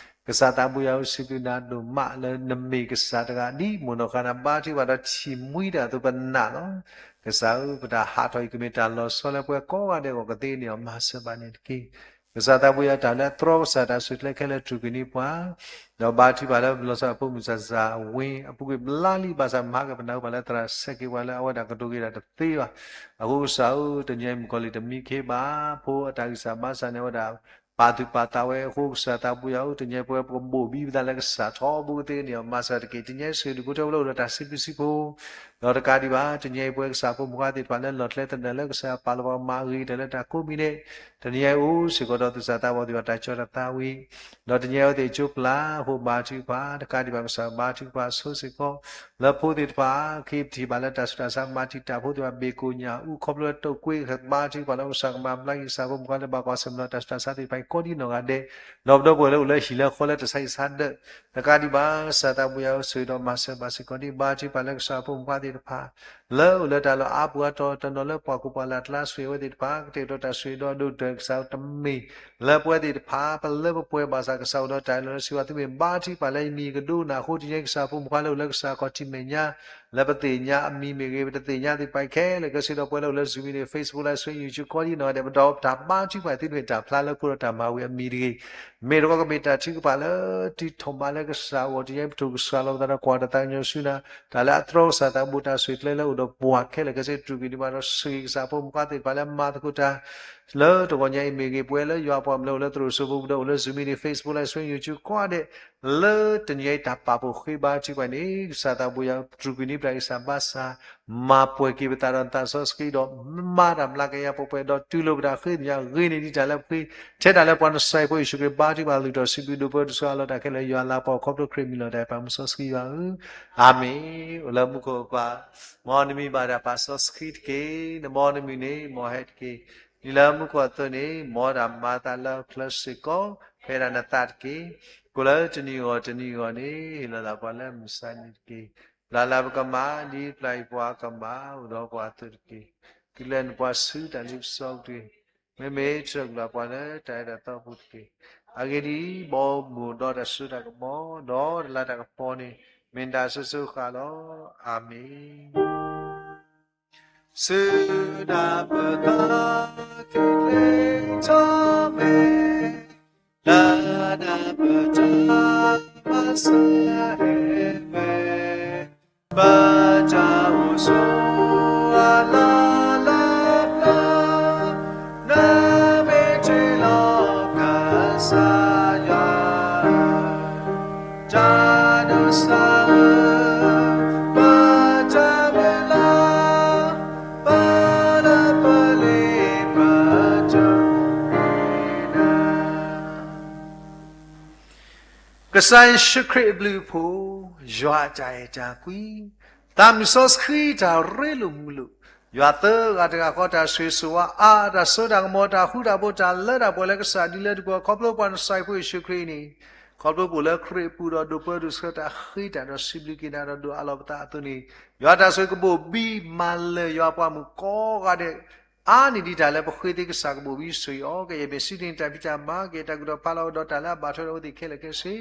ကစၢ်သးဘိယွၤဧၢ စံးဘျုးနၤဒိၣ်မးလၢနမ့ၢ်ကစၢ်တဂၤ ဒ်မိၢ်နီၢ်ဃၢ်န့ၣ် ဘါထုကဖၣ်ဒီးထံၣ်မှံတၢ်အသိးပနာ်လီၤ. ကစၢ်ဧၢ ပတၢ်ဟးထီၣ်အံၤ ကမ့ၢ်တၢ်လီၤဆီလၢပှၤကိးဂၤဒဲးအဂီၢ် ကသ့န့ၢ်အီၤ မၤစၢၤဘၣ်န့ၣ်တက့ၢ်. ကစၢ်သးဘိယွၤ တၢ်လၢအတြီကစၢ် တၢ်ဆူၣ်ချ့ခဲလၢာ် တြူာ်ကွံာ်န့ၢ်ပှၤ ဒီးဘါထုကဖၣ်လၢပလီၤဆီအဖိမုၣ် စၢ်စၢ်ဝ့ အပူၤကွံာ်ဘျါလံ ဘၣ်ဆၣ်မဟါကပနၢ်ဟူဘၣ်လၢသရၣ်ဆဲးက့ၤပှၤလၢအဝဲဒၣ်ကတိၤက့ၤတၢ်တသ့ဘၣ်. အဃိကစၢ်ဧၢ တနံၤအံၤမုၣ်ကီၤလံၢ်တမံခ့ဘၣ် ဖိအတၢ်ဂံၢ်စၢ်ဘါစၢ်န့ၣ် အဝဲဒၣ်ပာ်သူၣ်ပာ်သးဝဲအဃိ ကစၢ်သးဘိယွၤဧၢ တနံၤအံၤပဝဲပကဘိၣ်ဘံပသးလၢကစၢ်ထီဘိကသ့န့ၢ်အီၤ မၤစၢၤတက့ၢ်. တနံၤအံၤ ဆှၢဒုးဖိထၢဖိလၢအိၣ်ဒီးတၢ်စံးဘျုးစံးဖှိၣ် ဒီးတကးဒံးဘၣ် တနံၤအံၤပဝဲကစၢ်ဖိမုၣ်ခွါသ့ၣ်တဖၣ်လၢလီၢ်ကျဲသနၢၣ်လၢ ကစၢ်ပာ်လီၤပှၤမၤဂ့ၤတၢ်လၢတၢ်ကိးမံၤဒဲး တနံၤအံၤအိၣ်စ့ၢ်ကီးဒီးသူၣ်စၢ်သးဘီၣ်သ့ၣ်တဖၣ် တၢ်ကၠီတၢ်သးဝံၣ် ဒီးတနံၤအံၤအဝဲသ့ၣ်ကၠိပျၢ် အဃိဘါထုကဖၣ် တကးဒံးဘၣ် ကစၢ်ဘါထုကဖၣ်ဆိစ့ၢ်ကီး လၢဖိသ့ၣ်တဖၣ် ခ့ပထံၣ်ဘၣ်လၢတၢ်ဆူးတၢ်ဆါ မၤတံာ်တာ်ဖိသ့ၣ်တဖၣ် ဘ့ၣ်ကိၣ်ညၣ်အူ ခီဖျိလၢတိာ်ကွ့ ဘါထုကဖၣ်လၢကစၢ်ကမၤဘျါက့ၤ ကစၢ်ဖိမုၣ်ခွါလၢဘၣ်ကွၢ်ဆၢၣ်မဲာ်လီၤတၢ်ဆူးတၢ်ဆါသ့ၣ်တဖၣ်အံၤ ကိးဒ်နီၢ်ဂၤဒဲး ဒီးပဒီပုၢ်ဝဲၢ်လၢအိၣ်လၢဟံၣ်လၢဃီလၢတၢ်ဆါဟံၣ်ဆါဒၢး တကးဒံးဘၣ် ကစၢ်သးဘိယွၤဧၢ ဆိၣ်ဂ့ၤဒီးမၤစၢၤဘၣ်စ့ၢ်ကီး ဒ်ဘါထုကဖၣ်လၢကစၢ်ဖိမုၣ်ခွါသ့ၣ်တဖၣ် လၢအိၣ်လၢတၢ်လီၢ်အါပူၤအါတီၤ တနီၤလၢပှၤကူပှၤလၢ်အကျါ ဆိၣ်ဂ့ၤအဝဲသ့ၣ်တဖၣ် ကတဲာ်ကတီၤတၢ်ဆိၣ်ဂ့ၤဒီးဒိၣ်ကတၢၢ် ကစၢ်ဧၢ တမ့ၢ်လၢပဝဲသ့ၣ်တဖၣ် ပလၢပပှဲၤဘၣ်ဆၣ် ကစၢ်အိၣ်ဒီးတၢ်အၢၣ်လီၤလၢစံးဘၣ်သုမ့ၢ် ဘါထုကဖၣ်လၢယမံၤကဒိကနၣ်အဃိ တနံၤအံၤကစၢ်ဖိမုၣ်ခွါလၢအိၣ်လၢကစၢ် ခီၣ်ထံးမဲာ်ညါ လၢပသ့ၣ်ညါအမံၤမ့ၢ်ဂ့ၤ ပတသ့ၣ်ညါသ့ၣ်တဖၣ်ခဲလၢာ် ကဲဆ့ဒီးပှဲၤလၢအိၣ်လၢ Zoom မံၤန့ၣ် Facebook လၢ ဆွေ YouTube ကိးဒ်နီၢ်ဂၤဒဲး ပဒီးပတၢ်ဘါထုကဖၣ်သုမ့ၢ်တၢ်ဖျါလၢခိဒီးတၢ်မၤဝံၤအမံၤတဂ့ၤ မ့ၢ်တခီကမ့ၢ်တၢ်ထုကဖၣ်လၢ တုၤထီၣ်ဘးလၢကစၢ်အဂီၢ် တနံၤအံၤပထိၣ်ကစှၤလီၤပသးဒီးကွၢ်တၢ်သးကညီၤဆူနၤ တၢ်လၢအတြီကစၢ်သးဘိၣ်တၢ်ဆိၣ်ဂ့ၤကျဲလၢအိၣ်ဒီးပှၤခဲလၢာ် ကဲဆ့တြူာ်ကွံာ်န့ၢ်ဘၣ်ဒီး ဆိၣ်ဂ့ၤကစၢ်ဖိမုၣ်ခွါသ့ၣ်တဖၣ်လၢမၤသကိးတၢ် လၢတဂီၤညါအံၤမ့ၢ်ဂ့ၤ ပဝဲလၢယွၤအပှၤကလုာ်လၢအိၣ်လၢသရိာ်စိၤပူၤ ပဒီးအိၣ်လၢ Zoom မံၤန့ၣ် Facebook လၢ ဆွေ YouTube ကိးဂၤဒဲး လၢတနံၤအံၤတၢ်ပာ်ဖှိၣ်ဃ့ဘါထုကဖၣ်န့ၣ် ကစၢ်သးဘိယွၤတြူာ်ကွံာ်န့ၢ်ပတၢ်ဂံၢ်စၢ်ဘါစၢ် မၤပှဲၤက့ၤပသးဒီးနသးစီဆှံဒီး မၤတၢ်မျးကယၤပှဲၤပှဲၤဒီးတူၢ်လိာ်ပတၢ်ဃ့ကညးဂ့ၤန့ၢ်ဒံးတၢ်လၢပဃ့ ထဲတၢ်လၢပှၤနစဲးဖိယ့ၣ်ၡူးခရံာ် ဘါထုကဖၣ်လုၢ်ထီၣ်စံးဘျုးဒိၣ်ပှဲၤဒိၣ်ဆူအလီၢ်တၢ်ခဲလၢာ် ယွၤလၤပှီၢ်ခီဖျိခရံာ်မံၤလီၤတၢ်ပာ်မုၢ်စီဆှံယွၤဧၢ အၤမ့ၣ် အိၣ်လၢမူခိၣ်ပၢ် မ်နမံၤဘၣ်တၢ်ပာ်စီဆှံတက့ၢ် နဘီနမုၢ်န့ၣ် မ်ဟဲတက့ၢ် ဒ်လၢမူခိၣ်အသိးန့ၣ် မ်တၢ်မၤအသးလၢဟီၣ်ခိၣ်ချၢစ့ၢ်ကီး ဖဲဒၣ်နသးတက့ၢ် ကိးလၢတနံၤအဂီၢ်တနံၤအဂီၢ်န့ၣ် ဟ့ၣ်လီၤသးပှၤလၢမုၢ်ဆါနံၤတက့ၢ် ပျၢ်လၢပကမၣ် ဒ်ပျၢ်အံၤပှၤကမၣ် အိၣ်ဒီးပှၤအသိးတက့ၢ် ကလဲၤနပှၤဆူတၢ်လ့ပစီကတၢၢ် မ့မ့ၢ်တြီကွံာ်လၢပှၤလၢတၢ်အဲၣ်တၢ်သီပူၤတက့ၢ် အဂ့ၢ်ဒ်အံၤ ဘီမုၢ်ဒီးတၢ်စိတၢ်ကမီၤ ဒီးတၢ်လၤတၢ်ကပီၤန့ၣ် မ့ၢ်တၢ်စိၤစိၤဃာ်လီၤ အၤမ့ၣ် စူၢ်ဒၣ်ပသးက့ၤကျဲထီၣ်မဲာ် လၢဒၣ်ပတၢ်မၤစၢၤဟဲဝဲ ပတၢ်အိၣ်ဆိးအလီၢ်လၢပျၢၤ နမ့ၢ်တ့လီၤကစၢ်ယွၤ တၢ်ဒိးစၢ်ဧၢ ပတၢ်မုၢ်လၢ် ပလၢပလ့ပတၢ်မုၢ်နၤ ကစၢ်ယ့ၣ်ၡူးခရံာ်အဘျုးအဖှိၣ်, ယွၤအတၢ်အဲၣ်တၢ်ကွံ, သးမုၢ်စီဆှံတၢ်ရ့လိာ်မုာ်လိာ်, ယွၤသၢဂၤတဂၤဃီတၢ်ဆိၣ်ဂ့ၤဆိၣ်ဝါအါ, တၢ်စိတၢ်ကမီၤ တၢ်ဃူတၢ်ဖိး တၢ်လၢတၢ်ပှဲၤလၢကစၢ်ဒ်လၢတပူၤ ခီဖျိပှၤနစဲးဖိယ့ၣ်ၡူးခရံာ်န့ၣ်, ခီဖျိပအိၣ်လၢခရံာ်အပူၤဒီးဒိးပၢဒိးဆှၢတၢ်ဃ့တၢ်ဒီးစံးဘျုးက့ၤနၤဒီးဒိးအးလီၤပသးအသိးန့ၣ်, ယွၤတၢ်ဆိၣ်ဂ့ၤကဘိၣ်ဘံမၤလၢာ်ယွၤပှၤမုၣ်ကိးဂၤဒဲး အါန့ၢ်ဒံးတၢ်လၢပဃ့သ့ကစၢ်ကဘိၣ်ဘံဆိၣ်ဂ့ၤအီၤ, ကယဲၢ်မ့ၢ်စံးတ့ၢ်တၢ်ဖံးတၢ်မၤ ကယဲၢ်တၢ်ကူၣ်ထီၣ်ဖးလီၤဒီးတၢ်လၢအဘၣ်ထွဲဒီးအဝဲသ့ၣ်ခဲလၢာ်ခဲဆ့,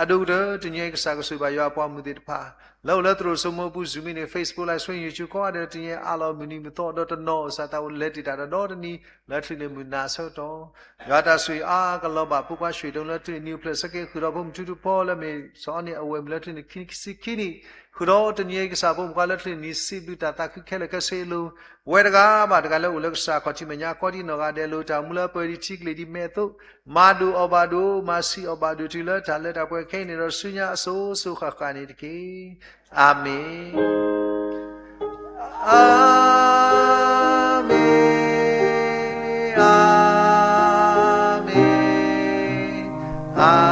အဒိၣ်ကတၢၢ် တနံၤအံၤကစၢ်ကဆိၣ်ဂ့ၤဘၣ်ယွၤအပှၤမုၢ်သ့ၣ်တဖၣ် လၢအိၣ်လၢသရိာ်စိမိပူၤ Zoom မ့ၢ်န့ၣ် Facebook Live Stream YouTube ကိးဂၤဒဲး တနံၤအံၤအးလီၤမုၢ်နံၤမုၢ်သီဒီးတနီၤ စးသးအိၣ်လဲၤတ့ၢ်တၢ်ဒီးဒီတနံၤ လၢချုးန့ၣ်မုၢ်နၤအဆၢကတီၢ် ယွၤတၢ်ဆိၣ်ဂ့ၤအါကလီၤဘၣ် ဖိခွါရွှ့ၣ်ဒိၣ်လၢချုးန့ၣ် နံၣ်အိၣ်ဖျဲၣ်ဆၢက့ၤ ဃုာ်ဒီးဖိမုၣ်ထူတဖီလၢမ့ၢ်စီၤအီန့ၣ် အဝဲၢ်မုၣ်လၢချုးန့ၣ် ခံဆံခံနံၣ် ဃုာ်ဒီးတနံၤအံၤကစၢ် ဖိမုၣ်ဖိခွါလၢချုးန့ၣ် စံးဘျုးတၢ်သးခုခဲလၢာ်ခဲဆ့အလိၤ ပဝဲတဂၤဘၣ်တဂၤလၢအိၣ်လၢကစၢ်ခီၣ်ထံးမဲာ်ညါ ကီဒံနီၢ်ဂၤဒဲး လိၣ်တၢ်မူလၢပၢၤဒံးထံကလ့ၢ်ဒံးမဲာ်အသိး မၤဒိၣ်အီၣ်ဘၣ်ဒိၣ် မၤဆံးအီၣ်ဘၣ်ဒိၣ် တုၤလၢတၢ်လၢတၢ်ပှဲၤခဲအံၤန့ၣ်ဒီး ဆူညါအစိၤစိၤဃၣ်ဃၣ်န့ၣ်တက့ၢ်. အၤမ့ၣ်, အၤမ့ၣ်, အၤမ့ၣ်, အၤ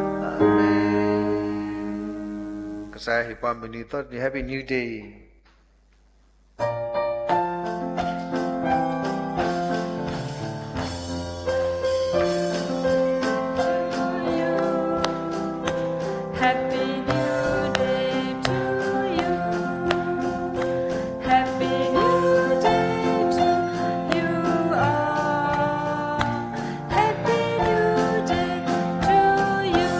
အၤမ့ၣ်. ကစၢ်ဟ့ၣ်ပှၤမုၢ်နံၤသီတနံၤ Happy New Day. Happy New Day to you. Happy New Day to you all. Happy New Day to you.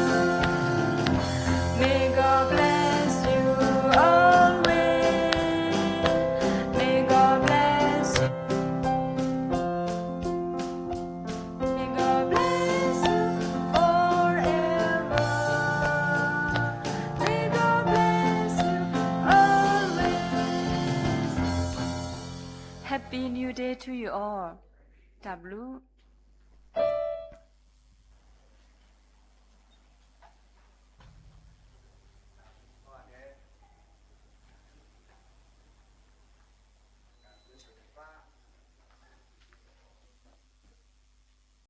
May God bless you always. May God bless you. May God bless you forever. May God bless you always. Happy New Day to you all. တၢ်ဘျုး